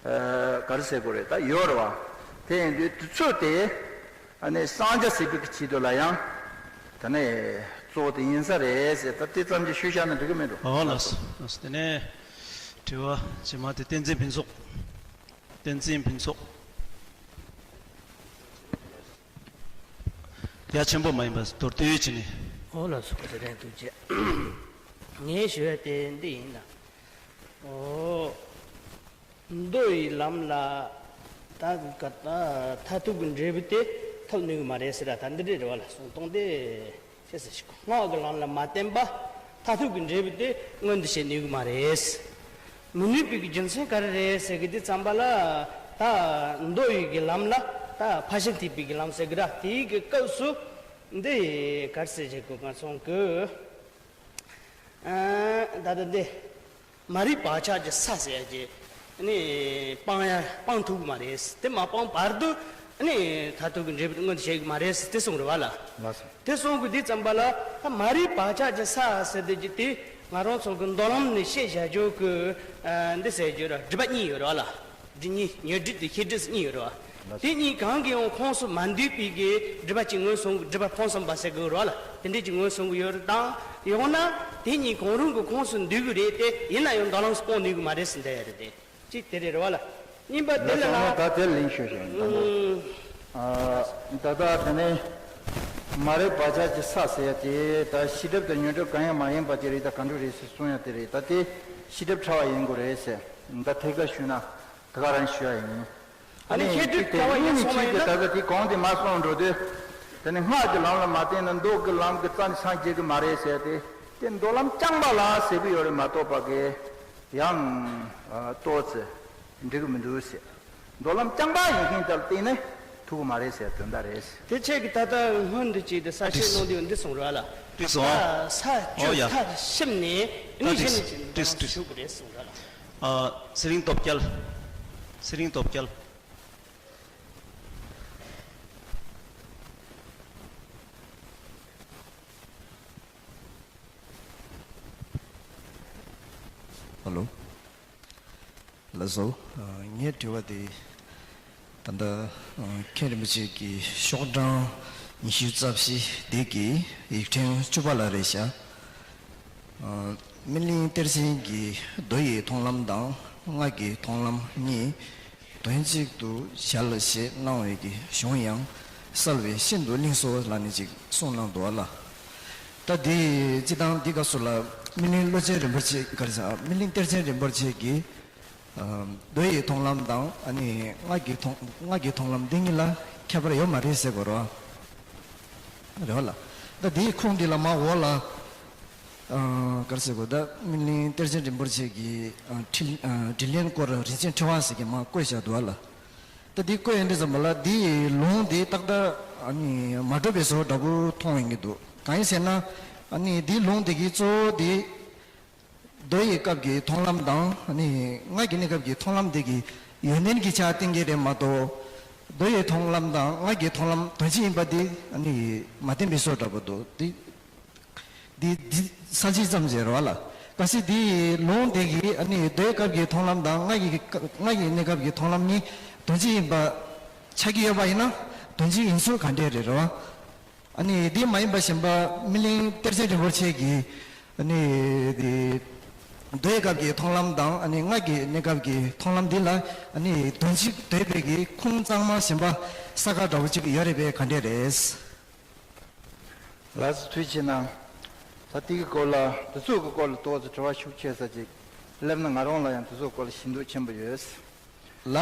ཨ། ག་རེ་ཟེར་དགོས་རེད། ད་ཡོད་རེད་བ། དེ་ཡིན་དུས་དུས་ཚོད་དེ། ཨ་ནི་གསང་རྒྱ་ཟེར་བའི་གི་ཆེད་དུ་ལ་ཡང་། ད་ནི་གཙོ་བོ་དེ་ཡིན་ས་རེད་ཟེར། ད་དེ་ཙམ་གྱིས་ཞུས་བཞག་ན་འགྲིག་གི་མེད་འགྲོ། ཨོ་ལགས་སོ། ལགས་སོ། དེ་ནས་དྲི་བ་རྗེས་མ་དེ་བསྟན་འཛིན་ཕུན་ཚོགས། བསྟན་འཛིན་ཕུན་ཚོགས། རྒྱ་ཆེན་པོ་མ་ཡིན་པ་མདོར་བསྡུས་བྱས་ནས། ཨོ་ལགས་སོ། བཀའ་དྲིན་ཐུགས་རྗེ། ངས་ཞུ་ཡ་དེ་འདི་ཡིན་ལ། ཨོ། མདོ་ཡི་ལམ་ལ་ད་ག་ད་མཐར་ཐུག་གི་འབྲས་བུ་དེ་ཐོབ་ནུས་གི་མ་རེད་ཟེར་ར། ད་འདི་འདྲས་རེད་བ་ལ། གསུང་སྟངས་དེ་ཤེས་ཟེར་ཞིག་སྔགས་ཀྱི་ལམ་ལ་མ་བརྟེན་པ་མཐར་ཐུག་གི་འབྲས་བུ་དེ་མངོན་དུ་བྱེད་ནུས་གི་མ་རེད། མི་ནུས་པའི་གི་རྒྱུ་མཚན་ག་རེ་རེད་ཟེར་གི་དེ་ཙམ་པ་ལ། ད་མདོ་ཡི་གི་ལམ་ལ་ད་ཕར་ཕྱིན་ཐེག་པའི་གི་ལམ་ཟེར་གི་ར། དེའི་གི་སྐབས་སུ་འདི་ག་རེ་ཟེར་ཞིག་གི་ང་ཚོང་གི། ཨ། ད་ལྟ་འདི། མ་རིག་བག་ཆགས་ཀྱི་ས་ཟེར་ཡ་ཅིག་ནི་སྤང་ཡ་སྤང་ཐུབ་ཀྱི་མ་རེད། དེ་མ་སྤང་བར་དུ་ནི་མཐར་ཐུག་གི་འབྲས་བུ་དེ་མངོན་དུ་བྱེད་ཀྱི་མ་རེད་དེ་གསུངས་རེད་བ་ལ། ལགས་སོ། དེ་གསུངས་དགོས་དུས་ཙམ་པ་ལ། ད་མ་རིག་བག་ཆགས་ཀྱི་ས་ཟེར་དེ་ཅིག་དེ་ང་རང་ཚོ་གི་མདོ་ལམ་ནས་བཤད་བཞག་རྒྱུ་གི། ཨ། འདི་ཟེར་རྒྱུ་ར་སྒྲིབ་པ་གཉིས་ཡོད་རེད་བ་ལ། སྒྲིབ་གཉིས། ཉོན་སྒྲིབ་དང་ཤེས་སྒྲིབ་གཉིས་ཡོད་རེད་བ། དེ་གཉིས་གང་གིས་ཡང་ཁོངས་སུ་མ་འདུས་པའི་གི་སྒྲིབ་པ་གཅིག་ངོས་བཟུང་། སྒྲིབ་པ་སྤངས་ཟིན་པ་ཟེར་དགོས་རེད་བ་ལ། དེ་འདྲས་ཅིག་ངོས་བཟུང་གི་ཡོད་རེད། དང་ཡང་ན་དེ་གཉིས་གང་རུང་གི་ཁོངས་སུ་འདུས་གི་རེད་དེ། ཡིན་ན་ཡང་མདོ་ལམ་སྤོང་ནུས་གི་མ་རེད་ཟེར་འདོད་ཡ་རེད་དེ། གཅིག་དེ་རེད་རེད་བ་ལ། གཉིས་པ་དེ་ལ་ན། ད་དེ་ལན་ཤོད་ཤོད་ཡིན། ད་ལྟ་དེ་ནས་མ་རིག་བག་ཆགས་ཀྱི་ས་ཟེར་ཡ་དེ་ད་ཤེས་སྒྲིབ་དང་ཉོན་སྒྲིབ་གང་ཡང་མ་ཡིན་པ་ཅིག་རེད། ད་ག་འདྲ་རེད་ཟེར་གསུང་ཡ་དེ་རེད། ད་དེ་ཤེས་སྒྲིབ་ཕྲ་བ་ཡིན་དགོས་རེད་ཟེར། ད་ཐད་ཀར་ཞུས་ན་ད་ག་རང་ཞུ་ཡ་ཡིན། ཨ་ནི་ཨ་ནི་ཤེས་སྒྲིབ་དེ་ཕྲ་བ་ཡིན་གཉིས་ནི་སོང་བ་གཅིག་ཡིན་དེ་ན། ད་ལྟ་དེ་གོང་དེ་མ་གསུངས་འགྲོ་དུས། དེ་ནི་སྔགས་ཀྱི་ལམ་ལ་མ་བརྟེན་ན་མདོ་གི་ལམ་གྱི་རྩ་ནས་སངས་རྒྱས་ཀྱི་མ་རེད་ཟེར་ཏེ། དེ་མདོ་ལམ་རྐྱང་པ་ལ་ཟེར་གྱི་ཡོད་རེད་མ་གཏོགས་པ་གི་ཡང་ཨ་ཏོག་ཙེ་འགྲིག་གི་མི་འདུག་ཟེར། མདོ་ལམ་རྐྱང་པ་ཡིན་མཁན་དེར་བརྟེན་ནས་ཐུག་གི་མ་རེད་ཟེར་དོན་དག་རེད་ཟེར། དེ་ཆེད་ཀྱི་ད་ལྟ་སྔོན་དུ་ཅིག་དེ་གསལ་བཤད་གནང་དུས་འདི་གསུངས་རེད་བ་ལ། འདི་གསུངས། ད་ས་བཅུ་ཨོ་ཡ། མཐར་ཕྱིན་ནས་ད་ནི་གཞི་ནས་ཅིག་ཏིས་ཏིས་ཞུགས་ཀྱི་རེད་གསུངས་རེད་བ་ལ། ཨ། ཚེ་རིང་སྟོབས་རྒྱལ། ཚེ་རིང་སྟོབས་རྒྱལ། ཧ་ལོ། ལགས་སོ། ངའི་དྲི་བ་དེ་ད་ལྟ་མཁན་རིན་པོ་ཆེ་གི་ཤོག་གྲངས་ཉི་ཤུ་རྩ་བཞི་དེ་གི་ཡིག་ཕྲེང་བཅུ་པ་ལ་རེད་ཤག་སྨིན་གླིང་གཏེར་ཆེན་གྱི་མདོ་ཡི་མཐོང་ལམ་དང་སྔགས་ཀྱི་མཐོང་ལམ་གཉིས་དོན་གཅིག་ཏུ་ཞལ་ལ་བཞེས་གནང་བའི་གི་གཞུང་ཡང་ གསལ་བས་ཤིན་ཏུ་བརླིང་སོ་ལབ་ནས་ཅིག་གསུངས་གནང་འདུག་བ་ལ། ད་འདི་སྤྱི་བཏང་འདི་སྐབས་སུ་ལ་སྨིན་གླིང་བློ་ཆེན་རིན་པོ་ཆེ་ག་རེ་ཟེར་སྨིན་གླིང་གཏེར་ཆེན་རིན་པོ་ཆེ་གིས། མདོ་ཡི་མཐོང་ལམ་དང་ཨ་ནི་སྔགས་ཀྱི་མཐོང་སྔགས་ཀྱི་མཐོང་ལམ་འདི་གཉིས་ལ་ཁྱད་པར་ཡོད་མ་རེད་ཟེར་དགོས་རེད་བ། རེད་བ་ལ། ད་འདིའི་ཁུངས་འདི་ལ་མར་འོག་ལ། ག་རེ་ཟེར་དགོས་ད་སྨིན་གླིང་གཏེར་ཆེན་རིན་པོ་ཆེ་གི་དྲིལ་དྲིལ་ལན་སྐོར་རིན་ཆེན་ཕྲེང་བ་ཟེར་གྱི་མར་བཀོད་བཞག་འདུག་བ་ལ། ད་འདི་བཀོད་ཡོང་དུས་ཙམ་པ་ལ་འདིའི་ལུང་འདི་ཏག་ཏག་ཨ་ནི་མ་གྲུབ་པའི་བཟོ་འདྲ་པོ་མཐོང་ཡོང་གི་འདུག་གང་ཡིན་ཟེར་ན། ཨ་ནི་འདིའི་ལུང་འདི་གི་གཙོ་བོ་འདི། མདོ་ཡི་སྐབས་ཀྱི་མཐོང་ལམ་དང་ཨ་ནི་སྔགས་ཀྱི་གནས་སྐབས་ཀྱི་མཐོང་ལམ་འདི་གི་ཡོན་ཏན་གྱི་ཆ་བསྟན་གྱི་རེད་མ་གཏོགས། མདོ་ཡི་མཐོང་ལམ་དང་སྔགས་ཀྱི་མཐོང་ལམ་དོན་གཅིག་ཡིན་པ་འདི་ཨ་ནི་མ་བསྟན་པའི་བཟོ་འདྲ་པོ་འདུག་འདི། འདི་འདི་ས་བྱི་ཙམ་ཞིག་རེད་བ་ལ། གལ་སྲིད་འདི་ལུང་འདི་གིས་ཨ་ནི་མདོའི་སྐབས་ཀྱི་མཐོང་ལམ་དང་སྔགས་ཀྱི་སྔགས་ཀྱི་གནས་སྐབས་ཀྱི་མཐོང་ལམ་གཉིས་དོན་གཅིག་ཡིན་པ་ཆགས་ཀྱི་ཡོད་པ་ཡིན་ན་དོན་གཅིག་ཡིན་ཚུལ་ག་འདྲས་རེད་རེད་བ། ཨ་ནི་འདི་མ་ཡིན་པ་གཞན་པ་སྨིན་གླིང་གཏེར་ཆེན་རིན་པོ་ཆེ་གིས་ཨ་ནི་འདི་མདོའི་སྐབས་ཀྱི་མཐོང་ལམ་དང་ཨ་ནི་སྔགས་ཀྱི་གནས་སྐབས་ཀྱི་མཐོང་ལམ་འདི་ལ་ཨ་ནི་དོན་གཅིག་འདོད་པའི་གི་ཁུངས་གཙང་མ་གཞན་པ་གསལ་ཁ་འདྲ་བོ་ཅིག་ཡོད་རེད་པས་ག་འདྲས་རེད། ལགས་སོ་ཐུགས་རྗེ་གནང་། ད་དེ་གི་སྐོར་ལ་དེ་ཚོ་གི་སྐོར་ལ་ཏོག་ཙམ་དྲི་བ་ཤུགས་ཆེ་ས་ཅིག་སླེབས་ན་ང་རང་ལ་ཡང་དེ་ཚོ་གི་སྐོར་ལ་ཞིབ་འཇུག་ཆེན་པོ་ཡོད། ལ།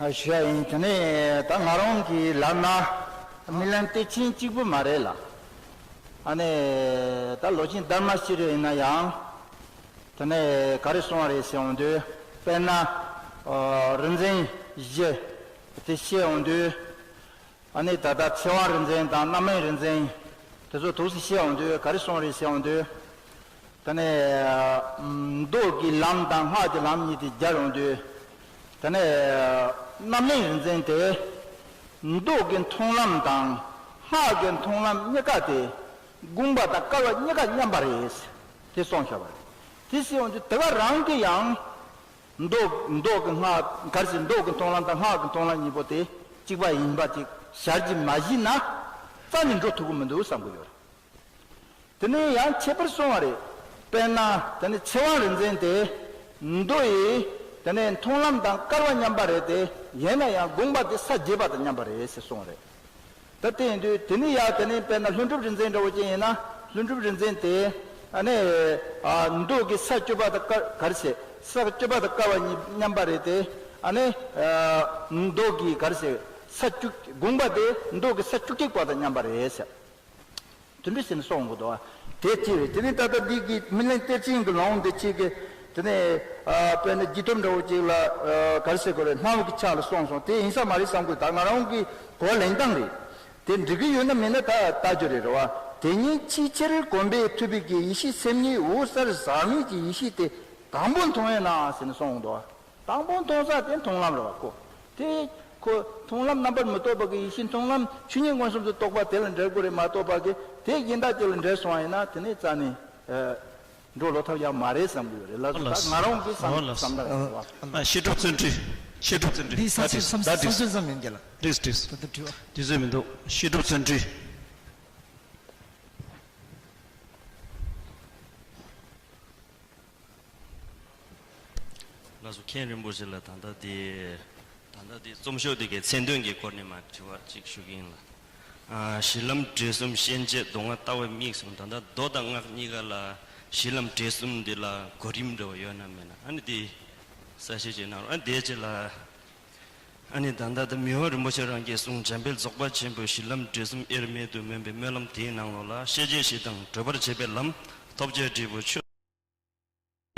ཨ་ཞུ་ཡ་ཡིན། དེ་ནས་ད་ང་རང་གི་ལབ་ན་སྨིན་གླིང་གཏེར་ཆེན་གཅིག་པུ་མ་རེད་ལ། ཨ་ནི་ད་ལོ་ཆེན་དྷརྨ་ཤྲཱི་ཡིན་ན་ཡང་དེ་ནས་ག་རེ་གསུངས་པ་རེད་ཟེར་འོང་དུས་དཔེར་ན་རིག་འཛིན་བཞི་དེ་བཤད་འོང་དུས། ཨ་ནི་ད་ལྟ་ཚེ་དབང་རིག་འཛིན་དང་རྣམ་སྨིན་རིག་འཛིན་དེ་ཚོ་ཐུགས་སུ་ཤེས་འོང་དུས་ག་རེ་གསུངས་རེད་ཟེར་འོང་དུས། དེ་ནས་མདོ་གི་ལམ་དང་སྔགས་ཀྱི་ལམ་གཉིས་དེ་སྦྱར་འོང་དུས། དེ་ནས་རྣམ་སྨིན་རིག་འཛིན་དེ་མདོ་གི་མཐོང་ལམ་དང་སྔགས་ཀྱི་མཐོང་ལམ་གཉིས་ཀ་དེ་དགོངས་པ་དང་སྐལ་བ་གཉིས་ཀ་མཉམ་པ་རེད། དེ་གསུངས་བཞག་པ་རེད། དེ་ཟེར་འོང་དུས་དེ་ག་རང་གི་ཡང་། མདོ་མདོ་གི་སྔགས་གལ་སྲིད་མདོ་གི་མཐོང་ལམ་དང་སྔགས་ཀྱི་མཐོང་ལམ་གཉིས་པོ་དེ་གཅིག་པ་ཡིན་པ་ཅིག་ཞལ་གྱིས་མ་བཞེས་ན་རྩ་ནས་འགྲོ་ཐུབ་ཀྱི་མི་འདུག་བསམ་གྱི་ཡོད་རེད། དེ་ནས་ཡང་ཁྱད་པར་གསུངས་པ་རེད། དཔེར་ན་དེ་ནས་ཚེ་དབང་རིག་འཛིན་དེ་མདོ་ཡི་དེ་ནས་མཐོང་ལམ་དང་སྐལ་བ་མཉམ་པ་རེད་དེ་ཡིན་ན་ཡང་དགོངས་པ་དེ་ས་བརྒྱད་པ་དང་མཉམ་པ་རེད་ཟེར་གསུངས་པ་རེད། ད་དེ་ཡིན་དུས་དེ་ནི་ཡ་དེ་ནི་དཔེར་ན་ལྷུན་གྲུབ་རིག་འཛིན་འདྲ་བོ་ཅན་ཡིན་ན་ལྷུན་གྲུབ་རིག་འཛིན་དེ་ཨ་ནི་ཨ་མདོ་གི་ས་བཅུ་པ་དང་ཀ་ག་རེ་ཟེར་ས་བཅུ་པ་དང་སྐལ་བ་གཉིས་མཉམ་པ་རེད་དེ་ཨ་ནི་ཨ་མདོ་གི་ག་རེ་ཟེར་ས་བཅུ་དགོངས་པ་དེ་མདོ་གི་ས་བཅུ་གཅིག་པ་དང་མཉམ་པ་རེད་ཟེར། དེ་འདྲ་ཟེར་ནས་གསུང་གི་འདུག་བ། དེ་ཅི་རེད། དེ་ནི་ད་ལྟ་འདི་གི་སྨིན་གླིང་གཏེར་ཆེན་གྱི་ལུང་འདི་གཅིག་གི་དེ་ནི་ཨ་དཔེར་ན་རྒྱུད་སྟོབས་འདྲ་བོ་གཅིག་ལ་ཨ་ག་རེ་ཟེར་དགོས་རེད། སྣང་བ་གི་ཆ་ལ་གསུངས་སོང་། དེ་ཡིན་ས་མ་རེད་བསམ་གི་ད་ང་རང་གི་གོ་ལེན་སྟངས་རེད། དེ་འགྲིག་གི་ཡོད་ན་མེད་ན་ད་ལྟ་རྒྱུ་རེད་རེད་བ། དེ་ཉིད་ཅིའི་ཕྱིར་གོམས་པས་ཐུབ་པའི་གི་ཡེ་ཤེས་སེམས་ཉིད་འོད་གསལ་ཟག་མེད་ཀྱི་ཡེ་ཤེས་དེ་དང་པོ་མཐོང་ཡོད་ན་ཟེར་ནས་གསུངས་འདུག་བ། དང་པོ་མཐོང་ས་དེ་མཐོང་ལམ་རེད་བ་ཁོ། དེ་ཁོ་མཐོང་ལམ་རྣམ་པར་མི་རྟོག་པ་གི་ཡེ་ཤེས་མཐོང་ལམ་ཆོས་ཉིད་མངོན་སུམ་དུ་རྟོགས་པ་དེ་ལ་འབྲེལ་དགོས་རེད་མ་གཏོགས་པ་གི་དེ་གཞན་དག་ཅིག་ལ་འབྲེལ་སོང་བ་ཡིན་ན་དེ་ནི་རྩ་ནས་ཨ་འགྲོ་ལོ་ཐབས་ཡག་མ་རེད་བསམ་གི་ཡོད་རེད། ལགས་སོ། ད་ང་རང་གི་བསམ་ཨོ་ལགས་སོ། བསམ་བློ་རེད་བ། ཨ་བཤད་སྒྲུབ་བརྩོན་འགྲུས། བཤད་སྒྲུབ་བརྩོན་འགྲུས། འདི་ས་ཆ་བསམ་ཚུལ་བསམ་ཚུལ་ཙམ་ཡིན་གྱི་ལ། འགྲིགས་འགྲིགས། ད་ལྟ་དྲི་བ། དུས་ཚོད་མི་འདུག་བཤད་སྒྲུབ་བརྩོན་འགྲུས། ལགས་སོ། མཁན་རིན་པོ་ཆེ་ལ་ད་ལྟ་དེ་ད་ལྟ་དེ་རྩོམ་ཤོག་དེ་གའི་མཚན་དོན་གྱི་སྐོར་ནས་མར་དྲི་བ་གཅིག་ཞུ་གི་ཡིན་ལ། ཨ་གཞི་ལམ་འབྲས་གསུམ་ཤན་འབྱེད་མདོ་སྔགས་ལྟ་བའི་དམིགས་སམ། ད་ལྟ་མདོ་དང་སྔགས་གཉིས་ཀ་ལ་གཞི་ལམ་འབྲས་གསུམ་འདི་ལ་གོ་རིམ་འདྲ་བ་ཡོད་ན་མེད་ན་ཨ་ནི་དེ་གསལ་བཤད་ཅིག་གནང་རོགས། ཨ་ནི་དེའི་རྗེས་ལ་ཨ་ནི་ད་ལྟ་དེ་མི་དབང་རིན་པོ་ཆེ་རང་གིས་གསུངས་འཇམ་དཔལ་རྫོགས་པ་ཆེན་པོས་གཞི་ལམ་འབྲས་གསུམ་དབྱེར་མེད་དུ་སྨོན་པའི་སྨོན་ལམ་དེའི་ནང་ལོགས་ལ་ཤེས་བྱའི་གཞི་དང་བགྲོད་པར་བྱེད་པའི་ལམ་ཐོབ་བྱའི་འབྲས་བུ་ཆོས་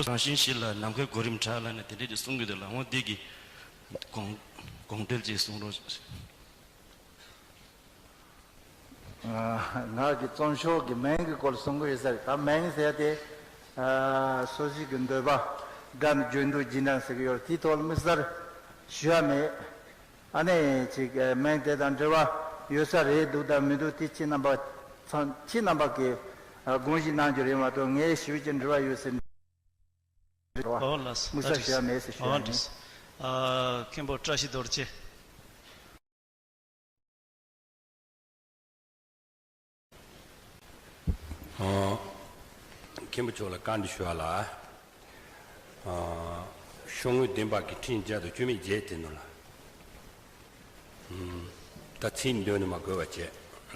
རང་བཞིན་གཞི་ལ་ནམ་མཁའི་གོ་རིམ་བྲལ་ལ་ནི་དེ་འདྲས་ཀྱི་གསུང་གི་འདུག་ལ། འོ་འདི་གི་དགོངས་དགོངས་འགྲེལ་ཅིག་གསུང་རོགས། ང་གི་རྩོམ་ཤོག་གི་མིང་གི་སྐོར་གསུང་གི་ཡོད་ས་རེད། ད་མིང་ཟེར་ཏེ་སོ་སོའི་གི་འདོད་པ་དགྲ་ནི་རྒྱུ་འདུ་བགྱིས་ན་ཟེར་གི་ཡོད་རེད། དེའི་ཐོག་ལ་དམིགས་བསལ་ཞུ་ཡ་མེད། ཨ་ནི་ཅིག་མིང་དེ་དང་འབྲེལ་བ་ཡོད་ས་རེད་འདུག་དང་མི་འདུག་དེ་ཁྱེད་རྣམ་པ་ཚང་ཁྱེད་རྣམ་པ་གིས་དགོངས་བཞེས་གནང་རྒྱུ་རེད་མ་གཏོགས་ངས་ཞུ་རྒྱུ་འབྲེལ་བ་ཡོད་ཟེར་འདྲི་བ། ཨོ་ལགས་སོ། དམིགས་བསལ་ཞུ་ཡ་མེད་ཟེར་ཞུ་ཡ་ཨོ་ཡིན། འགྲིགས་སོ། ཨ་མཁན་པོ་བཀྲ་ཤིས་རྡོ་རྗེ། ཨ་མཁན་པོ་མཆོག་ལ་བཀའ་འདྲི་ཞུ་བ་ལ། ཨ་ཤོག་ངོས་བདུན་པ་གི་འཕྲིན་བརྒྱ་དང་བཅུ་མེད་བརྒྱད་དེ་ནོ་ལ། ཨུམ། ད་ཚིག་འདོན་ནས་མ་དགོས་པ་བྱས།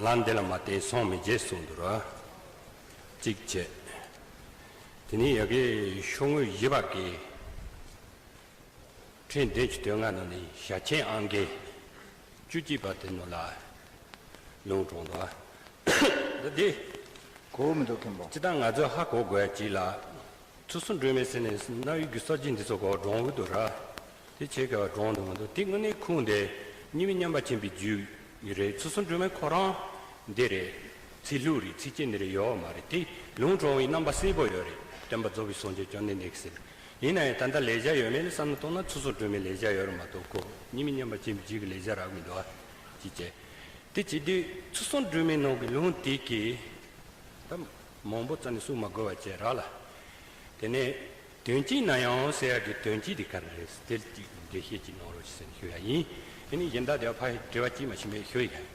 ལམ་འདི་ལ་མ་བརྟེན་སངས་མི་རྒྱས་གསུངས་འདུག་ར། གཅིག་བྱས། དེ་ནས་ཡ་གི་ཤོག་ངོས་བཞི་པ་གི་ཕྲེང་བདུན་ཅུ་དོན་ལྔ་ནང་ནས་ཞལ་ཆེམས་ཨང་ཀི་བཅུ་གཅིག་པ་དེ་ནང་ལ་ལུང་དྲངས་འདུག་ཨ། ད་འདི་གོ་མི་འདུག་མཁན་པོ། སྤྱིར་བཏང་ང་ཚོས་ཧ་གོ་དགོས་ཡ་གཅིག་ལ། ཚུལ་གསུམ་སྒྲོན་མེ་ཟེར་ནས་རྣ་བའི་རྒྱུ་གསར་བརྗེ་འདི་ཚོ་གོ་འགྲོ་གི་འདུག་ར། དེ་བྱེད་དགོས་པ་འགྲོ་འདུག་མི་འདུག་དེ་དངོས་གནས་ཁུངས་དེ་གཉིས་མེད་མཉམ་པ་མཁྱེན་པའི་རྒྱུད་ཡོད་རེད། ཚུལ་གསུམ་སྒྲོན་མེ་ཁོ་རང་འདི་རེད། ཚིག་ལྷུག་རེད། ཚིགས་བཅད་འདི་རེད་ཡོད་མ་རེད། དེ་ལུང་དྲངས་པའི་རྣམ་པ་གསལ་པོ་ཡོད་རེད། སྟོན་པ་རྫོགས་པའི་སངས་རྒྱས་བཅོམ་ལྡན་འདས་ཀྱིས་ཟེར། ཡིན་ན་ཡང་ད་ལྟ་ལེགས་སྦྱར་ཡོད་མེད་ལ་བསམ་བློ་གཏོང་ན་ཚུལ་གསུམ་སྒྲོན་མེ་ལེགས་སྦྱར་ཡོད་རེད་མ་གཏོགས་ཁོ་གཉིས་མེད་མཉམ་པ་མཁྱེན་པའི་རྒྱུད་ཀྱི་ལེགས་སྦྱར་རག་མི་འདུག་ཨ། ཅེས་བྱས། དེ་བྱེད་དུས་ཚུལ་གསུམ་སྒྲོན་མེའི་ནང་གི་ལུང་དེ་གི་ད་མང་པོ་རྩ་ནས་གསུང་མ་དགོས་པ་བྱས་རག་ལ། དེ་ནས་དོན་གཅིག་ན་ཡང་ཟེར་ཡག་གི་དོན་གཅིག་དེ་ག་རེ་རེད་ཟེར་དེ་གཅིག་འགྲེལ་བཤད་ཅིག་གནང་རོགས་ཞེས་ཟེར་ནས་ཞུ་ཡ་ཡིན། དེ་ནས་གཞན་དག་དེ་ཕར་དྲི་བ་གཅིག་མ་ཞུས་མེད་ཞུ་ཡ་ཡིན།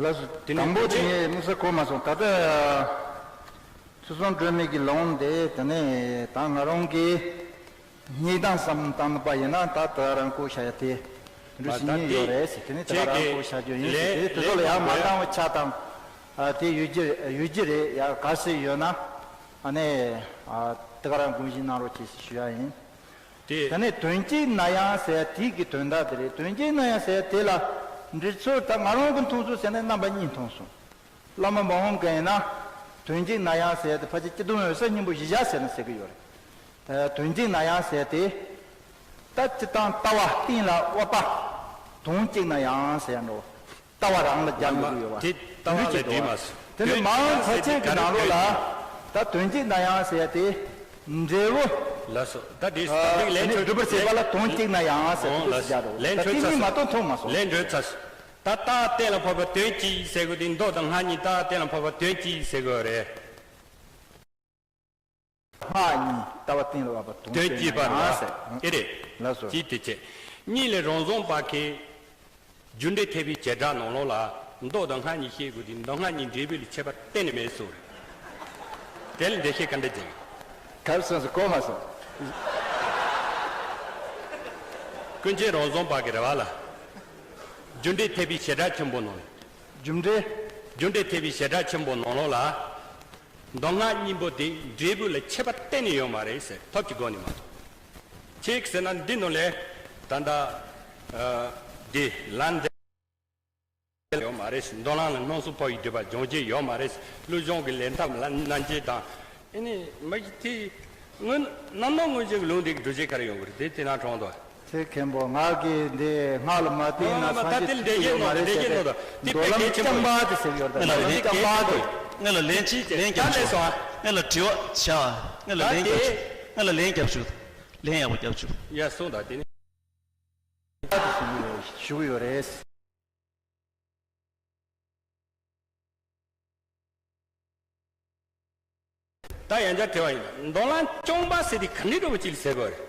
ལགས་སོ། དེ་ནས་དང་པོ་དེ་ངས་དམིགས་བསལ་གོ་མ་སོང་། ད་ལྟ་ཚུལ་གསུམ་སྒྲོན་མེ་གི་ལུང་དེ་དེ་ནས་ད་ང་རང་གི་སྙིང་གཏམ་བསམ་བཏང་པ་ཡིན་ན་ད་ད་རང་བཀོད་བྱ་ཡ་དེ་འདྲ་ཞིག་ཉན་ཡོད་རེད་ཟེར། དེ་ནས་ད་རང་བཀོད་བྱ་རྒྱུ་ཡིན་ཟེར། དེ་དེ་ཚོ་ལ་ཡང་མ་བཏང་བ་ཆགས་དང་། ཨ་དེ་ཡོད་རྒྱུ་ཡོད་རྒྱུ་རེད། ཡ་གལ་སྲིད་ཡོད་ན་ཨ་ནི་ཨ་དེ་ག་རང་དགོངས་བཞེས་གནང་རོགས་གྱིས་ཞུ་ཡ་ཡིན། དེ་ད་ནི་དོན་གཅིག་ན་ཡང་ཟེར་དེ་གི་དོན་དག་དེ་རེད། དོན་གཅིག་ན་ཡང་ཟེར་དེ་ལ་འབྲི་ཚུལ་ད་ང་རང་གི་མཐོང་ཚུལ་ཟེར་ན་རྣམ་པ་གཉིས་མཐོང་སོང་། བླ་མ་མ་འོངས་ག་ཡིན་ན་དོན་གཅིག་ན་ཡང་ཟེར་དེ་ཕལ་ཆེར་སྤྱི་དོན་འོད་གསལ་སྙིང་པོ་བཞི་བཞག་ཟེར་ན་ཟེར་གི་ཡོད་རེད། ད་དོན་གཅིག་ན་ཡང་ཟེར་དེ་ད་སྤྱིར་བཏང་ལྟ་བ་གཏིང་ལ་དབབ་པ་དོན་གཅིག་ན་ཡང་ཟེར་ཡ་འགྲོ། ལྟ་བ་རང་ལ་རྒྱབ་འགྲོ་གི་ཡོད་པ། དེ་ལྟ་བ་ལས་འདྲེས་མ་སོང་། དེ་ནི་མ་འོངས་ཕལ་ཆེར་གྱི་ནང་ལོགས་ལ་ད་དོན་གཅིག་ན་ཡང་ཟེར་ཡ་དེ་འབྲས་བུ། ལགས་སོ། ད་དེ་ཨ་སྟབས་ལེན་ནི་ཆོས་སྒྲུབ་པར་བྱེད་པ་ལ་དོན་གཅིག་ན་ཡང་ཟེར། འོང་དུ་ལགས་སོ། སྦྱར་རོ། ལན་ད་ཆོད་དེ་ཚར་གཉིས་མ་སོང་། གཏོགས་མཐོང་མ་སོང་། ལན་ཆོད་ཚར་སོང་། ད་རྟགས་གཏན་ལ་ཕབ་པ་དོན་གཅིག་ཟེར་དགོས་དེ་མདོ་དང་སྔགས་གཉིས་རྟགས་གཏན་ལ་ཕབ་པ་དོན་གཅིག་ཟེར་དགོས་རེད། སྔགས་གཉིས་ལྟ་བ་གཏན་ལ་དབབ་པ་དོན་དོན་གཅིག་པ་ན་ཡང་ཟེར། ཨེ་རེད། ལགས་སོ། གཅིག་དེ་བྱས། གཉིས་ལས་རང་བཟང་པ་གི་རྒྱུ་འབྲས་ཐེག་པའི་བྱེ་བྲག་ནང་ལོགས་ལ་མདོ་དང་སྔགས་གཉིས་བཤད་དགོས་དུས་མདོ་སྔགས་གཉིས་འབྲས་བུ་ལ་ཁྱད་པར་གཏན་ནས་མེད་གསུངས་རེད། དེ་ལ་འགྲེལ་བཤད་ག་འདྲ་བྱེད། གར་སོང་སོང་གོ་མ་སོང་། ཀུན་མཁྱེན་རང་བཟང་པ་གི་རེ་བ་ལ། རྒྱུ་འབྲས་ཐེག་པའི་བྱེ་བྲག་ཆེན་པོ་ནང་། རྒྱུ་འབྲས། རྒྱུ་འབྲས་ཐེག་པའི་བྱེ་བྲག་ཆེན་པོ་ནང་ལོགས་ལ། མདོ་སྔགས་གཉིས་པོ་དེ་འབྲས་བུ་ལ་ཁྱད་པར་གཏན་ནས་ཡོད་མ་རེད་ཟེར། ཐབས་ཀྱི་སྒོ་ནས་མ་གཏོགས། ཅིག་ཟེར་ན་འདི་ནང་ལས་ད་ལྟ་ཨ་འདི་ལམ་འདི་ཡོད་མ་རེད་ཟེར། མདོ་ལམ་ལ་སྣང་སྲིད་འཕོ་བའི་སྒྲིབ་པ་སྦྱང་བྱེད་ཡོད་མ་རེད་ཟེར། བློ་སྦྱོང་གི་ལས་ཐབས་ལ་རྣམ་འབྱེད་དང་། ཨེ་ནི་མ་གི་དེ་སྔོན་རྣམ་སྣང་མངོན་བྱེད་ཀྱི་ལུང་འདི་གི་སྒྲུབ་བྱེད་ག་རེ་ཡོང་གི་རེད། དེ་དེ་ན་གྲོང་དུ། ཚེ་མཁན་པོ་ང་གིས་འདི་སྔགས་ལ་མ་བརྟེན་ན་མ་མ་སངས་ད་རྒྱས་དེ་ལ་འགྲེལ་བཤད་ཡོད་མ་གནང་དང་རེད་ཟེར་འགྲེལ་བཤད་ཏེ། གནང་དང་། དེ་མདོ་དཔེ་ལམ་གལ་ཆེན་པོ་རྐྱང་པ་དེ་ཟེར་ཡོད་ད། ང་ལ་ལན་རྐྱང་པ་དེ། ང་ལ་ལན་ཅི་ལན་རྒྱབ་ཆོག་ད་ལས་སོ། ང་ལ་དྲི་བ་བྱ་བ། ང་ལ་ལན་ད་རྒྱབ་ཆོག་དེ། ང་ལ་ལན་རྒྱབ་ཆོག་ལན་ཡག་པོ་རྒྱབ་ཆོག་ཡ་གསུངས་དང་དེ་ནི། ཞུ་གི་ཡོད་རེད། ད་ཡང་བསྐྱར་དྲི་བ་ཡིན། མདོ་ལམ་རྐྱང་པ་ཟེར་དེ་ག་འདྲ་འདྲ་བོ་ཅིག་ལ་ཟེར་དགོས་རེད།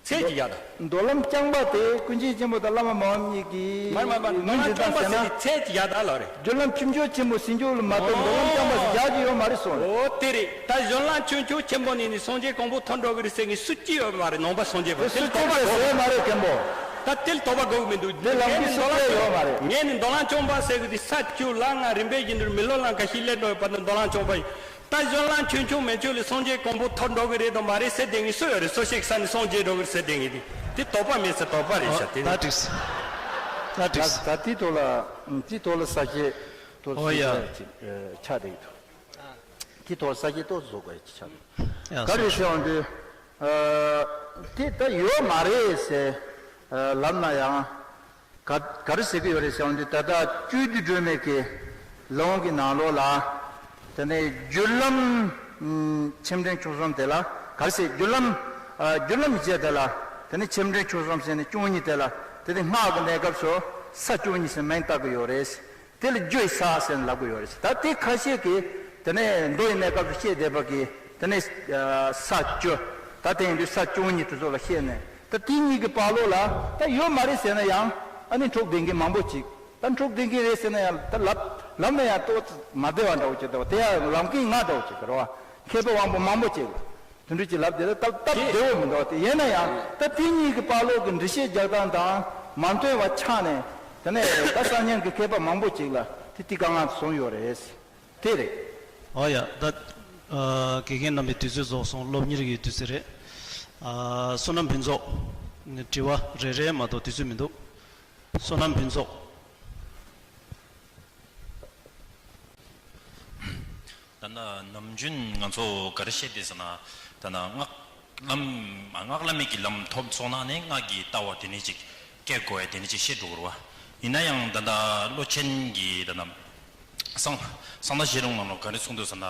ཚད་ཅིག་ཡག་དང་། མདོ་ལམ་རྐྱང་པ་དེ་ཀུན་མཁྱེན་ཆེན་པོ་དང་བླ་མ་མ་འོངས་གཉིས་ཀྱིས་མར་མར་མར་མདོ་ལམ་རྐྱང་པ་ཟེར་དེ་ཚད་ཅིག་ཡག་དང་ལོ་རེད། རྒྱུ་ལམ་ཆུང་ཆུང་ཆེན་པོ་ཟིན་རྒྱུ་ལ་མ་གཏོགས་མདོ་ལམ་རྐྱང་པ་ཟེར་རྒྱག་རྒྱུ་ཡོད་མ་རེད་གསུངས་རེད། འོ་དེ་རེད། ད་རྒྱུ་ལམ་ཆུང་ཆུང་ཆེན་པོ་ནས་ནི་སངས་རྒྱས་གང་པོ་ཐོབ་འགྲོ་གི་རེད་ཟེར་མཁན་སུ་གཅིག་ཡོད་མ་རེད། ནང་པ་སངས་རྒྱས་པ་དེ་ལ་དོགས་པ་དགོས་མི་འདུག་དེ་ལ་ལམ་གྱི་སུ་གཅིག་ཡོད་མ་རེད། ངས་ནི་མདོ་ལམ་རྐྱང་པ་ཟེར་གི་དེ་ས་བཅུ་ལ་ང་རིམ་པས་ཡིན་དུས་མི་ལོ་ལ་འགའ་ཤས་སླེབས་འགྲོ་ཡོད་པ་ནི་མདོ་ལམ་རྐྱང་པ་ཡིན། ད་རྒྱུ་ལམ་ཆུང་ཆུང་མེད་ཆོག་ལས་སངས་རྒྱས་གང་པོ་ཐོབ་འགྲོ་གི་རེད་དང་མ་རེད་ཟེར་བསྡད་མཁན་སུ་ཡོད་རེད། སོ་སྐྱེ་ས་ནས་སངས་རྒྱས་འགྲོ་གི་རེད་ཟེར་བསྡད་མཁན་དེ་དེ་དོགས་པ་མེད་ཟེར། དོགས་པ་རེད་ཤག་དེ་ནི། ད་འགྲིགས། ད་འགྲིགས། ད་དེའི་ཐོག་ལ་དེའི་ཐོག་ལ་ས་བཤད་ཏོག་ཙམ་ཨོ་ཡ། ཅིག་ཆགས་བསྡད་ཀྱི་འདུག་དེའི་ཐོག་ལ་ས་བཤད་ཏོག་ཙམ་བཟོ་དགོས་ཡ་ཅིག་ཆགས་འདུག་ཡ་ག་རེ་ཟེར་བ་འདི། དེ་ད་ཡོད་མ་རེད་ཟེར་ལབ་ན་ཡང་། ག་ག་རེ་ཟེར་གྱི་ཡོད་རེད་ཟེར་བ་འདི། ད་ལྟ་སྤྱོད་བསྡུས་སྒྲོན་མེ་གི་ལུང་གི་ནང་ལོགས་ལ། དེ་ནས་རྒྱུ་ལམ་ཆེ་འབྲིང་ཆུང་གསུམ་དེ་ལ་ག་རེ་ཟེར། རྒྱུ་ལམ་རྒྱུ་ལམ་བཞི་དེ་ལ། དེ་ནས་ཆེ་འབྲིང་ཆུང་གསུམ་ཟེར་ནས་བཅུ་གཉིས་དེ་ལ། དེ་ནས་སྔགས་ཀྱི་གནས་སྐབས་སུ་ས་བཅུ་གཉིས་ཟེར་མིང་བཏགས་ཀྱི་ཡོད་རེད། དེ་ལ་རྒྱུ་ཡི་ས་ཟེར་ནས་ལབ་ཀྱི་ཡོད་རེད། ད་དེ་ཁ་ཤས་ཀྱིས་དེ་ནས་མདོ་ཡི་གནས་སྐབས་སུ་བཤད་བསྡད་པ་གི་དེ་ནས་ས་བཅུ། ད་དེ་ཡིན་དུས་ས་བཅུ་གཉིས་དེ་ཚོ་ལ་བཤད་ནས། ད་དེ་གཉིས་ཀྱི་བར་ལོགས་ལ་ད་ཡོད་མ་རེད་ཟེར་ན་ཡང་ཨ་ནི་འཁྲུག་བསྡད་མཁན་མང་པོ་ཅིག་ད་འཁྲུག་བསྡད་མཁན་རེད་ཟེར་ན་ཡང་ད་ལབ་ལབ་ན་ཡང་ཏོག་ཙམ་མ་བདེ་བ་འདྲ་བོ་ཅིག་འདུག་དེ་ཡང་ལབ་མཁན་ང་འདྲ་བོ་ཅིག་རེད་བ། མཁས་པ་དབང་པོ་མང་པོ་ཅིག་དེ་འདྲ་ཅིག་ལབ་དེ་ལ་སྟབས་སྟབས་བདེ་བོ་མི་འདུག་དེ་ཡིན་ན་ཡང་ད་དེ་གཉིས་ཀྱི་བར་ལོགས་ཀྱི་འགྲེལ་བཤད་རྒྱག་སྟངས་དང་མ་མཐུན་པ་ཆགས་ནས། དེ་ནས་ད་སང་ཉིན་གྱི་མཁས་པ་མང་པོ་ཅིག་ལ་དེ་ཏི་དཀའ་ངལ་བཟུང་ཡོད་རེད། དེ་རེད། ཨོ་ཡ། ད་ཨ་དགེ་རྒན་རྣམ་པའི་དུས་ཚོད་རྫོགས་སོང་། སློབ་གཉེར་གྱི་དུས་ཚོད་རེད། ཨ་བསོད་ནམས་ཕུན་ཚོགས། དྲི་བ་རེ་རེ་མ་གཏོགས་དུས་ཚོད་མི་འདུག་བསོད་ནམས་ཕུན་ཚོགས། ད་ནི་ནམ་རྒྱུན་ང་ཚོ་ག་རེ་བཤད་དེ་ཟེར་ན། ད་ནི་སྔགས་ལམ་སྔགས་བླ་མེད་ཀྱི་ལམ་ཐོབ་སོང་ན་ནི་སྔགས་ཀྱི་ལྟ་བ་དེ་ནས་ཅིག་སྐྱེ་དགོས་ཡ་དེ་ནས་ཅིག་བཤད་འགྲོ་གི་རེད་བ། ཡིན་ན་ཡང་ད་ལྟ་བློ་ཆེན་གྱིས་ད་ནི་གསང་གསང་བདག་ཤེས་རབ་ནང་ལ་ག་རེ་གསུངས་འདུག་ཟེར་ན།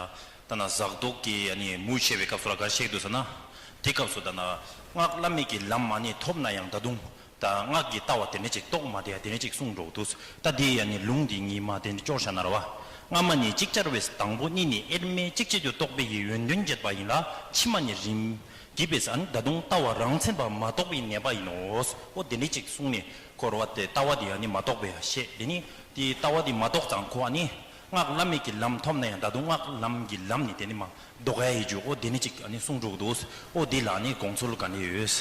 ད་ནི་གཟགས་རྟོག་གི་ཨ་ནི་མུ་ཆེ་བའི་སྐབས་སུ་ལ་ག་རེ་བཤད་འདུག་ཟེར་ན། དེ་སྐབས་སུ་ད་ནི་སྔགས་བླ་མེད་ཀྱི་ལམ་ཨ་ནི་ཐོབ་ན་ཡང་ད་དུང་། ད་སྔགས་ཀྱི་ལྟ་བ་དེ་འདྲ་ཅིག་རྟོགས་མ་བསྡད་ཡ་དེ་འདྲ་ཅིག་གསུངས་འགྲོ་འདུག་ད་དེ་ཡ་ནི་ལུང་དེ་ཉིད་མ་དེ་འདྲ་སྐྱོར་བཞག་ན་ར་བ། སྔ་མ་ནས་ཅིག་ཅར་བས་དང་པོ་གཉིས་ནི་དབྱེར་མེད་ཅིག་ཅར་དུ་རྟོགས་པའི་ཡི་ཡོན་ཏན་བརྗོད་པ་ཡིན་ལ། ཕྱི་མ་ནི་རིམ་གྱིས་པས་ཨ་ནི་ད་དུང་ལྟ་བ་རང་མཚན་པ་མ་རྟོགས་པའི་ནད་པ་ཡིན་ནོ། ཨོ་དེ་འདྲ་ཅིག་གསུངས་ནས་འཁོར་བ་དེ་ལྟ་བ་དེ་ཡ་ནི་མ་རྟོགས་པའི་ཡ་བཤད། དེ་ནི་དེ་ལྟ་བ་དེ་མ་རྟོགས་ཙང་ཁོ་ཨ་ནི་སྔགས་བླ་མེད་ཀྱི་ལམ་ཐོབ་ན་ཡང་ད་དུང་སྔགས་ལམ་གྱི་ལམ་ནི་དེ་ནི་མ་ལྡོག་ཡ་ཡི་རྒྱུ། ཨོ་དེ་ནི་ཅིག་ཨ་ནི་གསུངས་འགྲོ་འདུག་ཨོ་དེ་ལ་ནི་དགོངས་ཚུལ་ག་འདྲ་ཡོད།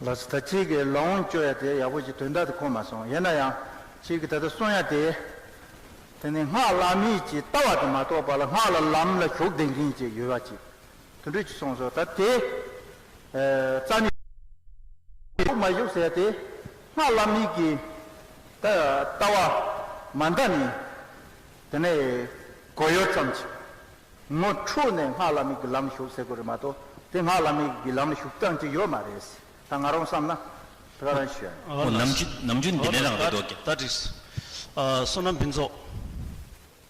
ལགས་སོ། ད་ཁྱེད་ཀྱིས་ལམ་སྐྱོར་ཡ་དེ་ཡག་པོ་ཅིག་དོན་དག་དེ་གོ་མ་སོང་། ཡིན་ན་ཡང་ཁྱེད་ཀྱིས་ད་ལྟ་གསུང་ཡ་དེ། དེ་ནི་སྔགས་བླ་མེད་ཀྱི་ལྟ་བ་དེ་མ་རྟོགས་པ་ལ་སྔགས་ལ་ལམ་ལ་ཞུགས་བསྡད་མཁན་ཅིག་ཡོད་པ་ཅིག་དེ་འདྲ་ཅིག་གསུངས་སོང་། ད་དེ་ཨ་རྩ་ནས་ཞུགས་མ་ཞུགས་ཟེར་ཡ་དེ། སྔགས་བླ་མེད་ཀྱི་ལྟ་ལྟ་བ་མ་འདའ་ནས་དེ་ནས་གོ་ཡོད་ཙམ་ཅིག་ངོ་འཕྲོད་ནས་སྔགས་བླ་མེད་ཀྱི་ལམ་ཞུགས་ཟེར་དགོས་རེད་མ་གཏོགས། དེ་སྔགས་བླ་མེད་ཀྱི་ལམ་ཞུགས་སྟངས་ཅིག་ཡོད་མ་རེད། ད་ང་རང་བསམ་ན་ད་ག་རང་ཞུ་ཡ་ཡིན། ཨོ་ནམ་རྒྱུན་ནམ་རྒྱུན་འདི་ནས་རང་རེད་འདུག་ཀྱང་། ད་འགྲིགས། ཨ་བསོད་ནམས་ཕུན་ཚོགས།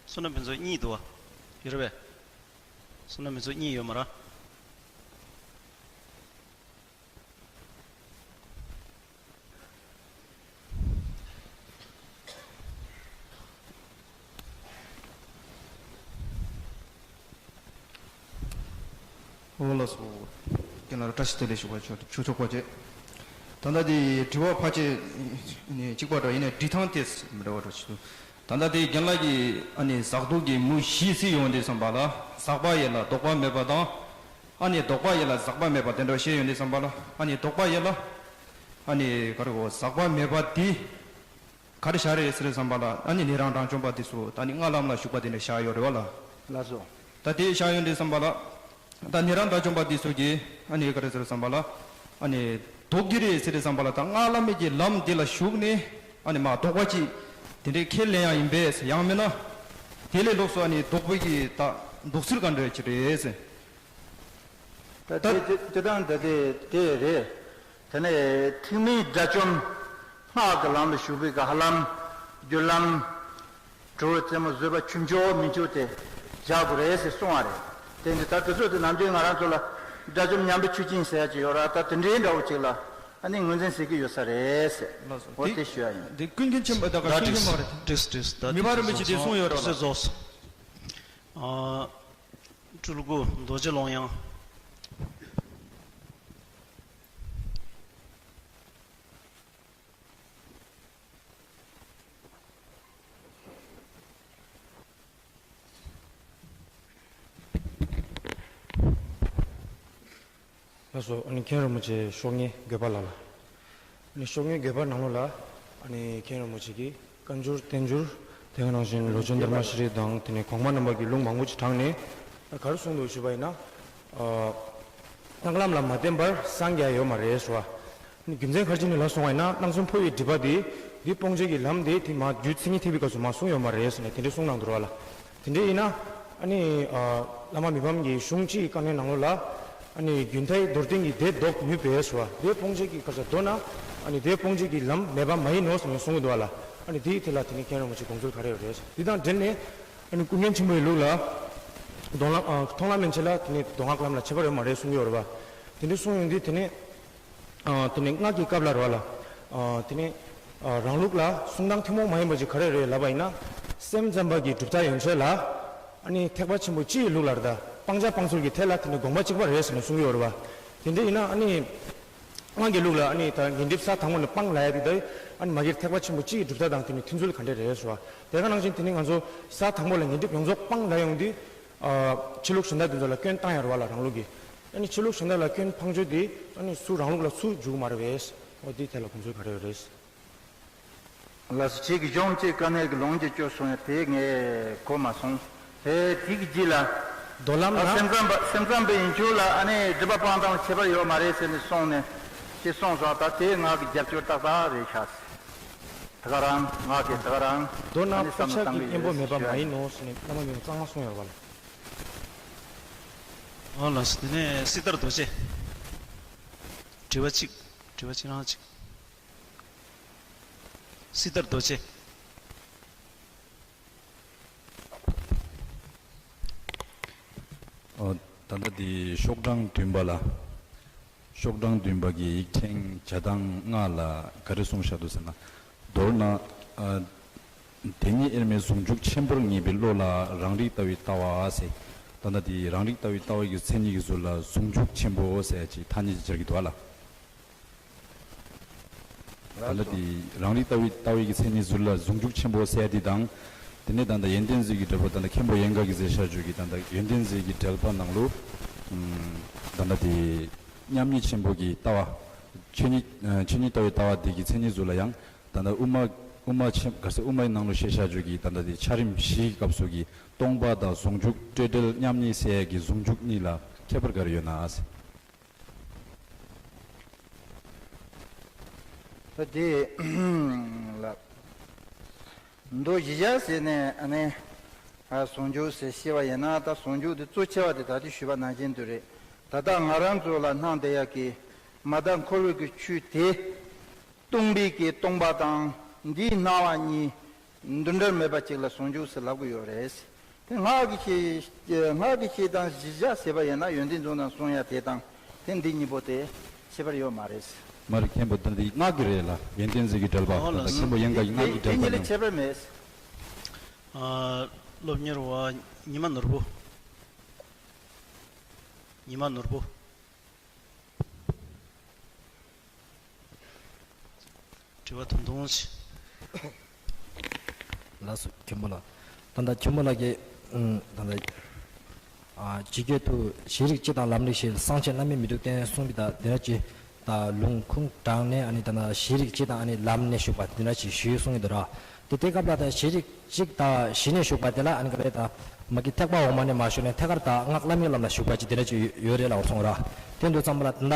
བསོད་ནམས་ཕུན་ཚོགས་གཉིས་འདུག་བ། ཡོད་རེད་པས། བསོད་ནམས་ཕུན་ཚོགས་གཉིས་ཡོད་མ་རེད། འོ་ལགས་སོ། རྒན་ལགས་བཀྲ་ཤིས་བདེ་ལེགས་ཞུ་བ་ཞུ་ཆོག་པ་བྱས། ད་ལྟ་དེ་དྲི་བ་ཕལ་ཆེར་གཅིག་པ་འདྲ་ཡིན་ན་འབྲི་སྟངས་དེ་མི་འདྲ་བ་འདྲ་ཞིག་འདུག་ད་ལྟ་དེ་རྒན་ལགས་ཀྱིས་ཨ་ནི་གཟགས་རྟོག་གི་མུ་བཞི་ཟེར་ཡོང་དུས་ཙམ་པ་ལ་ཟག་པ་ཡོད་ལ་ལྡོག་པ་མེད་པ་དང་། ཨ་ནི་ལྡོག་པ་ཡོད་ལ་ཟག་པ་མེད་པ་དེ་འདྲ་བཤད་ཡོང་དུས་ཙམ་པ་ལ། ཨ་ནི་ལྡོག་པ་ཡོད་ལ། ཨ་ནི་ག་རེ་གོ་ཟག་པ་མེད་པ་དེ། ག་རེ་བཞག་རེད་ཟེར་བསམ་པ་ལ། ཨ་ནི་ཉན་རང་དགྲ་བཅོམ་པ་དེ་ཚོ་ད་ནི་སྔགས་ལམ་ལ་ཞུགས་པ་དེ་འདྲ་བཞག་ཡོད་རེད་བ་ལ། ལགས་སོ། ད་དེ་བཞག་ཡོད་དུས་བསམ་པ་ལ། ད་ཉན་རང་དགྲ་བཅོམ་པ་དེ་ཚོ་གིས་ཨ་ནི་ག་རེ་ཟེར་བསམ་པ་ལ། ཨ་ནི་ལྡོག་གི་རེད་ཟེར་བསམ་པ་ལ། ད་སྔགས་བླ་མེད་ཀྱི་ལམ་དེ་ལ་ཞུགས་ནས་ཨ་ནི་མ་ལྡོག་པ་ཅིག་དེ་འདྲའི་ཁས་ལེན་ཡང་ཡིན་པས། ཡང་མིན་ན་དེ་ལས་ལོགས་སུ་ཨ་ནི་ལྡོག་པའི་གི་ད་ལྡོག་ཚུལ་ག་འདྲ་ཅིག་རེད་ཟེར། ད་དེ་དེ་དེ་དང་ད་དེ་དེ་རེད། དེ་ནས་ཐེག་དམན་དགྲ་བཅོམ་སྔགས་ཀྱི་ལམ་ལ་ཞུགས་པའི་གི་ཧ་ལམ་རྒྱུ་ལམ་གྲོལ་རྩེ་མོ་བཟོད་པ་ཆུང་ཆུང་མི་ཆུང་དེ་བཞག་དགོས་རེད་ཟེར་གསུང་བ་རེད། དེ་འདི་ད་དེ་ཚོ་དེ་ནམ་རྒྱུན་ང་རང་ཚོ་ལ་དགྲ་བཅོམ་མཉམ་པའི་ཆོས་ཅན་ཟེར་ཡ་ཅིག་ཡོད་ར། ད་དེ་འདྲའི་འདྲ་བོ་ཅིག་ལ་ཨ་ནི་ངོས་འཛིན་ཟེར་གི་ཡོད་ས་རེད་ཟེར། ལགས་སོ། འོ་དེ་དེ་ཞུ་ཡ་ཡིན། དེ་ཀུན་མཁྱེན་ཆེན་པོ་ད་ག་ད་ཀུན་མཁྱེན་འདྲིས་མ་རེད། འདྲིས་འདྲིས། ད་ད་དེ་དུས་ཚོད་སོང་ཡོད་ར་ལ། ཟོས་སོ། ཨ། སྤྲུལ་སྐུ་རྡོ་རྗེ་ཀློང་ཡངས། ལགས་སོ། ཨ་ནི་མཁན་རིན་པོ་ཆེ་ཤོག་ངེས་དགོས་པ་ལ་ལ། ཨ་ནི་ཤོག་ངེས་དགོས་པ་ནང་ལོགས་ལ་ཨ་ནི་མཁན་རིན་པོ་ཆེ་གིས་བཀའ་འགྱུར་བསྟན་འགྱུར་དེ་ག་ནང་བཞིན་ལོ་ཆེན་དྷརྨ་ཤྲཱི་དང་དེ་ནས་གོང་མ་རྣམ་པ་གི་ལུང་མང་པོ་ཞིག་དྲངས་ནས་ག་རེ་གསུངས་འདུག་ཞུས་པ་ཡིན་ན། ཨ། སྔགས་ལམ་ལ་མ་བརྟེན་པར་སངས་རྒྱས་ཡོད་མ་རེད་ཟེར་བ། རྒྱུ་མཚན་ག་རེ་བྱས་ནས་ལབ་སོང་བ་ཡིན་ན། སྣང་ཚུལ་འཕོ་བའི་སྒྲིབ་པ་དེ་འདི་སྤོང་བྱེད་ཀྱི་ལམ་དེ་དེ་མ་རྒྱུ་མཚན་ཉིད་ཐེག་པའི་སྐབས་སུ་མ་གསུངས་ཡོད་མ་རེད་ཟེར་ནས་དེ་འདྲའི་གསུང་གནང་འདུག་ར་ལ། དེ་འདྲ་ཡིན་ན་ཨ་ནི་ཨ་བླ་མ་མི་ཕམ་གྱི་གཞུང་གཅིག་གི་བཀའ་ནང་ལོགས་ལ་ཨ་ནི་རྒྱུན་མཐའི་མདོར་བསྟན་གྱི་དེ་ལྡོག་ནུས་པས་ཟེར་བ། དེ་སྤོང་བྱེད་ཀྱི་སྐབས་སུ་མདོར་ན་ཨ་ནི་དེ་སྤོང་བྱེད་ཀྱི་ལམ་མེད་པ་མ་ཡིན་ནོ་ཟེར་ནས་གསུང་གི་འདུག་ར་ལ། ཨ་ནི་དེའི་ཐད་ལ་དེ་ནི་མཁན་རིན་པོ་ཆེ་དགོངས་ཚུལ་ག་རེ་ཡོད་རེད། དེ་དང་འབྲེལ་ནས། ཨ་ནི་ཀུན་མཁྱེན་ཆེན་པོའི་ལུགས་ལ་མདོ་སྔགས་ཨ་མཐོང་ལམ་མན་ཆད་ལ་དེ་ནི་མདོ་སྔགས་ལམ་ལ་ཁྱད་པར་ཡོད་མ་རེད་གསུང་གི་ཡོད་རེད་བ། དེ་འདྲ་གསུང་ཡོང་དུས་དེ་ནི་ཨ་དེ་ནི་སྔགས་ཀྱི་སྐབས་ལ་རེད་བ་ལ། ཨ་དེ་ནི་ཨ་རང་ལུགས་ལ་གསུང་སྟངས་ཐུན་མོང་མ་ཡིན་པ་ཅིག་ག་རེ་རེད་ལབ་པ་ཡིན་ན། སེམས་ཙམ་པ་གི་གྲུབ་མཐའ་ཡན་ཆད་ལ་ཨ་ནི་ཐེག་པ་ཆེན་པོ་སྤྱི་ཡི་ལུགས་ལ་རེད་ད། སྤང་བྱ་སྤང་ཚུལ་གྱི་ཐད་ལ་དེ་ནི་དགོངས་པ་གཅིག་པ་རེད་ཟེར་ནས་གསུང་གི་ཡོད་རེད་བ། དེ་འདྲ་ཡིན་ན་ཨ་ནི། སྔགས་ཀྱི་ལུགས་ལ་ཨ་ནི་ད་ཉོན་སྒྲིབ་ས་དང་པོ་ནས་སྤང་ལབ་ཡ་དེ་ད་ཨ་ནི་མ་གིར་ཐེག་པ་ཆེན་པོ་སྤྱི་ཡི་གྲུབ་མཐའ་དང་དེ་ནི་མཐུན་ཚུལ་ག་འདྲ་རེད་ཟེར་བ། དེ་ག་ནང་བཞིན་དེ་ནི་ང་ཚོ་ས་དང་པོ་ལ་ཉོན་སྒྲིབ་ཡོངས་རྫོགས་སྤང་ལབ་ཡོང་དུས། ཨ་ཕྱི་ལུགས་གཞན་དག་དེ་ཚོ་ལ་སྐྱོན་བཏང་ཡ་རེད་བ་ལ་རང་ལུགས་ཀྱི། ཨ་ནི་ཕྱི་ལུགས་གཞན་དག་ལ་སྐྱོན་འཕང་ཆོད་དེ་ཨ་ནི་སུ་རང་ལུགས་ལ་སུ་འཇུག་མ་རེད་བས། འོ་དེའི་ཐད་ལ་དགོངས་ཚུལ་ག་རེ་ཡོད་རེད། ལགས་སོ། ཁྱེད་ཀྱིས་གཞུང་གཅིག་དཀའ་གནད་ཀྱི་ལུང་གཅིག་བསྐྱོན་སོང་ཡ་དེ་ངས་གོ་མ་སོང་། དེ་དེ་གི་རྗེས་ལ། མདོ་ལམ་ད་ན། སེམས་ཙམ་པ་སེམས་ཙམ་པ་ཡིན་ཆོག་ལ་ཨ་ནི་སྒྲུབ་པ་སྤང་ཐང་ལ་ཁྱད་པར་ཡོད་མ་རེད་ཟེར་ནས་གསུངས་ནས་ཅི་གསུངས་སོང་། ད་དེ་ང་གི་རྒྱབ་སྐྱོར་ཏག་ཏག་རེད་ཤག། ད་ག་རང་ང་གི་ད་ག་རང་མདོར་ན་ཨ་ནི་བསམ་བློ་བཏང་གི་ཡོད་ཟེར་ཞུ་ཡ་ཡིན། མདོར་ན་ཕོ་ཁྱབ་ཀྱི་གཉེན་པོ་མེད་པ་མ་ཡིན་ནོ་ཟེར་ནས་བླ་མ་མི་གཙང་མ་གསུངས་ཡོད་པ་ལ། ཨོ་ལགས་སོ། དེ་ནས་སྲི་ཐར་རྡོ་རྗེ། དྲི་བ་གཅིག་དྲི་བ་གཅིག་རང་གཅིག་སྲི་ཐར་རྡོ་རྗེ། ཨོ། ད་ལྟ་དེ་ཤོག་གྲངས་བདུན་པ་ལ། ཤོག་གྲངས་བདུན་པ་གི་ཡིག་ཕྲེང་བརྒྱ་དང་ལྔ་ལ་ག་རེ་གསུངས་བཞག་འདུག་ཟེར་ན། མདོར་ན། ཨ། དེ་ཉིད་དབྱེར་མེད་ཟུང་འཇུག་ཆེན་པོར་ངེས་པའི་བློ་ལ་རང་རིག་ལྟ་བའི་ལྟ་བ་ཟེར། ད་ལྟ་དེ་རང་རིག་ལྟ་བའི་ལྟ་བ་གི་མཚན་ཉིད་ཀྱི་ཚུལ་ལ་ཟུང་འཇུག་ཆེན་པོ་ཟེར་ཅིག་ཐ་སྙད་ཅིག་སྦྱར་གྱི་འདུག་ཨ་ལ། ད་ལྟ་དེ་རང་རིག་ལྟ་བའི་ལྟ་བའི་གི་མཚན་ཉིད་ཚུལ་ལ་ཟུང་འཇུག་ཆེན་པོ་ཟེར་དེ་དང་། དེ་ནས་ད་ལྟ་ཡོན་ཏན་ཟེར་གྱི་འགྲེལ་པ་ད་ལྟ་མཁན་པོ་ཡན་ག་གི་ཟེར་བྱ་རྒྱུ་གི་ད་ལྟ་ཡོན་ཏན་ཟེར་གྱི་འགྲེལ་པ་ནང་ལུ། ཨམ། ད་ལྟ་དེ་མཉམ་ཉིད་ཆེན་པོ་གི་ལྟ་བ། ཆོས་ཉིད་ཨ། ཆོས་ཉིད་ལྟ་བའི་ལྟ་བ་དེ་གི་མཚན་ཉིད་ཚུལ་ལ་ཡང་ད་ལྟ་དབུ་མ་དབུ་མ་ཆེན་ག་ཟེར་དབུ་མའི་ནང་ལུ་བཤད་བྱ་རྒྱུ་གི་ད་ལྟ་དེ་འཆར་རིམ་བཞིའི་སྐབས་སུ་གི་སྟོང་པ་དང་ཟུང་འཇུག་སྤྲོས་བྲལ་མཉམ་ཉིད་ཟེར་ཡ་གི་ཟུང་འཇུག་གཉིས་ལ་ཁྱད་པར་ག་རེ་ཡོད་ན་ཟེར། ད་དེ་ལ་མདོ་གཞི་བཞག་ཟེར་ནས་ཨ་ནི་ཨ་ཟུང་འཇུག་ཟེར་བཤད་པ་ཡིན་ན། ད་ཟུང་འཇུག་དེ་གཙོ་ཆེ་བ་དེ་ད་ལྟ་ཞུས་པ་ནང་བཞིན་དུ་རེད། ད་ལྟ་ང་རང་ཚོ་ལ་སྣང་བསྡད་ཡག་གི་མ་དག་འཁོར་བའི་གི་ཆོས་དེ་སྟོང་པའི་གི་སྟོང་པ་དང་འདིའི་སྣང་བ་གཉིས་འདུ་འབྲལ་མེད་པ་ཅིག་ལ་ཟུང་འཇུག་ཟེར་ལབ་གི་ཡོད་རེད། དེ་སྔགས་ཀྱི་ཆོས་སྔགས་ཀྱི་ཆོས་དང་གཞི་བཞག་ཟེར་བ་ཡིན་ན་ཡོན་ཏན་རྫོགས་རྣམས་གསུང་ཡ་དེ་དང་དེ་འདི་གཉིས་པོ་དེ་ཁྱད་པར་ཡོད་མ་རེད། མ་རེད། མཁན་པོ་ད་འདི་སྔགས་ཀྱི་རེད་ལ། ཡོན་ཏན་ཟེར་གྱི་འགྲེལ་པ་ཨོ་ད་ལགས་ལྟ་སོ། མཁན་པོ་ཡན་ག་ཡི་སྔགས་ཀྱི་འགྲེལ་པ་དེ་གཉིས་ལ་ནང་ཁྱད་པར་མེད། ཨ། སློབ་གཉེར་བ་ཉི་མ་ནོར་བུ། ཉི་མ་ནོར་བུ། དྲི་བ་ཐུང་ཐུང་ཞིག་ལགས་སོ། མཁན་པོ་ལགས། ད་ལྟ་མཁན་པོ་ལགས་ཀྱིས་ཨུམ། ད་ལྟ་ཨ་ཇི་སྐད་དུ་ཤེས་རིག་སྤྱི་དང་ལམ་རིག་ཤེས། སངས་རྒྱས་བླ་མེད་མི་འདུག་བསྟན་གསུངས་པའི་ད་དེ་འདྲ་ཅིག་ད་ལུང་ཁུངས་དྲངས་ནས་ཨ་ནི་ད་ལྟ་ཤེས་རིག་སྤྱི་དང་ཨ་ནི་ལམ་ནས་ཞུགས་པ་དེ་འདྲ་ཅིག་ཞུས་གསུངས་ཀྱི་འདུག་ར། དེ་དེ་སྐབས་ལ་ད་ཤེས་རིག་གཅིག་དང་གཞི་ནས་ཞུགས་པ་དེ་ལ་ཨ་ནི་ག་རེ་ད་མ་གི་ཐེག་པ་འོག་མ་ནས་མ་ཞུགས་ནས་ཐད་ཀར་ད་སྔགས་བླ་མེད་ལམ་ལ་ཞུགས་པ་ཅིག་དེ་འདྲ་ཅིག་ཡོད་རེད་ལབ་སོང་ར། དེ་འདུག་ཙམ་པ་ལ་ད་ད་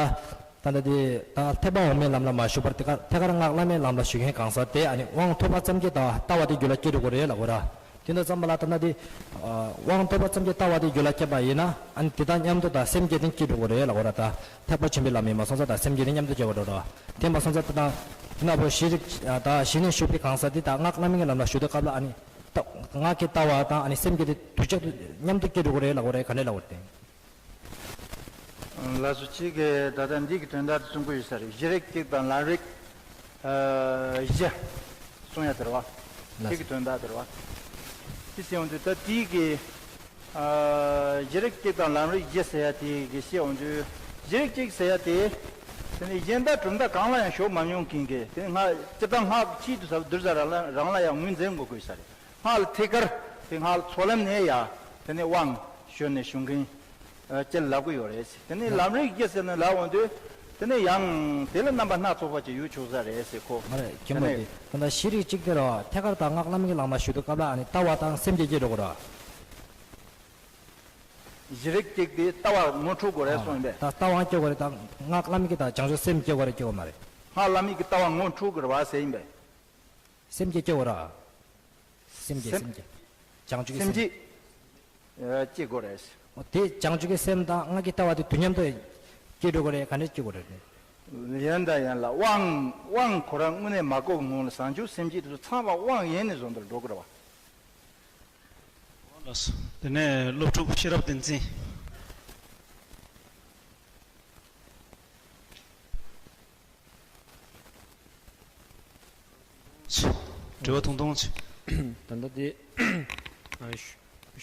ད་ལྟ་དེ་ད་ཐེག་པ་འོག་མའི་ལམ་ལ་མ་ཞུགས་པར་དེ་ཀ་ཐད་ཀར་སྔགས་བླ་མེད་ལམ་ལ་ཞུགས་མཁན་གང་ཟག་དེ་ཨ་ནི་དབང་ཐོབ་པ་ཙམ་གྱིས་ད་ལྟ་བ་དེ་རྒྱུད་ལ་སྐྱེ་འགྲོ་གི་རེད་ལབ་དགོས་ར། དེ་འདུག་ཙམ་པ་ལ་ད་ལྟ་དེ་དབང་ཐོབ་པ་ཙམ་གྱིས་ལྟ་བ་དེ་རྒྱུད་ལ་སྐྱེས་པ་ཡིན་ན་ཨ་ནི་དེ་དང་མཉམ་དུ་ད་སེམས་བསྐྱེད་དེ་སྐྱེ་འགྲོ་གི་རེད་ལབ་དགོས་ར། ད་ཐེག་པ་ཆེན་པོའི་ལམ་ཡིན་པ་སོང་ཙང་ད་སེམས་བསྐྱེད་དེ་མཉམ་དུ་སྐྱེ་དགོས་རེད་ར། དེ་མ་སོང་ཙང་ད་ད་ན་བོ་ཤེས་རིག་ད་གཞི་ནས་ཞུགས་པའི་གང་ཟག་དེ་ད་སྔགས་བླ་མེད་ཀྱི་ལམ་ལ་ཞུགས་དུས་སྐབས་ལ་ཨ་ནི་ད་སྔགས་ཀྱི་ལྟ་བ་དང་ཨ་ནི་སེམས་བསྐྱེད་དེ་དུས་གཅིག་ཏུ་མཉམ་དུ་སྐྱེ་འགྲོ་གི་རེད་ལབ་དགོས་རེད། ག་འདྲས་ལབ་དགོས་རེད་དེ། ལགས་སོ། ཁྱེད་ཀྱིས་ད་ལྟ་འདི་གི་དོན་དག་དེ་གསུང་གི་ཡོད་ས་རེད། གཞི་རིག་གཅིག་དང་ལམ་རིག་ཨ་བཞི་གསུང་ཡ་དེ་རེད་བ། ལགས་སོ། ཁྱེད་ཀྱི་དོན་དག་དེ་རེད་བ། དེ་བྱས་ཡོང་དུས་ད་དེའི་གི་ཨ་གཞི་རིག་གཅིག་དང་ལམ་རིག་བཞི་ཟེར་ཡ་དེ་གི་བཤད་ཡོང་དུས་གཞི་རིག་གཅིག་ཟེར་ཡ་དེ། དེ་ནི་གཞན་དག་གྲུབ་མཐའ་གང་ལ་ཡང་ཞུགས་མ་མྱོང་མཁན་གྱི་དེ་ནི་སྔགས་སྤྱིར་བཏང་སྔགས་ཆེད་དུ་ཟབ་བསྡུར་ས་རང་ལ་རང་ལ་ཡང་ངོས་འཛིན་དགོས་དགོས་ས་རེད། སྔགས་ལ་ཐད་ཀར་དེ་སྔགས་ལ་ཚོགས་ལམ་ནས་ཡ་དེ་ནས་དབང་ཞུས་ནས་ཞུ་མཁན་ཨ་ཅེས་ལབ་ཀྱི་ཡོད་རེད། དེ་ནས་ལམ་རིག་བཞི་ཟེར་ནས་ལབ་འོང་དུས་དེ་ནས་ཡང་དེ་ལ་རྣམ་པ་སྣ་ཚོགས་པ་ཅིག་ཡོད་ཆོག་ས་རེད་ཟེར་ཁོ། མ་རེད། མཁན་པོ་དེ་ད་ལྟ་གཞི་རིག་གཅིག་དེ་རེད་བ། ཐད་ཀར་ད་སྔགས་བླ་མེད་ཀྱི་ལམ་ལ་ཞུགས་དུས་སྐབས་ལ་ཨ་ནི་ལྟ་བ་དང་སེམས་བསྐྱེད་སྐྱེ་འགྲོ་གི་རེད་བ། གཞི་རིག་གཅིག་དེ་ལྟ་བ་ངོ་འཕྲོད་དགོས་རེད་གསུངས་ཡིན་པས། ད་ལྟ་བ་སྐྱེ་དགོས་རེད། ད་སྔགས་བླ་མེད་ཀྱི་ད་བྱང་ཆུབ་སེམས་སྐྱེ་དགོས་རེད་སྐྱེ་དགོས་མ་རེད། སྔགས་བླ་མེད་ཀྱི་ལྟ་བ་ངོ་འཕྲོད་དགོས་རེད་བ་ཟེར་ཡིན་པས། སེམས་བསྐྱེད་སྐྱེ་དགོས་ར། སེམས་བསྐྱེད་སེམས། སེམས་བསྐྱེད། བྱང་ཆུབ་ཀྱི་སེམས་སེམས། བསྐྱེད་ཨ་སྐྱེ་དགོས་རེད། འོ་དེ་བྱང་ཆུབ་ཀྱི་སེམས་དང་སྔགས་ཀྱི་ལྟ་བ་དེ་དུས་མཉམ་དུ་སྐྱེ་འགྲོ་དགོས་རེད། ག་འདྲས་སྐྱེ་དགོས་རེད། ཡིན་ད་ཡིན་ལ་དབང་དབང་ཁོ་རང་དངོས་གནས་མ་གོ་གི་སྔོན་ལ་བྱང་ཆུབ་སེམས་བསྐྱེད་དེ་ཚོ་ཚང་མ་དབང་ཡིན་ནས་བཟོ་འདྲ་འགྲོ་གི་རེད་བ། ལགས་སོ། དེ་ནས་སློབ་ཕྲུག་ཤེས་རབ་བསྟན་འཛིན། དྲི་བ་ཐུང་ཐུང་ཅིག་ད་ལྟ་དེ་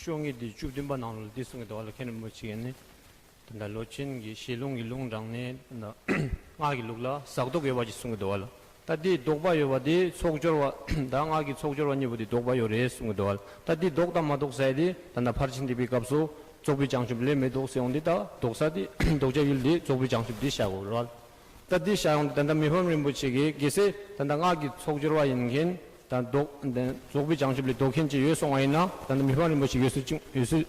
ཤོག་ངོས་དེ་བཅུ་བདུན་པ་ནང་ལ་འདི་གསུངས་ཀྱི་འདུག་བ་ལ། མཁན་རིན་པོ་ཆེ་ཡིན་ནི་ད་ལྟ་ལོ་ཆེན་གྱི་ཞལ་ལུང་གི་ལུང་དྲངས་ནས་ད་ལྟ་སྔགས་ཀྱི་ལུགས་ལ་ཟག་བཟློག་ཡོད་པ་ཅིག་གསུངས་ཀྱི་འདུག་བ་ལ། ད་འདི་ལྡོག་པ་ཡོད་པ་དེ་ཚོགས་སྦྱོར་བ་དང་སྔགས་ཀྱི་ཚོགས་སྦྱོར་བ་གཉིས་པོ་དེ་ལྡོག་པ་ཡོད་རེད་གསུངས་ཀྱི་འདུག་བ་ལ། ད་འདི་ལྡོག་དང་མ་ལྡོག་ཟེར་དེ་ད་ལྟ་ཕར་ཕྱིན་འདི་པའི་སྐབས་སུ་རྫོགས་པའི་བྱང་ཆུབ་ལས་མི་ལྡོག་ཟེར་འོང་དེ། ད་ལྡོག་ས་དེ་ལྡོག་བྱ་ཡུལ་དེ་རྫོགས་པའི་བྱང་ཆུབ་དེ་བཞག་དགོས་རེད་བ་ལ། ད་འདི་བཞག་ཡོང་དུས་ད་ལྟ་མི་ཕམ་རིན་པོ་ཆེ་གིས་གལ་སྲིད་ད་ལྟ་སྔགས་ཀྱི་ཚོགས་སྦྱོར་བ་ཡིན་མཁན་ དང་ལྡོག་དེ་རྫོགས་པའི་བྱང་ཆུབ་ལས་ལྡོག་མཁན་ཅིག་ཡོད་སོང་བ་ཡིན་ན། ད་ལྟ་མི་ཕམ་རིན་པོ་ཆེ་འོད་གསལ་འོད་གསལ་འོད་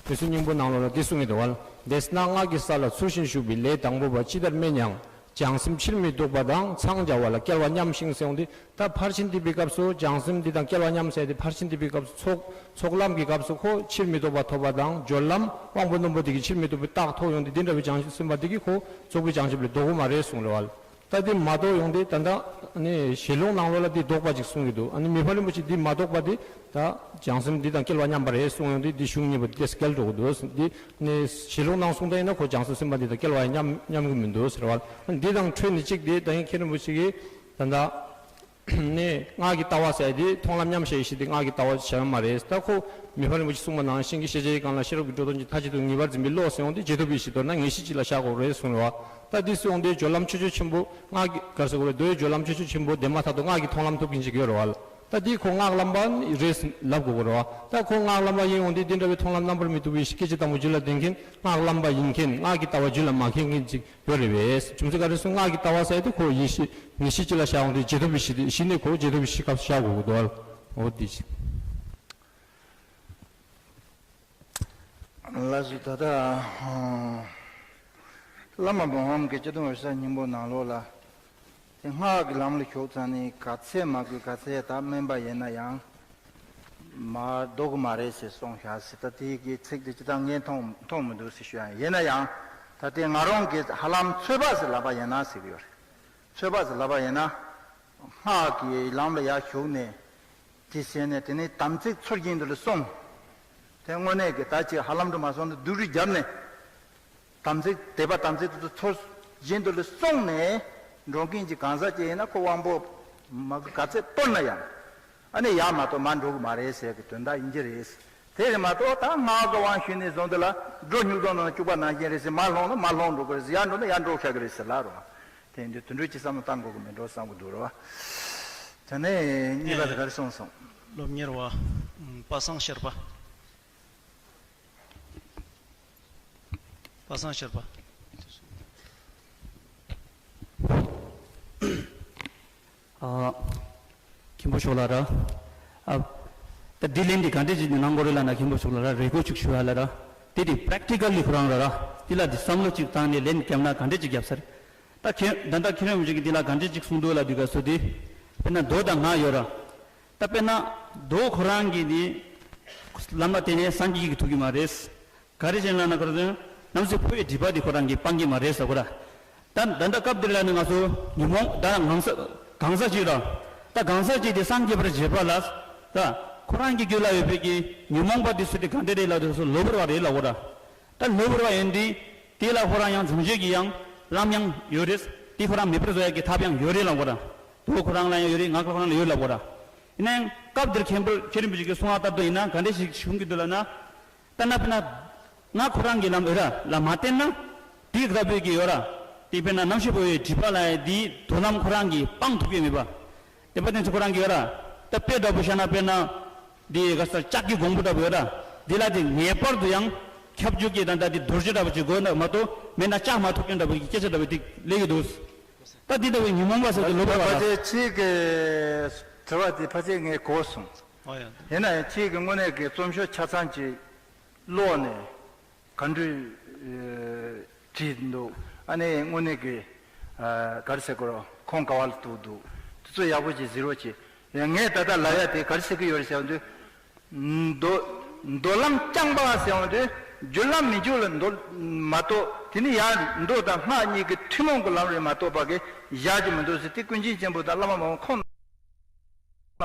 གསལ་སྙིང་པོ་ནང་ལོགས་ལ་འདི་གསུངས་ཡོད་འདུག་བ། དེས་ན་སྔགས་ཀྱི་ས་ལ་ཚུལ་བཞིན་ཞུགས་པའི་ལས་དང་པོ་པ་ཇི་ལྟར་དམན་ཡང་། བྱང་སེམས་ཕྱིར་མི་ལྡོག་པ་དང་འཚང་རྒྱ་བ་ལ་སྐལ་བ་མཉམ་ཞིང་ཟེར་འོང་དུས། ད་ཕར་ཕྱིན་བསྡུས་པའི་སྐབས་སུ་བྱང་སེམས་འདི་དང་སྐལ་བ་མཉམ་ཟེར་ཏེ། ཕར་ཕྱིན་བསྡུས་པའི་སྐབས་སུ་ཚོགས་ཚོགས་ལམ་གྱི་སྐབས་སུ་ཁོ་ཕྱིར་མི་ལྡོག་པ་ཐོབ་པ་དང་། སྦྱོར་ལམ་དབང་པོ་རྣོན་པོ་དེ་གིས་ཕྱིར་མི་ལྡོག་པའི་རྟགས་ཐོབ་ཡོང་དུས། འདི་འདྲ་བའི་བྱང་སེམས་པ་དེ་གིས་ཁོ་རྫོགས་པའི་བྱང་ཆུབ་ལས་ལྡོག་གི་མ་རེད་གསུངས་རེད་བ། ད་འདི་མ་ལྡོག་ཡོང་དུས་ད་ལྟ་ནི་ཞལ་ལུང་ནང་ལོགས་ལ་འདི་ལྡོག་པ་ཅིག་གསུང་གི་འདུག་ཨ་ནི་མི་ཕམ་རིན་པོ་ཆེ་འདི་མ་ལྡོག་པ་འདི་ད་བྱང་སེམས་འདི་དང་སྐལ་བ་མཉམ་པ་རེད་གསུང་ཡོང་དུས། འདི་གཞུང་གཉིས་པོ་འདི་འགལ་འགྲོ་གི་འདུག་འདི་ནི་ཞལ་ལུང་ནང་གསུང་བ་ཡིན་ན་ཁོ་བྱང་སེམས་སེམས་དཔའ་འདི་དང་སྐལ་བ་མཉམ་མཉམ་གི་མི་འདུག་ཟེར་བ། འདི་དང་འཕྲོས་ནས་གཅིག་འདི་ད་ཡིན་མཁན་རིན་པོ་ཆེ་གིས་ད་ལྟ་ནས་སྔགས་ཀྱི་ལྟ་བ་ཟེར་དེ་མཐོང་ལམ་མཉམ་བཞག་ཡེ་ཤེས་དེ་སྔགས་ཀྱི་ལྟ་བ་བྱ་ཡ་མ་རེད། ད་ཁོ་མི་ཕམ་རིན་པོ་ཆེ་གསུངས་པ་ནང་བཞིན་གྱི་ཤེས་བྱའི་སྒང་ལ་ཤེས་རབ་ཀྱི་སྒྲོ་དོན་གྱི་མཐའ་གཅིག་ཏུ་ངེས་པར་འཛིན་པའི་བློ་ཟེར་ཡོང་དུས་རྗེས་ཐོབ་ཡེ་ཤེས་མདོར་ན་ངེས་ཤེས་གཅིག་ལ་བཞག་དགོས་རེད་གསུངས་རེད་བ། ད་འདི་གསུངས་ཏེ་སྦྱོར་ལམ་ཆོས་སྤྱོད་ཆེན་པོ་སྔགས་ཀྱི་ག་རེ་ཟེར་དགོས་རེད། མདོའི་སྦྱོར་ལམ་ཆོས་སྤྱོད་ཆེན་པོ་དེ་མ་ཐག་ཏུ་སྔགས་ཀྱི་མཐོང་ལམ་ཐོབ་མཁན་ཅིག་ཡོད་རེད་བ། ད་འདི་ཁོ་སྔགས་ལམ་པ་རེད་ལབ་དགོས་རེད་བ། ད་ཁོ་སྔགས་ལམ་པ་ཡིན་ཡོང་དུས་འདི་འདྲ་བའི་མཐོང་ལམ་རྣམ་པར་མི་རྟོག་པའི་ཡེ་ཤེས་སྐད་ཅིག་དང་པོ་རྒྱུད་ལ་ལྡན་མཁན། སྔགས་ལམ་པ་ཡིན་མཁན། སྔགས་ཀྱི་ལྟ་བ་རྒྱུད་ལ་མ་མཁྱེན་མཁན་ཅིག་ཡོད་རེད་པས། རྒྱུ་མཚན་ག་རེ་སོང་། སྔགས་ཀྱི་ལྟ་བ་ཟེར་དེ་ཁོ་ཡེ་ཤེས་ངེས་ཤེས་གཅིག་ལ་བཞག་ཡོང་དུས་རྗེས་ཐོབ་ཡེ་ཤེས་དེ་གཞི་ནས་ཁོ་རྗེས་ཐོབ་ཡེ་ཤེས་སྐབས་སུ་བཞག་དགོས་ཀྱི་འདུག་འོ་དེ་ཅི། ལགས་སོ། ད་ལྟ་བླ་མ་བུམ་དབང་གི་སྤྱི་དོན་འོད་གསལ་སྙིང་པོ་ནང་ལོགས་ལ། དེ་སྔགས་ཀྱི་ལམ་ལ་ཞུགས་ཙང་ནི་ག་ཚད་མ་དགོས་ག་ཚད་ད་དམན་པ་ཡིན་ན་ཡང་མ་ལྡོག་གི་མ་རེད་ཟེར་གསུངས་བཞག་ཟེར། ད་དེ་གི་ཚིག་དེ་ཅི་ལྟར་ངས་མཐོང་མཐོང་མི་འདུག་ཟེར་ཞུ་ཡང་། ཡིན་ན་ཡང་ད་དེ་ང་རང་གི་ཧ་ལམ་ཚོད་དཔག་ཟེར་ལབ་པ་ཡིན་ན་ཟེར་གི་ཡོད་རེད། ཚོད་དཔག་ཟེར་ལབ་པ་ཡིན་ན། སྔགས་ཀྱི་ལམ་ལ་ཡར་ཞུགས་ནས། དེ་བྱས་ནས་དེ་ནས་དམ་ཚིག་ཚུལ་བཞིན་དུ་ལ་སྲུང་། དེ་དངོས་གནས་ཀྱི་ད་ཅིག་ཧ་ལམ་དུ་མ་སོང་ན་སྡུག་རུས་བརྒྱབ་ནས། དམ་ཚིག་དད་པ་དམ་ཚིག་དེ་ཚོ་ཚུལ་བཞིན་དུ་ལ་སྲུང་ནས་འགྲོ་མཁན་གྱི་གང་ཟག་ཅིག་ཡིན་ན། ཁོ་དབང་པོ་མ་ག་ཚད་སྟོར་ན་ཡང་། ཨ་ནི་ཡར་མ་གཏོགས་མར་འགྲོ་གི་མ་རེད་ཟེར་གི་དོན་དག་ཡིན་གྱི་རེད། དེ་རེད་མ་གཏོགས་ད་སྔགས་ཀྱི་དབང་ཞུས་ནས་བཟུང་དེ་ལ་སྒྲོ་སྨྱུག་རྡོག་ནང་བཅུག་པ་ནང་བཞིན་རེད་ཟེར། མར་ལྷུང་ན་མར་ལྷུང་འགྲོ་གི་རེད་ཟེར། ཡར་འགྲོ་ན་ཡར་འགྲོ་ཤག་གི་རེད་ཟེར་ལབ་རོགས། དེ་ཡིན་དུས་དུད་འགྲོ་ཅིག་བསམ་བློ་བཏང་དགོས་ཀྱི་མིན་འགྲོ་བསམ་གྱི་འདུག་རོ། དེ་ནས་གཉིས་པ་དེ་ག་རེ་གསུངས་སོང་། སློབ་གཉེར་བ། པ་སངས་ཤེར་པ། པ་སངས་ཤེར་པ། ཨ། མཁན་པོ་མཆོག་ལ་ར། ཨ། ད་འདི་ལན་འདི་ག་འདྲས་ཅིག་གནང་དགོས་རེད་ལབ་ན། མཁན་པོ་མཆོག་ལ་ར་རེ་སྐུལ་ཅིག་ཞུ་ཡ་ལ་ར། དེ་དེ་པྲེག་ཊི་ཀལ་ལི་ཁོ་རང་ལ་ར། དེ་ལ་དེ་བསམ་བློ་ཅིག་བཏང་ནས་ལན་བརྒྱབ་ན་ག་འདྲས་ཅིག་བརྒྱབ་ས་རེད། ད་ཁྱེད་ད་ལྟ་མཁན་རིན་པོ་ཆེ་གིས་འདི་ལ་ག་འདྲས་ཅིག་གསུངས་འདུག་ལབ་དུས་སྐབས་སུ་དེ། དཔེར་ན་མདོ་དང་སྔགས་ཡོད་ར། ད་དཔེར་ན་མདོ་ཁོ་རང་གིས་ནི་ལམ་ལ་བརྟེན་ནས་སངས་རྒྱས་ཀྱི་ཐུག་གི་མ་རེད། ག་རེ་བྱས་ན་ན་ཁོ་རང་ཚོས་ནམ་ཞིག་འཕོ་བའི་སྒྲིབ་པ་དེ་ཁོ་རང་གིས་སྤང་གི་མ་རེད་ཟེར་གོ་ར། ད་ད་ལྟ་སྐབས་འདིར་ལ་ནི་ང་ཚོ་ཉོན་མོངས་ད་གང་ཟག་གང་ཟག་ཅིག་ར། ད་གང་ཟག་ཅིག་དེ་སངས་རྒྱས་པར་བྱེད་པ་ལ། ད་ཁོ་རང་གི་རྒྱུད་ལ་ཡོད་པའི་གི་ཉོན་མོངས་པ་དེ་ཚོ་དེ་ག་འདྲ་རེད་ལབ་དུས་སུ་གློ་བུར་བ་རེད་ལབ་གོ་ར། ད་གློ་བུར་བ་ཡིན་དུས་དེ་ལ་ཁོ་རང་ཡང་སྦྱོང་བྱེད་ཀྱི་ཡང་ལམ་ཡང་ཡོད་རེད། དེ་ཁོ་རང་མེད་པར་བཟོ་ཡ་གི་ཐབས་ཡང་ཡོད་རེད་ལབ་གོ་ར། མདོ་ཁོ་རང་ལ་ཡང་ཡོད་རེད། སྔགས་ཁོ་རང་ལ་ཡོད་ལབ་གོ་ར། ཡིན་ན་ཡང་སྐབས་འདིར་མཁན་པོ་མཁན་རིན་པོ་ཆེ་གིས་གསུང་བ་ལྟར་དུ་ཡིན་ན་ག་འདྲ་ཞིག་བྱུང་གི་འདུག་ལབ་ན། ད་ན་དཔེར་ན་ང་ཁོ་རང་གི་ལམ་ཨེ་ར་ལ་མ་བརྟེན་ན། དེའི་ལྟ་བུའི་གི་ཡོད་ར། དེ་དཔེར་ན་ནམ་ཞིག་འཕོ་བའི་སྒྲིབ་པ་ལ་ཡ་དེའི་དོ་ལམ་ཁོ་རང་གིས་སྤང་ཐུབ་ཀྱི་མེད་པ། དེ་པ་དེ་ཚོ་ཁོ་རང་གི་ཡོད་ར། ད་དཔེ་འདྲ་པོ་བཤད་ན་དཔེར་ན། དེ་ག་ས་ལྕགས་ཀྱི་གོང་བུ་འདྲ་པོ་ཡོད་ར། དེ་ལ་དེ་ངེས་པར་དུ་ཡང་ཁྱབ་འཇུག་གི་ད་ལྟ་དེ་རྡོ་རྗེ་འདྲ་པོ་ཅིག་དགོས་ན་མ་གཏོགས་མེད་ན་ལྕགས་མ་ཐུབ་མཁན་འདྲ་པོ་གི་སྐད་ཆ་འདྲ་པོ་དེ་སླེབས་ཀྱི་འདུག་ད་འདི་ལྟ་བུའི་ཉོན་མོངས་པ་ཟེར་དུས་ལོག་པ་ལ། ཕལ་ཆེར་ཁྱེད་ཀྱི་དྲི་བ་དེ་ཕལ་ཆེར་ངས་གོ་སོང་། ཨོ་ཡ། ཡིན་ན་ཡང་ཁྱེད་ཀྱི་དངོས་གནས་ཀྱི་རྩོམ་ཤོག་ཆ་ཚང་ཅིག་ཀློག་ནས་ག་འདྲ་བྲིས་འདུག་ཨ་ནི་དངོས་གནས་ཀྱི་ག་རེ་ཟེར་དགོས་རེད། ཁུངས་ག་བ་ལ་གཏུགས་འདུག་དེ་ཚོ་ཡག་པོ་ཅིག་གཟིགས་རོགས་གྱིས། ཡང་ངས་ད་ལྟ་ལབ་ཡ་དེ་ག་རེ་ཟེར་གྱི་ཡོད་རེད་ཟེར་བ་དུས། མདོ་མདོ་ལམ་རྐྱང་པ་ཟེར་བ་དེ་རྒྱུ་ལམ་མི་རྒྱུ་ལ་མདོ་མ་གཏོགས། དེ་ནི་ཡང་མདོ་དང་སྔགས་གཉིས་ཀྱི་ཐུན་མོང་གི་ལམ་རེད་མ་གཏོགས་པ་གི་བཞག་གི་མི་འདུག་ཟེར། དེ་ཀུན་མཁྱེན་ཆེན་པོ་དང་བླ་མ་མང་པོ་ཁོང་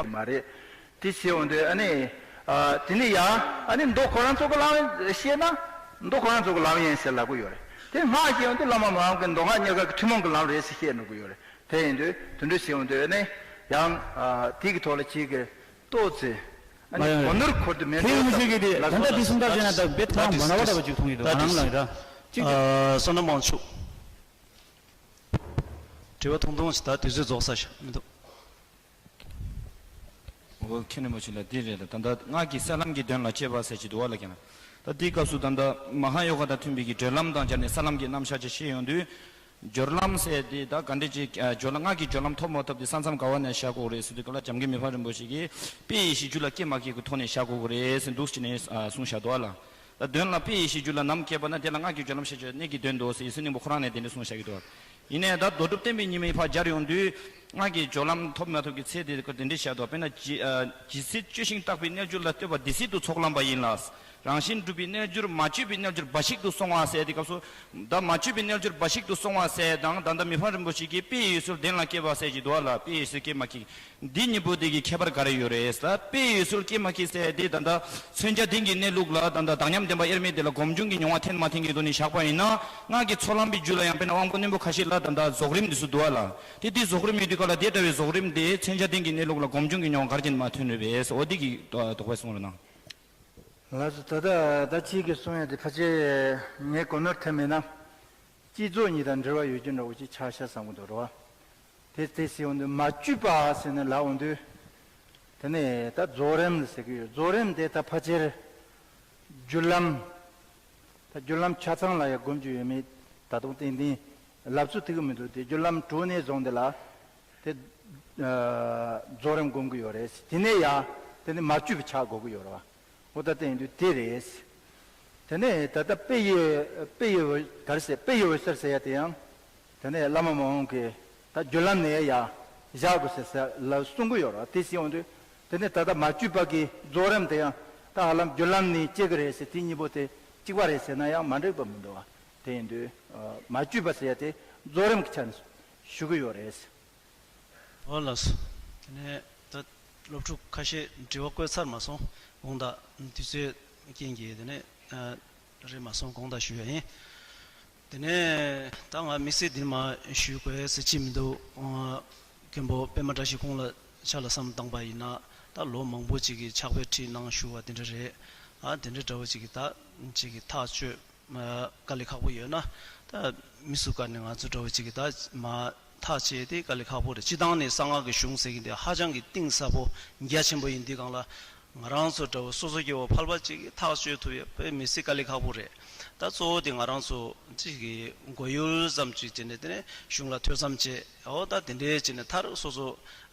མ་རེད། དེ་ཟེར་བ་དེ་ཨ་ནི་དེ་ནི་ཡང་ཨ་ནི་མདོ་ཁོ་རང་ཚོ་གི་ལམ་ཤེས་ན་མདོ་ཁོ་རང་ཚོ་གི་ལམ་ཡིན་ཟེར་ལབ་གི་ཡོད་རེད། དེ་སྔགས་ཟེར་བ་དེ་བླ་མ་མང་པོ་གི་མདོ་སྔགས་གཉིས་ཀ་གི་ཐུན་མོང་གི་ལམ་རེད་ཟེར་བཤད་འགྲོ་གི་ཡོད་རེད། དེ་ཡིན་དུས་དེ་འདྲ་ཟེར་བ་དེ་ཨ་ནི་ཡང་དེ་གི་ཐོག་ལ་ཁྱེད་ཀྱི་ཏོག་ཙེ། ཨ་ནི་མ་ཡང་གོ་ནོར་འཁོར་དུ་མེད་ཁྱེད་འདུག་མི་ཤེས་ཀྱི་དེ། ད་ལྟ་དེ་གསུང་ཐབས་བྱས་ན་ད་རྦད་ཐང་མ་ན་བ་འདྲ་བ་ཅིག་མཐོང་གི་འདུག་ད་ང་རང་ལ་ཡིན་ད། ཅིག་ཨ། བསོད་ནམས་མང་ཤོག་དྲི་བ་ཐུང་ཐུང་ཞིག་ད་དུས་ཚོད་རྫོགས་ས་ཞིག་མི་འདུག་འོ་མཁན་རིན་པོ་ཆེ་ལ་འདི་རེད་ལ། ད་ལྟ་སྔགས་ཀྱི་ས་ལམ་གྱི་དོན་ལ་དཔྱད་པ་ཟེར་གྱི་འདུག་བ་ལ་ཁྱེད་ན། ད་དེའི་སྐབས་སུ་ད་ལྟ་མ་ཧཱ་ཡོ་ག་དང་མཐུན་པའི་གི་སྒྲོལ་ལམ་དང་སྦྱར་ནས་ས་ལམ་གྱི་རྣམ་གཞག་ཅིག་བཤད་ཡོང་དུས། སྦྱོར་ལམ་ཟེར་དེ་ད་ག་འདྲ་ཅིག་ཨ། སྦྱོར་ལམ་སྔགས་ཀྱི་སྦྱོར་ལམ་ཐོབ་མ་ཐོབ་དེ་ས་མཚམས་ག་བ་ནས་བཞག་དགོས་རེད་ཟེར་དུས་ག་ལ་འཇམ་མགོན་མི་ཕམ་རིན་པོ་ཆེ་གིས་དཔེ་ཡི་གཞི་རྒྱུད་ལ་སྐྱེ་མ་སྐྱེ་གི་ཐོག་ནས་བཞག་དགོས་ཀྱི་རེད་ཟེར་འདུག་ཅེས་ནས་ཨ། གསུངས་བཞག་འདུག་ཨ་ལ། ད་དོན་ལ་དཔེ་ཡི་གཞི་རྒྱུད་ལ་ནམ་སྐྱེས་པ་ན་དེ་ལ་སྔགས་ཀྱི་སྦྱོར་ལམ་ཤེས་བྱ་གནད་ཀྱིས་འདོན་འདུག་ཟེར་ཡིད་སྲུང་སྙིང་པོ་ཁོ་རང་ནས་དེ་འདྲ་གསུངས་བཞག་གི་འདུག་ཨ། ཡིན་ནའི་ད་མདོ་གྲུབ་བསྟན་པའི་ཉི་མའི་ཕར་སྦྱར་ཡོང་དུས་སྔགས་ཀྱི་སྦྱོར་ལམ་ཐོབ་མ་ཐོབ་ཀྱི་ཚེ་དེ་དེ་འདྲ་བཞག་འདུག་དཔེར་ན་ཇི་ཨ། ཇི་སྲིད་སྤྱོད་ཤིང་བརྟག་པའི་རྣལ་འབྱོར་ལ་ལྟོས་པ་དེ་སྲིད་དུ་ཚོགས་ལམ་པ་ཡིན་ལ། རང་བཞིན་གྲུབ་པའི་རྣལ་འབྱོར་མ་བཅོས་པའི་རྣལ་འབྱོར་འབའ་ཞིག་ཏུ་སོང་བ་ཟེར་དེ་སྐབས་སུ། ད་མ་བཅོས་པའི་རྣལ་འབྱོར་འབའ་ཞིག་ཏུ་སོང་བ་ཟེར་དང་ད་ལྟ་མི་ཕམ་རིན་པོ་ཆེ་གིས་དཔེ་ཡི་འོད་གསལ་གདན་ལ་སྐྱེས་པ་ཟེར་གྱི་འདུག་ཨ་ལ། དཔེ་ཡི་འོད་གསལ་སྐྱེས་མ་སྐྱེས། འདི་གཉིས་པོ་དེ་གི་ཁྱད་པར་ག་རེ་ཡོད་རེད་ཟེར། དཔེ་ཡི་འོད་གསལ་སྐྱེས་མ་སྐྱེས་ཟེར་དེ་ད་ལྟ་མཚོན་བྱ་ལྡན་གྱི་གནས་ལུགས་ལ་ད་ལྟ་དག་མཉམ་བདེན་པ་དབྱེར་མེད་དེ་ལ་སྒོམ་བྱུང་གི་མྱོང་བ་འཐེན་མ་འཐེན་གྱི་ཐོག་ནས་བཞག་པ་ཡིན་ན། སྔགས་ཀྱི་ཚོགས་ལམ་པའི་རྒྱུད་ལ་ཡང་དཔེར་ན་དབང་པོ་རྣོན་པོ་ཁ་ཤས་ལ་ད་ལྟ་རྫོགས་རིམ་འདི་ཚོ་འདུག་ཨ་ལ། དེ་དེ་རྫོགས་རིམ་ཡོད་དུས་ག་ལ་དེ་འདྲ་བའི་རྫོགས་རིམ་དེ་མཚོན་བྱ་ལྡན་གྱི་གནས་ལུགས་ལ་སྒོམ་བྱུང་གི་མྱོང་བ་ག་རེ་བྱས་ནས་མ་ཐོན་རེད་པས། འོ་འདི་གི་དོགས་པ་གསུངས་རོགས་གནང་། ལགས་སོ། ད་ལྟ་ད་ཅིག་གིས་གསུང་ཡ་དེ་ཕལ་ཆེར་ངས་གོ་ནོར་ཐེབས་མེད་ན། སྤྱི་ཚོགས་གཉིས་དང་འབྲེལ་བ་ཡོད་རྒྱུ་འདྲ་བོ་ཅིག་ཆགས་ཤག་བསམ་གྱི་འདུག་རེད་བ། དེ་དེ་ཟེར་འོང་དུས་མ་བཅོས་པ་ཟེར་ནས་ལབ་འོང་དུས། དེ་ནས་ད་རྫོགས་རིམ་ཟེར་གྱི་ཡོད། རྫོགས་རིམ་དེ་ད་ཕལ་ཆེར་རྒྱུད་ལམ། ད་རྒྱུད་ལམ་ཆ་ཚང་ལ་ཡང་སྒོམ་རྒྱུ་ཡོད་མེད་ད་དུང་ཏན་ཏན་ལབ་ཚོད་ཐིག་གི་མི་འདུག་དེ་རྒྱུད་ལམ་དྲུག་ནས་བཟུང་དེ་ལ་དེ་ཨ། རྫོགས་རིམ་སྒོམ་གྱི་ཡོད་རེད། དེ་ནས་ཡང་དེ་ནས་མ་བཅོས་པ་ཆགས་དགོས་ཀྱི་ཡོད་རེད་བ། འོ་ད་དེ་ཡིན་དུས་དེ་རེད། དེ་ནས་ད་ལྟ་དཔེ་ཡི་དཔེ་ཡི་འོད་ག་རེ་ཟེར། དཔེ་ཡི་འོད་ཟེར་ཟེར་ཡ་དེ་ཡང་། དེ་ནས་བླ་མ་མ་འོངས་ཀྱི་ད་རྒྱུད་ལམ་ནས་ཡ་བཞག་དགོས་ཟེར་ཟེར་ལ་གསུང་གི་ཡོད་རེད། དེ་ཟེར་འོང་དུས་དེ་ནས་ད་ལྟ་མ་བཅོས་པ་གི་རྫོགས་རིམ་དེ་ཡང་ད་ཧ་ལམ་རྒྱུད་ལམ་ནས་སྐྱེ་གི་རེད་ཟེར། དེ་གཉིས་པོ་དེ་གཅིག་པ་རེད་ཟེར་ན་ཡང་མ་འགྲིག་པ་མི་འདུག་བ། དེ་ཡིན་དུས་མ་བཅོས་པ་ཟེར་ཡ་དེ་རྫོགས་རིམ་གྱི་ཆ་ནས་ཞུ་གི་ཡོད་རེད། འོ་ལགས་སོ། དེ་ནས་ད་སློབ་ཕྲུག་ཁ་ཤས་དྲི་བ་བཀོད་ཚར་མ་སོང་། དགོངས་དག་དུས་ཚོད་རྐྱེན་གྱིས་དེ་ནས་ཨ། རེད་མ་སོང་། དགོངས་དག་ཞུ་ཡ་ཡིན། དེ་ནས་ད་ང་དམིགས་བསལ་འདིར་མ་ཞུ་དགོས་ཟེར་ཅི་མི་འདུག་ཨ། མཁན་པོ་པད་མ་བཀྲ་ཤིས་ཁོང་ལ་ཆ་ལ་བསམ་བཏང་པ་ཡིན་ན་ད་ལོ་མང་པོ་ཅིག་གི་ཕྱག་དཔེ་ཁྲིད་གནང་བཞུགས་པ་དེ་འདྲ་རེད། ཨ། དེ་འདྲ་འདྲ་བོ་ཅིག་གི་ད་ཅིག་གི་ཐག་གཅོད། དཀའ་ལས་ཁག་པོ་ཡོད་ན། ད་མི་སུ་ག་ནས་ང་ཚོ་འདྲ་བོ་ཅིག་གིས་ད་མ་ཐག་བཅད་དེ་དཀའ་ལས་ཁག་པོ་རེད། སྤྱི་བཏང་ནས་གསང་སྔགས་ཀྱི་གཞུང་ཟེར་གྱི་འདི་ཧ་ཅང་གི་གཏིང་ཟབ་པོ་རྒྱ་ཆེན་པོ་ཡིན་དུས་སྒང་ལ། ང་རང་ཚོ་འདྲ་བོ་སོ་སོ་སྐྱེ་བོ་ཕལ་པ་ཅིག་གིས་ཐག་གཅོད་ཐུབ་ཡ་དཔེ་མི་སྲིད་དཀའ་ལས་ཁག་པོ་རེད། ད་གཙོ་བོ་དེ་ང་རང་ཚོ་ཅིག་གི་མགོ་ཡུལ་ཙམ་ཅིག་བྱས་ནས་དེ་ནས་གཞུང་ལ་ཐོས་བསམ་བྱས། འོ་ད་དེ་འདྲའི་བྱས་ནས་མཐར་སོ་སོ་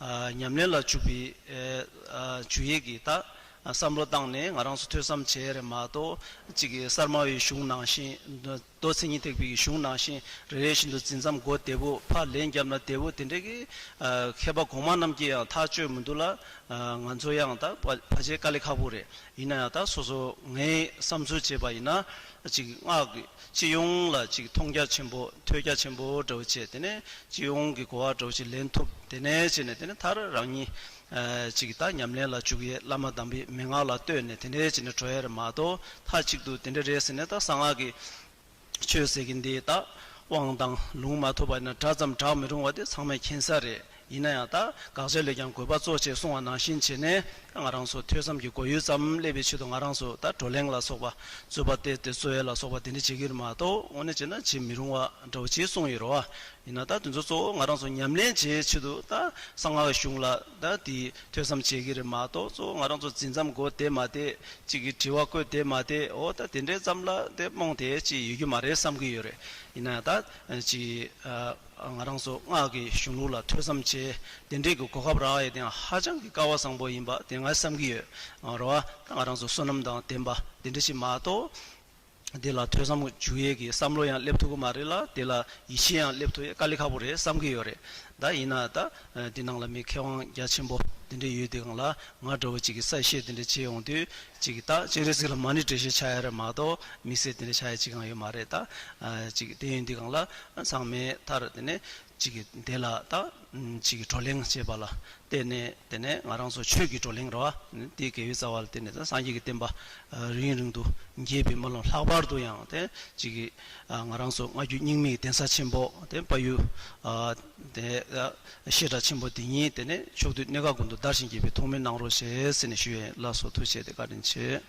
ཨ། ཉམས་ལེན་ལ་འཇུག་པའི་ཨ། ཨ། འཇུག་ཡས་ཀྱི་ད། བསམ་བློ་བཏང་ནས་ང་རང་ཚོ་ཐོས་བསམ་བྱས་རེད་མ་གཏོགས། གཅིག་གི་གསར་མ་བའི་གཞུང་ནང་བཞིན། མདོ་མདོ་མཚན་ཉིད་ཐེག་པའི་གཞུང་ནང་བཞིན་རེ་རེ་བཞིན་དུ་འཛིན་མཚམས་སྒོ་བདེ་པོ་ཕར་ལན་བརྒྱབ་ན་བདེ་པོ་དེ་འདྲའི་གི་ཨ། མཁས་པ་གོང་མ་རྣམས་ཀྱིས་ཡང་ཐག་གཅོད་མི་འདུག་ལ། ཨ། ང་ཚོ་ཡང་ད་ཕ་ཕལ་ཆེར་དཀའ་ལས་ཁག་པོ་རེད། ཡིན་ན་ཡང་ད་སོ་སོ་ངས་བསམ་ཚུལ་བྱས་པ་ཡིན་ན། གཅིག་སྔགས་ཀྱི་སྤྱི་ཡོངས་ལ་གཅིག་མཐོང་རྒྱ་ཆེན་པོ་ཐོས་རྒྱ་ཆེན་པོ་འདྲ་བོ་བྱས། དེ་ནས་སྤྱི་ཡོངས་ཀྱི་གོ་བ་འདྲ་བོ་ཅིག་ལེན་ཐུབ། དེ་ནས་བྱས་ནས་དེ་ནས་མཐར་རང་ཉིད། ཨ། ཅིག་ད་ཉམས་ལེན་ལ་འཇུག་ཡས་བླ་མ་དམ་པའི་མན་ངག་ལ་ལྟོས་ནས་དེ་འདྲའི་བྱས་ནས་འགྲོ་ཡས་རེད་མ་གཏོགས། མཐའ་གཅིག་ཏུ་དེ་འདྲ་རེད་ཟེར་ནས་ད་གསང་སྔགས་ཀྱི་ཆོས་ཟེར་གྱི་འདི་ད་དབང་དང་ལུང་མ་ཐོབ་པ་ཡིན་ན་སྒྲ་ཙམ་གྲགས་མི་རུང་བ་དེ་ཚང་མས་མཁྱེན་གསལ་རེད། ཡིན་ན་ཡང་ད་དགག་བྱ་ལས་ཀྱང་དགོས་པ་གཙོ་ཆེ་གསུང་བ་ནང་བཞིན་བྱས་ནས། ང་རང་ཚོ་ཐོས་བསམ་གྱི་སྒོ་ཡོལ་ཙམ་སླེབས་པའི་ཆེད་དུ་ང་རང་ཚོ་ད་བགྲོ་གླེང་ལ་སོགས་པ། རྩོད་པ་གཏད་དེ་རྩོད་ཡས་ལ་སོགས་པ་དེ་འདྲ་བྱེད་ཀྱི་རེད་མ་གཏོགས། དངོས་གནས་བྱས་ན་བྱེད་མི་རུང་བ་འདྲ་བོ་ཅིག་གསུངས་ཡོད་རེད་བ། ཡིན་ན་ད་དེ་ཚོ་གཙོ་བོ་ང་རང་ཚོ་ཉམས་ལེན་བྱེད་ཆེད་དུ་ད་གསང་སྔགས་གཞུང་ལ་ད་དེ་ཐོས་བསམ་བྱེད་ཀྱི་རེད་མ་གཏོགས། གཙོ་བོ་ང་རང་ཚོ་འཛིན་མཚམས་སྒོ་བསྡད་མ་བསྡད། གཅིག་གིས་དྲི་བ་བཀོད་བསྡད་མ་བསྡད། འོ་ད་དེ་འདྲའི་ཙམ་ལ་དེ་རྨོངས་དེ་ཅིག་ཡོད་རྒྱུ་མ་རེད་བསམ་གྱི་ཡོད་རེད། ཡིན་ན་ད་ཅིག་ཨ། ང་རང་ཚོ་སྔགས་ཀྱི་གཞུང་ལུགས་ལ་ཐོས་བསམ་བྱེད་དེ་འདྲའི་གི་གོ་སྐབས་རག་ཡས་དེ་ཧ་ཅང་གི་སྐལ་བ་བཟང་པོ་ཡིན་པ་དེ་ང་བསམ་གྱི་ཡོད། རེད་བ། ད་ང་རང་ཚོ་བསོད་ནམས་དང་ལྡན་པ་དེ་འདྲ་ཞིག་མ་གཏོགས། དེ་ལ་ཐོས་བསམ་འཇུག་ཡས་ཀྱི་བསམ་བློ་ཡང་སླེབས་ཐུབ་ཀྱི་མ་རེད་ལ། དེ་ལ་ཡིད་ཆེས་ཡང་སླེབས་ཐུབ་ཡས་དཀའ་ལས་ཁག་པོ་རེད་བསམ་གྱི་ཡོད་རེད། ད་ཡིན་ན་ད་འདི་ནང་ལ་མི་མཁས་དབང་རྒྱ་ཆེན་པོ་དེ་འདྲ་ཡོད་དུས་སྒང་ལ། ང་འདྲ་བོ་ཅིག་གིས་གསལ་བཤད་དེ་འདྲ་བྱེད་ཡོང་དུས། ཅིག་གིས་ད་སྤྱན་རས་གཟིགས་ལ་མ་ཎི་བགྲེས་གཞི་ཆགས་ཡ་རེད་མ་གཏོགས། དམིགས་བསལ་དེ་འདྲ་ཆགས་ཡ་ཅིག་ཡང་ཡོད་མ་རེད། ད་ཅིག་དེ་ཡིན་དུས་སྒང་ལ་ཚང་མས་མཐར་དེ་ནས་ཅིག་གིས་དེ་ལ་ད་ཅིག་གིས་བགྲོ་གླེང་བྱེད་པ་ལ་བརྟེན་ནས། དེ་ནས་ང་རང་ཚོ་ཆོས་ཀྱི་བགྲོ་གླེང་རེད་བ། དེའི་དགེ་བའི་རྩ་བ་ལ་བརྟེན་ནས་ད་སངས་རྒྱས་ཀྱི་བསྟན་པ་རིང་རིང་དུ་རྒྱས་པའི་སྨོན་ལམ། ལྷག་པར་དུ་ཡང་དེ་ཅིག་གིས་ང་རང་ཚོ་སྔ་འགྱུར་རྙིང་མའི་གདན་ས་ཆེན་པོ་དེ་དཔལ་ཡུལ་དེ་བཤད་གྲྭ་ཆེན་པོ་དེ་ཉིད་དེ་ནས་ཕྱོགས་དུས་གནས་སྐབས་ཀུན་ཏུ་དར་ཞིང་རྒྱས་པའི་ཐུགས་སྨོན་གནང་རོགས་ཞེས་ཟེར་ནས་ཞུ་ཡས། ལགས་སོ། ཐུགས་རྗེ་ཆེ། བཀའ་དྲིན་ཆེ།